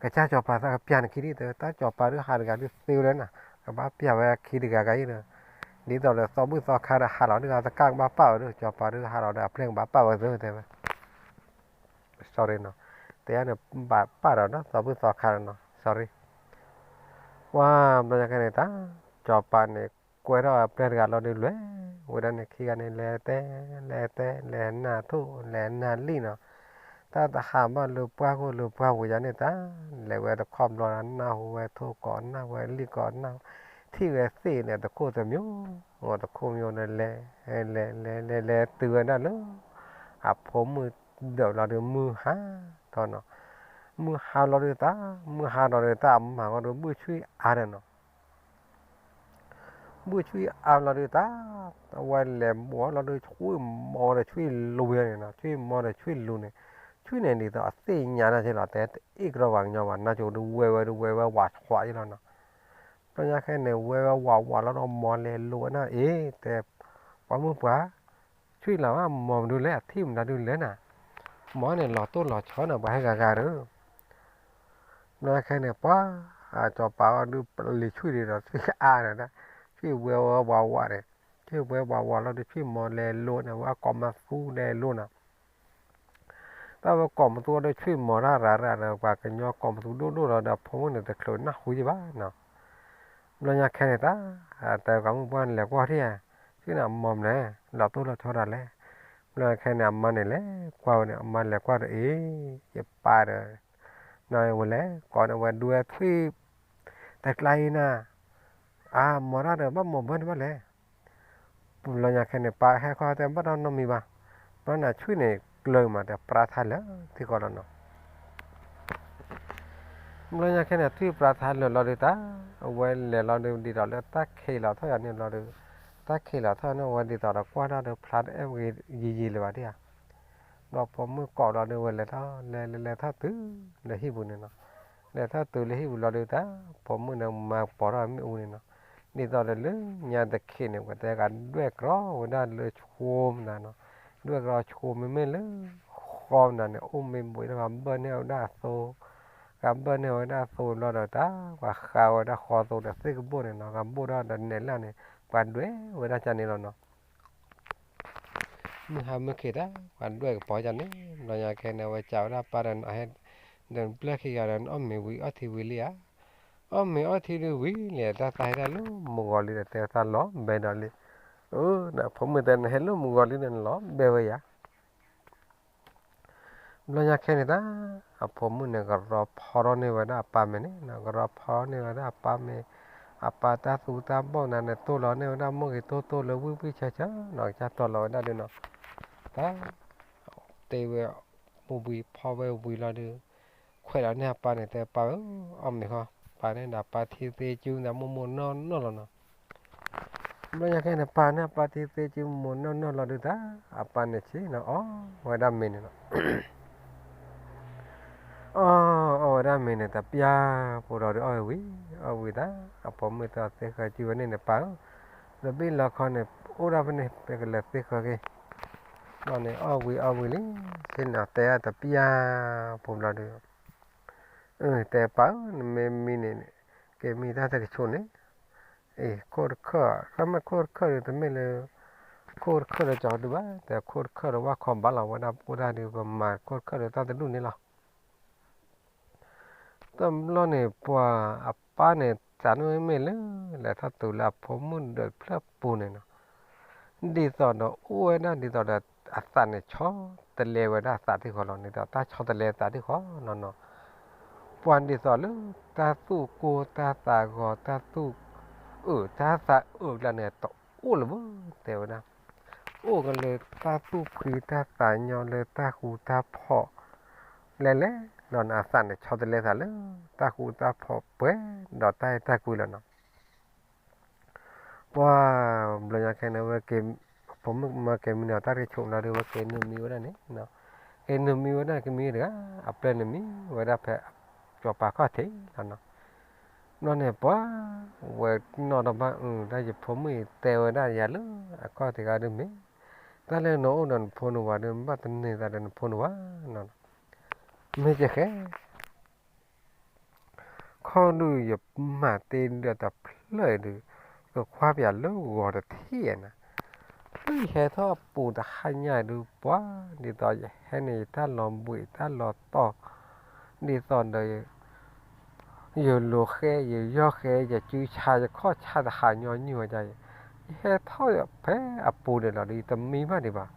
ကစၢ်စီၤပၤသးကပျဲနခံဒံ တဲဝဲ တၢ်စီၤပၤဒုးဟးတဂၤဒုးသ့ဝဲလၢနၤ ကဘၣ်ပျဲဝဲခံတဂၤဂၤအံၤဒီး ဒ်သိးဒီးသီဘူၣ်သီခါဒီးဟးလီၤတဂၤတကၢ်ကဘၣ်ပာ်ဝဲဒီး စီၤပၤဒုးဟးလီၤဒီးအပျဲၢ်ကဘၣ်ပာ်ဝဲသ့ တဲဝဲ sorry နီၤ, တဲယၤန့ၣ် ဘၣ်ပာ်ဒီးနီၤ သီဘူၣ်သီခါဒီးနီၤ sorry, ပှၤဘျီညါခဲန့ၣ်တၢ် စီၤပၤန့ၣ် ကွဲထီၣ်အပျဲၢ်တဂၤလီၤဒုးလဲၤဝဲဒၣ်န့ၣ် ခံဂၤန့ၣ် လဲၤတဲ လဲၤတဲ လဲၤနၢ်ထိၣ် လဲၤနၢ်လံၣ်နီၤ, တၢ်တဟးဘၣ်လၢပှၢ်ခိၣ်လၢပှၢ်ပူၤယၤန့ၣ်တၢ် လဲၤဝဲတခီဘျီဒီး နၢ်ဟူဝဲထိၣ်ကိး နၢ်ဟူဝဲလံၣ်ကိး နၢ်ဟူ ထံၣ်ဝဲသ့ၣ်န့ၣ် တခိၣ်တမျိုး တခိၣ်မျိုးဒီးလဲၤ လဲၤ လဲၤ လဲၤ လဲၤတုၤဝဲဒၣ်လၢ အဖိမုၣ်ဒၢးလီၤဒုး မုၢ်ဟါထီၣ်နီၤ, မုၢ်ဟါလီၤဒုးတၢ် မုၢ်ဟါလီၤဒုးတၢ် အမါဃီဒုးဘုၣ်ဆွံအါဒီးနီၤ ဘုၣ်ဆွံအါလီၤဒုးတၢ်, အဝဲလဲၤဘိးလီၤဒုး ဆွံမီဒီးဆွံလူၤန့ၣ်နီၤ, ဆွံမီဒီးဆွံလူၤန့ၣ်, ဆွံန့ၣ်ဒ်သိးအသ့ၣ်ညါတၢ်က့လီၤ တဲတအ့ၣ်ကဒီးပှၤကညီဘၣ် နါစိၤဒုးဝဲဝဲဒုးဝဲဝဲဝးဆွးက့လီၤနီၤ, ဘျီညါခဲန့ၣ် ဝဲဝဲဝးဝးလီၤဒီးမီလဲၤလူၤဝဲဒၣ်အ့ၣ် တဲ ပှၤမုၣ်ပှၢ် ဆွံလီၤဘၣ် မီမနုၤလဲၣ် အထံၣ်မနုၤဒုးလဲၣ်နၤ, မီန့ၣ်လီၤတိၢ်လီၤဆီနီၤ ပှၤဟဲဂၤဂၤဒီး ဘျီညါခဲန့ၣ် ပှၤအစီၤပၤအီၤဒုးပလံၤဆွံဒံးဒီး ဆွံအါဒီး ဆွံဝဲဝဲဝးဝးန့ၣ်, ဆွံဝဲဝးဝးလီၤဒုး ဆွံမီလဲၤလိန့ၣ် ဝဲအကိးမသူလဲၤလိနီၤ, တၢ်ဝဲကိးမသူအီၤဒုး ဆွံမီတၢ်ရၤရၤဒီး ပှၤကညီကိးမသူဒိၣ်ဒိၣ်လီၤဒီး အဖိမုၣ်န့ၣ်တချုးနၢ်ဟူယံၤဘၣ်နီၤ, ဘျီညါခဲန့ၣ်တၢ် တဲပှၤမုၣ်ပှၢ်န့ၣ် လဲၤကွၢ်ထံၣ်ဧါ, ဆွံန့ၣ်အမီမနုၤလဲၣ် လီၤတိၢ်လီၤဆီဒၣ်လဲၣ်, ဘျီညါခဲန့ၣ် အမါန့ၣ်လဲၤကွၢ်ဝဲန့ၣ် အမါလဲၤကွၢ်ဒီးအ့ၣ် ယပၢ်ဒီး နီၢ်ဝဲလဲၤကိးန့ၣ် ဝဲဒွဲၣ်ထွံၣ် တကျါအံၤနၤ, အါ မီတၢ်ဒီး ဘၣ်မီဘၢန့ၣ်ဘၣ်လဲၣ်, ဘျီညါခဲန့ၣ် ပၢ်ဟဲခီတဲဘၣ်တၢ်နီတမံၤဘၣ်, ဘျီန့ၣ် ဆွံန့ၣ်ကျၢၤမး ဒီးပြါထါလၢာ်ထံကီၢ်လီၤနီၤ ဘျီညါခဲန့ၣ် ထွံၣ်ပြါထါလၢာ်လီၤဒုးတၢ်, အဝဲလဲၤလီၤဒုး ဒ်သိးလၢတၢ်ခံးလီၤထီၣ်ယၤန့ၣ်လီၤဒုး, တၢ်ခံးလီၤထီၣ်န့ၣ် အဝဲဒ်သိးဒီးကွၢ်တၢ်ဒီး ဖျါတအဲၣ်ဝဲယံာ်ယံာ်လၢၤဘၣ်ဒံဧါ, ဘျီဖိမုၣ်ကိးလီၤဒုး ဝဲလဲၤထီၣ် လဲၤလဲၤလဲၤထီၣ်တုၤလၢဟံၣ်ပူၤန့ၣ်နီၤ, လဲၤထီၣ်တုၤလၢဟံၣ်ပူၤလီၤဒုးတၢ်, ဖိမုၣ်န့ၣ်မၤပိာ်ထီၣ်မ့ၣ်အူန့ၣ်နီၤ, ဒ်သိးဒီးလၢညါတခ့န့ၣ် ပှၤတဲကဒွဲၣ်ကြီဝဲဒၣ်လၢဆိမနၤနီၤ, ဒွဲၣ်ကြီဆိမ့မ့ၢ်လၢ ဃီမနၤန့ၣ် အိၣ်မ့ၢ်ဘိးဒီး ပှၤဘၢၣ်န့ၢ်ဝဲဒၣ်အသိ, ပှၤဘၢၣ်န့ၢ်ဝဲဒၣ်အသိဘျီဒီးတၢ် ပှၤဃးဝဲဒၣ်ဃီသိဒီးသ့ၣ်ကဘိၣ်န့ၣ်နီၤ, ပှၤဘိၣ်ဒီးဒီးနဲၣ်လၢ်န့ၣ် ပှၤဒွဲၣ်ဝဲဒၣ်ကန့ၣ်လီၤနီၤ. မုၢ်ဟါမုၢ်ခ့တၢ် ပှၤဒွဲၣ်ကပီၤကန့ၣ် ဘျီညါခဲန့ၣ် အဝဲကးဝဲဒၣ်ပၢ်ဒီး ဒီးပျဲၢ်ခံဂၤဒီး အီၣ်မ့ၤဝံၤအီၣ်ထံဝံၤလံဧါ, အီၣ်မ့ၤအီၣ်ထံဒုးဝံၤလံ တၢ်သးဟဲဒၣ်လၢမုၢ်ဂီၤလံဒီး တဲသးလီၤဘဲဒီးလံ, အၢ နဖိမုၣ်တဲနဟဲလၢမုၢ်ဂီၤလံန့ၣ် နလီၤဘဲဝဲယၤ ဘျီညါခဲန့ၣ်တၢ် အဖိမုၣ်န့ၣ် ကရီဖီထီၣ်န့ၢ်ဝဲဒၣ်အပၢ်မ့ၤန့ၣ်နီၤ, ကရီဖီထီၣ်န့ၢ်ဝဲဒၣ်အပၢ်မ့ၤ, အပၢ်တၢ်သူတၢ်ဘီၣ်နၤန့ၣ် တိၢ်လီၤန့ၢ်ဝဲဒၣ် မိၢ်ဂ့ၤတိၢ်တိၢ်လၢဝံၣ်ဝံၣ်ဆၢဆၢနီၤ, ကစၢ်တိၢ်လီၤဝဲဒၣ်ဒုးနီၤ, တၢ် တ့ဝဲ ဝံၤဖီဝဲဝံၤလီၤဒုး ခွဲးလီၤန့ၢ်အပၢ်န့ၣ် တဲပၢ်ဧၢ, အီၣ်မ့ၤဃီ, ပၢ်န့ၣ်ဒီးပၢ်ထံသ့ကၠူနၤ မိၢ်မိၢ်နီၢ်နီၢ်လီၤနီၤ. ဘျီညါခဲန့ၣ် ပၢ်န့ၣ် ပၢ်ထံသ့ကၠူမိၢ်နီၢ်နီၢ်လီၤဒုးတၢ် အပၢ်န့ၣ်ဆ့ၣ်နီၤ အီၣ်ဝဲဒၣ်မ့ၤန့ၣ်လီၤ. အီၣ် အီၣ်ဝဲဒၣ်မ့ၤန့ၣ် တပျၢ်ဖိလီၤဒုး အီၣ်ဝဲဝံၤ အီၣ်ဝံၤတၢ် အဖိမုၣ်တဲအီၤ သ့ဃၢၤကၠံဝဲန့ၣ်န့ၣ် ပၢ်ဧၢ, လၢဘ့ၣ်လီခီန့ၣ် အိၣ်ဒၣ်ဖဲန့ၣ် ပကလဲၤသ့ဃၢၤက့ၤ. ဘျီန့ၣ် အီၣ်ဝံၤအီၣ်ဝံၤလံ ဆ့ၣ်နီၤ တဲအီၤတပျၢ်ဖိလီၤဒုး အၢ တဲပၢ်ဧၢ နမ့ၢ်မံန့ၣ် က့ၤမံတၢ်တကဆိးန့ၣ်, အ့ ခိၣ်တခၢၣ် တၢ်မ့ၢ်ခိၣ်တခၢၣ်ဒီး တမ့ၢ်လၢ ခိၣ်တခၢၣ်ဒီးကၠီၤဒုးဘၣ် တဲခိၣ်တခၢၣ်ဒီးဝၣ်ခီဘၣ်လီၤ ဝဲဒၣ်အိၣ်ဒၣ်ဒုး ပမၤခိၣ်တခၢၣ်ဒီးတၢ်တဒူၣ်န့ၣ်လီၤ. တဘျီန့ၣ် ပှၤအပၢ်န့ၣ် သးန့ၣ်မ့ၢ်လၢ လဲၤထီၣ်တုၤလၢအဖိမုၣ်ဒၢးတဖျၢၣ်ပူၤန့ၣ်နီၤ, ဒ်သိးဒီးအိၣ်ဝဲဒၣ် ဒ်သိးဒီးအသးန့ၣ်ဆီတလဲဝဲဒၣ်အသးတံၢ်ဃီလီၤ, ဒ်သိးတၢ်ဆီတလဲအသးတံၢ်ဃီနီၤနီၤ, ပှၤဒ်သိးလၢ တၢ်သူၣ်ကိၢ်တၢ်သးဂီၤ တၢ်သူၣ်အုး တၢ်သးအုးကျါန့ၣ် တအိၣ်လၢၤဘၣ် တဲဝဲဒၣ်, အိၣ်ကလၢတၢ်သူၣ်ဖှံတၢ်သးညီ လၢတၢ်ဃူတၢ်ဖိး လဲၤလဲၤလီၤန့ၣ် အသးန့ၣ်ဆီတလဲသးလၢ တၢ်ဃူတၢ်ဖိးပှဲၤဒီးတၢ်အဲၣ်တၢ်ကွံလီၤနီၤ. ပှၤဘျီညါခဲန့ၣ် ဝဲက့ၤ ဖိမုၣ်မၢက့ၤမံန့ၣ် တၢ်တဆိးလီၤဒီး ဝဲက့ၤနုာ်မံဝဲဒၣ်န့ၣ်, က့ၤနုာ်မံဝဲဒၣ် ကမံတဂၤ အပျဲၢ်န့ၣ်မံဝဲဒၣ်ဖဲ ကၠီၤပၤခီၣ်ထံးလီၤနီၤ. ဘျီန့ၣ် ပှၤဝဲနီၣ်တဘၣ်အုး တၢ်ယဖိမုၣ်အံၤတဲဝဲဒၣ်ယၤလၢ အခီၣ်ထံးဂၤဒုးမ့ၢ် တၢ်လၢနအိၣ်ဒီးနဖိနဝၤဒုး ဘၣ်တန့ၢ်သးဒီးနဖိနဝၤနီၤ, မ့ၢ်ကဲဃဲ ခီဒုးယမၤတ့ၢ်ဒီးတဖျၢၣ်အံၤဒုး ကခွါပၠးလၢဂီၤတထံၣ်နၤ, လၢယဟဲထီၣ်အပူၤတဟါညါဒုး ပှၤဒ်သိးယဟဲန့ၣ် ယတၢ်လီၤဘှံးတၢ်လီၤတီၤ ဒ်သိးဒီး ယလိၤဃဲ ယယီၢ်ဃဲ ယစုဆါ ယခီၣ်ဆါတဟးညီနုၢ်ဝဲဒၣ်အံၤ, ယဟဲထီၣ်ဖဲအပူၤန့ၣ်လီၤဒီး ယတမံဘၣ်ဒံးဘၣ်.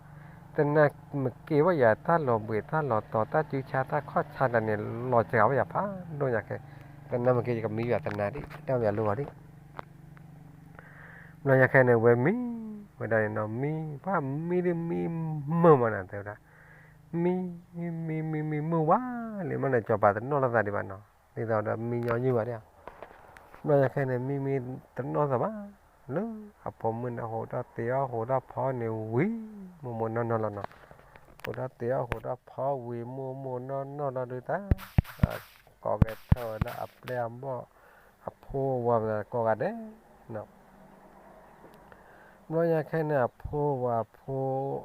တနၤမ့ၢ်က့ၤဘၣ်ယၤတၢ်လီၤဘှံးတၢ်လီၤတီၤ တၢ်စုဆါတၢ်ခီၣ်ဆါတၢ်န့ၣ် လီၤစှၤဝဲယၤဖးဒိၣ်ညါခဲ, တနၤမ့ၢ်က့ၤယကမံဘၣ်တနၤဒံး တၢ်မ့ၢ်ယလိၤဘၣ်ဒံး ဘျီညါခဲန့ၣ် ဝဲမံဝဲဒၣ်န့ၣ်နီၤ မံ ပှၤမံဒုးမံမုာ်မးနၤ တဲဝဲဒၣ်, မံ မံ မံ မံ မုာ်ဝါလံမးန့ၣ် ကၠီၤပၤတနီၣ်လိာ်သးဒံးဘၣ်နီၤ ဒ်သိးဒီးမံညီနုၢ်ဘၣ်ဒံး, ဘျီညါခဲန့ၣ် မံမံတနီၣ်သးဘၣ်, လၢအဖိမုၣ်န့ၣ် ဟိးထီၣ်တ့ၤအီၣ်ဟိးထီၣ်ဖီန့ၣ်ဝံၤ မိၢ်မိၢ်နီၢ်နီၢ်လီၤနီၤ, ဟိးထီၣ်တ့ၤအီၣ်ဟိးထီၣ်ဖီဝံၤ မိၢ်မိၢ်နီၢ်နီၢ်လီၤဒုးတၢ် ကိးကဲထၢၣ်ဝဲဒၣ်အပျဲၢ်အဘီၣ် အဖိအဝၤကိးဂၤဒဲးနီၤ, ဘျီညါခဲန့ၣ် အဖိဝၤအဖိ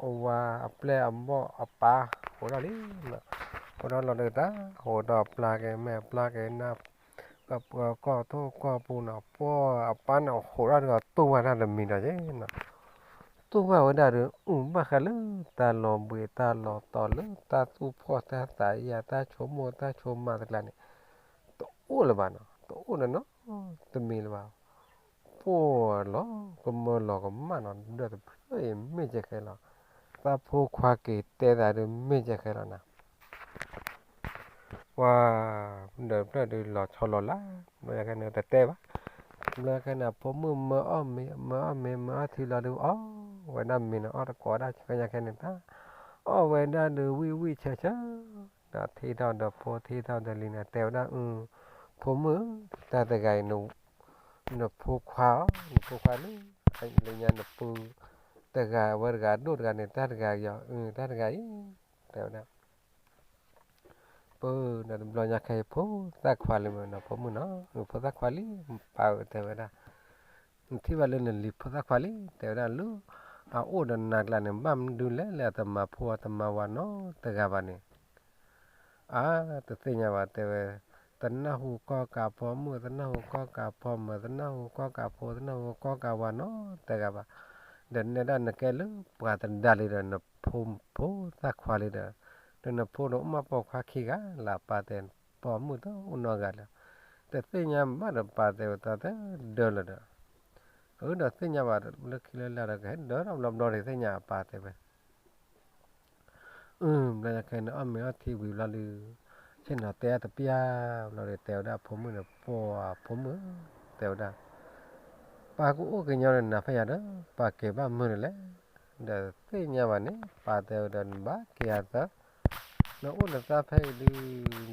အဝၤ အပျဲၢ်အဘီၣ်အပၢ် ဟိးထီၣ်လံ, ဟိးထီၣ်လီၤဒုးတၢ် ဟိးထီၣ်ပျၢ်က့ၤမဲာ်ပျၢ်က့ၤနၢ် ကပှၤကီၢ်ထိၣ်ကီၢ်ပူၤနီၤ ပှၤအပၢ်န့ၣ် ဟိးထီၣ်ဒုးတူၢ်ဝဲဒၣ်တမံၤဒီးယဲနီၤ, တူၢ်ဝဲဝဲဒၣ်ဒီး အုၣ်ဘၣ်ဃးလၢတၢ်လီၤဘှံးတၢ်လီၤတီၤလၢတၢ်သူၣ်ဖှီၣ်တၢ်သးယၤ တၢ်ဆိကမိၣ်တၢ်ဆိကမးတကျါန့ၣ် တအိၣ်လၢၤဘၣ်နီၤ တအိၣ်နီၤနီၤ တမံၤလၢၤဘၣ်, ပှၤလီၤကမၢလီၤကမၣ်နီၤ ဒၢးတဖျၢၣ်အံၤမ့ၢ်ကဲဃဲလီၤ, သးဖိခွါက့ၤတဲသးဒုးမ့ၢ်ကဲဃဲလီၤနၤ ပှၤ ဒၢးတဖျၢၣ်ဒုးလီၤဆီလီၤလၢ်, ဘျီညါခဲန့ၣ်တတဲဘၣ်, ဘျီညါခဲန့ၣ် အဖိမုၣ်မၢအီၣ်မ့ၤ မၢအီၣ်မ့ၤ မၢအီၣ်ထံလီၤဒုး အီၣ်ဝဲဒၣ်မ့ၤန့ၣ် အီၣ်တကိးဒၣ် ဘျီညါခဲန့ၣ် အီၣ်ဝဲဒၣ်ဒုးဝံၣ်ဝံၣ်ဆၢဆၢ, ဒီးထံၣ်ထီၣ်ဒီးဖိထံၣ်ထီၣ်ဒီးလံၤန့ၣ် တဲဝဲဒၣ်အု ဖိမုၣ်ဧၢ, တၢ်တဂၤအံၤ နဖိခွါအီၤ နဖိခွါလၢ လၢညါနပုၢ်တဂၤ အဝဲတဂၤဒိၣ်တဂၤန့ၣ် တၢ်တဂၤအံၤ တၢ်တဂၤအံၤ တဲဝဲဒၣ် ပၢ်ဒီးတဘျီညါခဲအံၤ ဖိသၣ်ခွါလံမ့ၢ်နီၤ ဖိမုၣ်နီၤ ဖိသၣ်ခွါလံ ပၢ်ဧၢ တဲဝဲဒၣ်, နထံၣ်ဘၣ်လၢနလံၤဖိသၣ်ခွါလံ တဲဝဲဒၣ်လၢ အအိၣ်ဒီးနၤကျါန့ၣ် ဘၣ်မနုၤလဲၣ်လၢအတမၤဖိအတမၤဝၤနီတဂၤဘၣ်န့ၣ် အါ တသ့ၣ်ညါဘၣ် တဲဝဲ, တနၢ်ဟူကီၢ်ကးဖိမုၣ် တနၢ်ဟူကီၢ်ကးဖိမၢၤ တနၢ်ဟူကီၢ်ကးဖိ တနၢ်ဟူကီၢ်ကးဝၤနီတဂၤဘၣ်, ဒီးနဲဒၣ်နကဲလၢပှၤတဒါလံဒီး နဖိဖိသၣ်ခွါလံဒီး, ဒီးနဖိဒီးအိၣ်မးပိာ်ခွါခံဂၤလၢပၢ်တဲ ပိာ်မုၣ်တအိၣ်နီတဂၤလၢၤ, တသ့ၣ်ညါဘၣ်ဒီးပၢ်တဲဝဲတၢ်တဒၢလၢၤဒီး အၢ ဒီးသ့ၣ်ညါဘၣ်လၢခံလၢလာ်ဒီး ကဟဲဒၢထီၣ်ဘျီဘျီဒီး သ့ၣ်ညါအပၢ်တဲဝဲ, အၢ ဘျီညါခဲန့ၣ် အီၣ်မ့ၤအီထံဝံၤဘျီဒုး ဆ့ၣ်နီၤတဲအတပျၢ် ဘျီဒီးတဲဝဲဒၣ်ဖိမုၣ်န့ၣ် ပှၤဖိမုၣ်ဧၢ တဲဝဲဒၣ်, ပၢ်ကအိၣ်ကညီဒီးနၤဖဲယၤဒီး ပၢ်ကဲဘၣ်မုာ်န့ၣ်လဲၣ်, ဒီးသ့ၣ်ညါဘၣ်န့ၣ် ပၢ်တဲဝဲဒီးနဘၣ်က့ၤအသး, နအိၣ်နသးဖဲအံၤဒုး ဒီး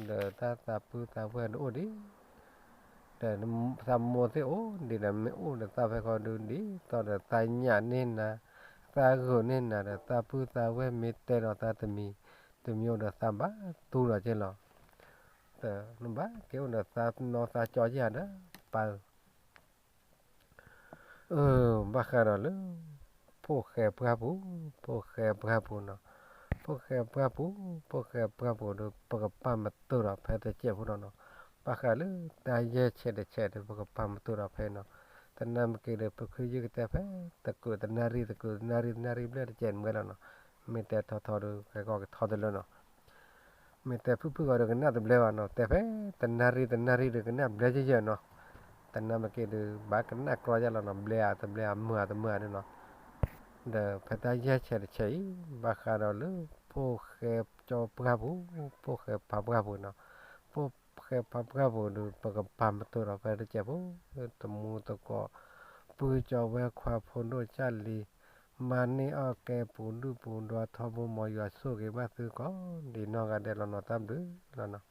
တၢ်သးပုၢ်သးဝဲၢ်ဒုးအိၣ်ဒံး ဒီးသးမိၢ်သ့ၣ်အိၣ်ဒံးဒီး မ့ၢ်အိၣ်ဒီးသးဖဲဃီဒုး ဒ်သိးဒီးသးညၣ်န့ၢ်နၤ, သးဂုာ်န့ၢ်နၤဒီး သးပုၢ်သးဝဲၢ်မ့ၢ်တဲဒီးသးတမံၤတမံၤဒီး သးဘၣ်တူၢ်လီၤက့လီၤ. ဒီးနဘၣ်က့ၤအိၣ်ဒီးသးနီၢ်သးကၠီယၤဒီး ပၢ်ဧၢ အၢ ဘၣ်ဃးဒီးလၢ ဖိၣ်ဃဲပှၢ်ပူၤ, ဖိၣ်ဃဲပှၢ်ပူၤနီၤ, ဖိၣ်ဃဲပှၢ်ပူၤ, ဖိၣ်ဃဲပှၢ်ပူၤဒီး ပကပာ်မတူၢ်ဒီးဖဲတစဲးဖိဒီးနီၤ, ဘၣ်ဃးလၢတၢ်ယဲၢ်ဆဲးတဆဲးဒီး ပကပာ်မတူၢ်ဒီးဖဲနီၤ, သနာ်က့ဒီး ပခုယုၢ်ကတဲဖဲ သကုၤသနၣ်ရံၣ် သကုၤသနၣ်ရံၣ် သနၣ်ရံၣ်ဘျဲၣ်တစဲးနွဲလီၤနီၤ, မ့ၢ်တဲထီထီဒီး ကဲကီၢ်ကထီတလၢနီၤ. မ့ၢ်တဲဖုၣ်ဖုၣ်ဂီၤဒီးကနၣ်တဘျဲဘၣ်နီၤ, တဲဖဲတနၣ်ရံၣ်တနၣ်ရံၣ်ဒီးကနၣ်ဘျဲယဲၢ်ယဲၢ်နီၤ, တနၣ်မ့ၢ်က့ၤဒီး ဘၣ်ကနၣ်ကြီယါလီၤနီၤ, ဘျဲအတဘျဲအမုာ်အတမုာ်ဒ်နီၤ, ဒီးဖဲတၢ်ယဲၢ်ဆဲးတဆဲးအံၤ ဘၣ်ဃးဒီးလၢ ဖိၣ်ဃဲကၠီပှၢ်ပူၤ, ဖိၣ်ဃဲဖးပှၢ်ပူၤနီၤ, ဖိၣ်ဃဲဖးပှၢ်ပူၤဒီး ပကပာ်မတိၤဒီးဖဲတကဲးဖိ, တမူသကိး ပုၢ်ကၠီဝဲခွါဖိဒိၣ်ကၢ်လံၤ မၤန့ၢ်အီၣ်ကဲပူၤဒုၣ်ပူၤဒီထီဘိ မ်ယွၤဆိၣ်ဂ့ၤဘၣ်သုကိးဒံးနီၢ်ဂၤဒဲးလီၤနီၤ, တၢ်ဘျုးလီၤနီၤ.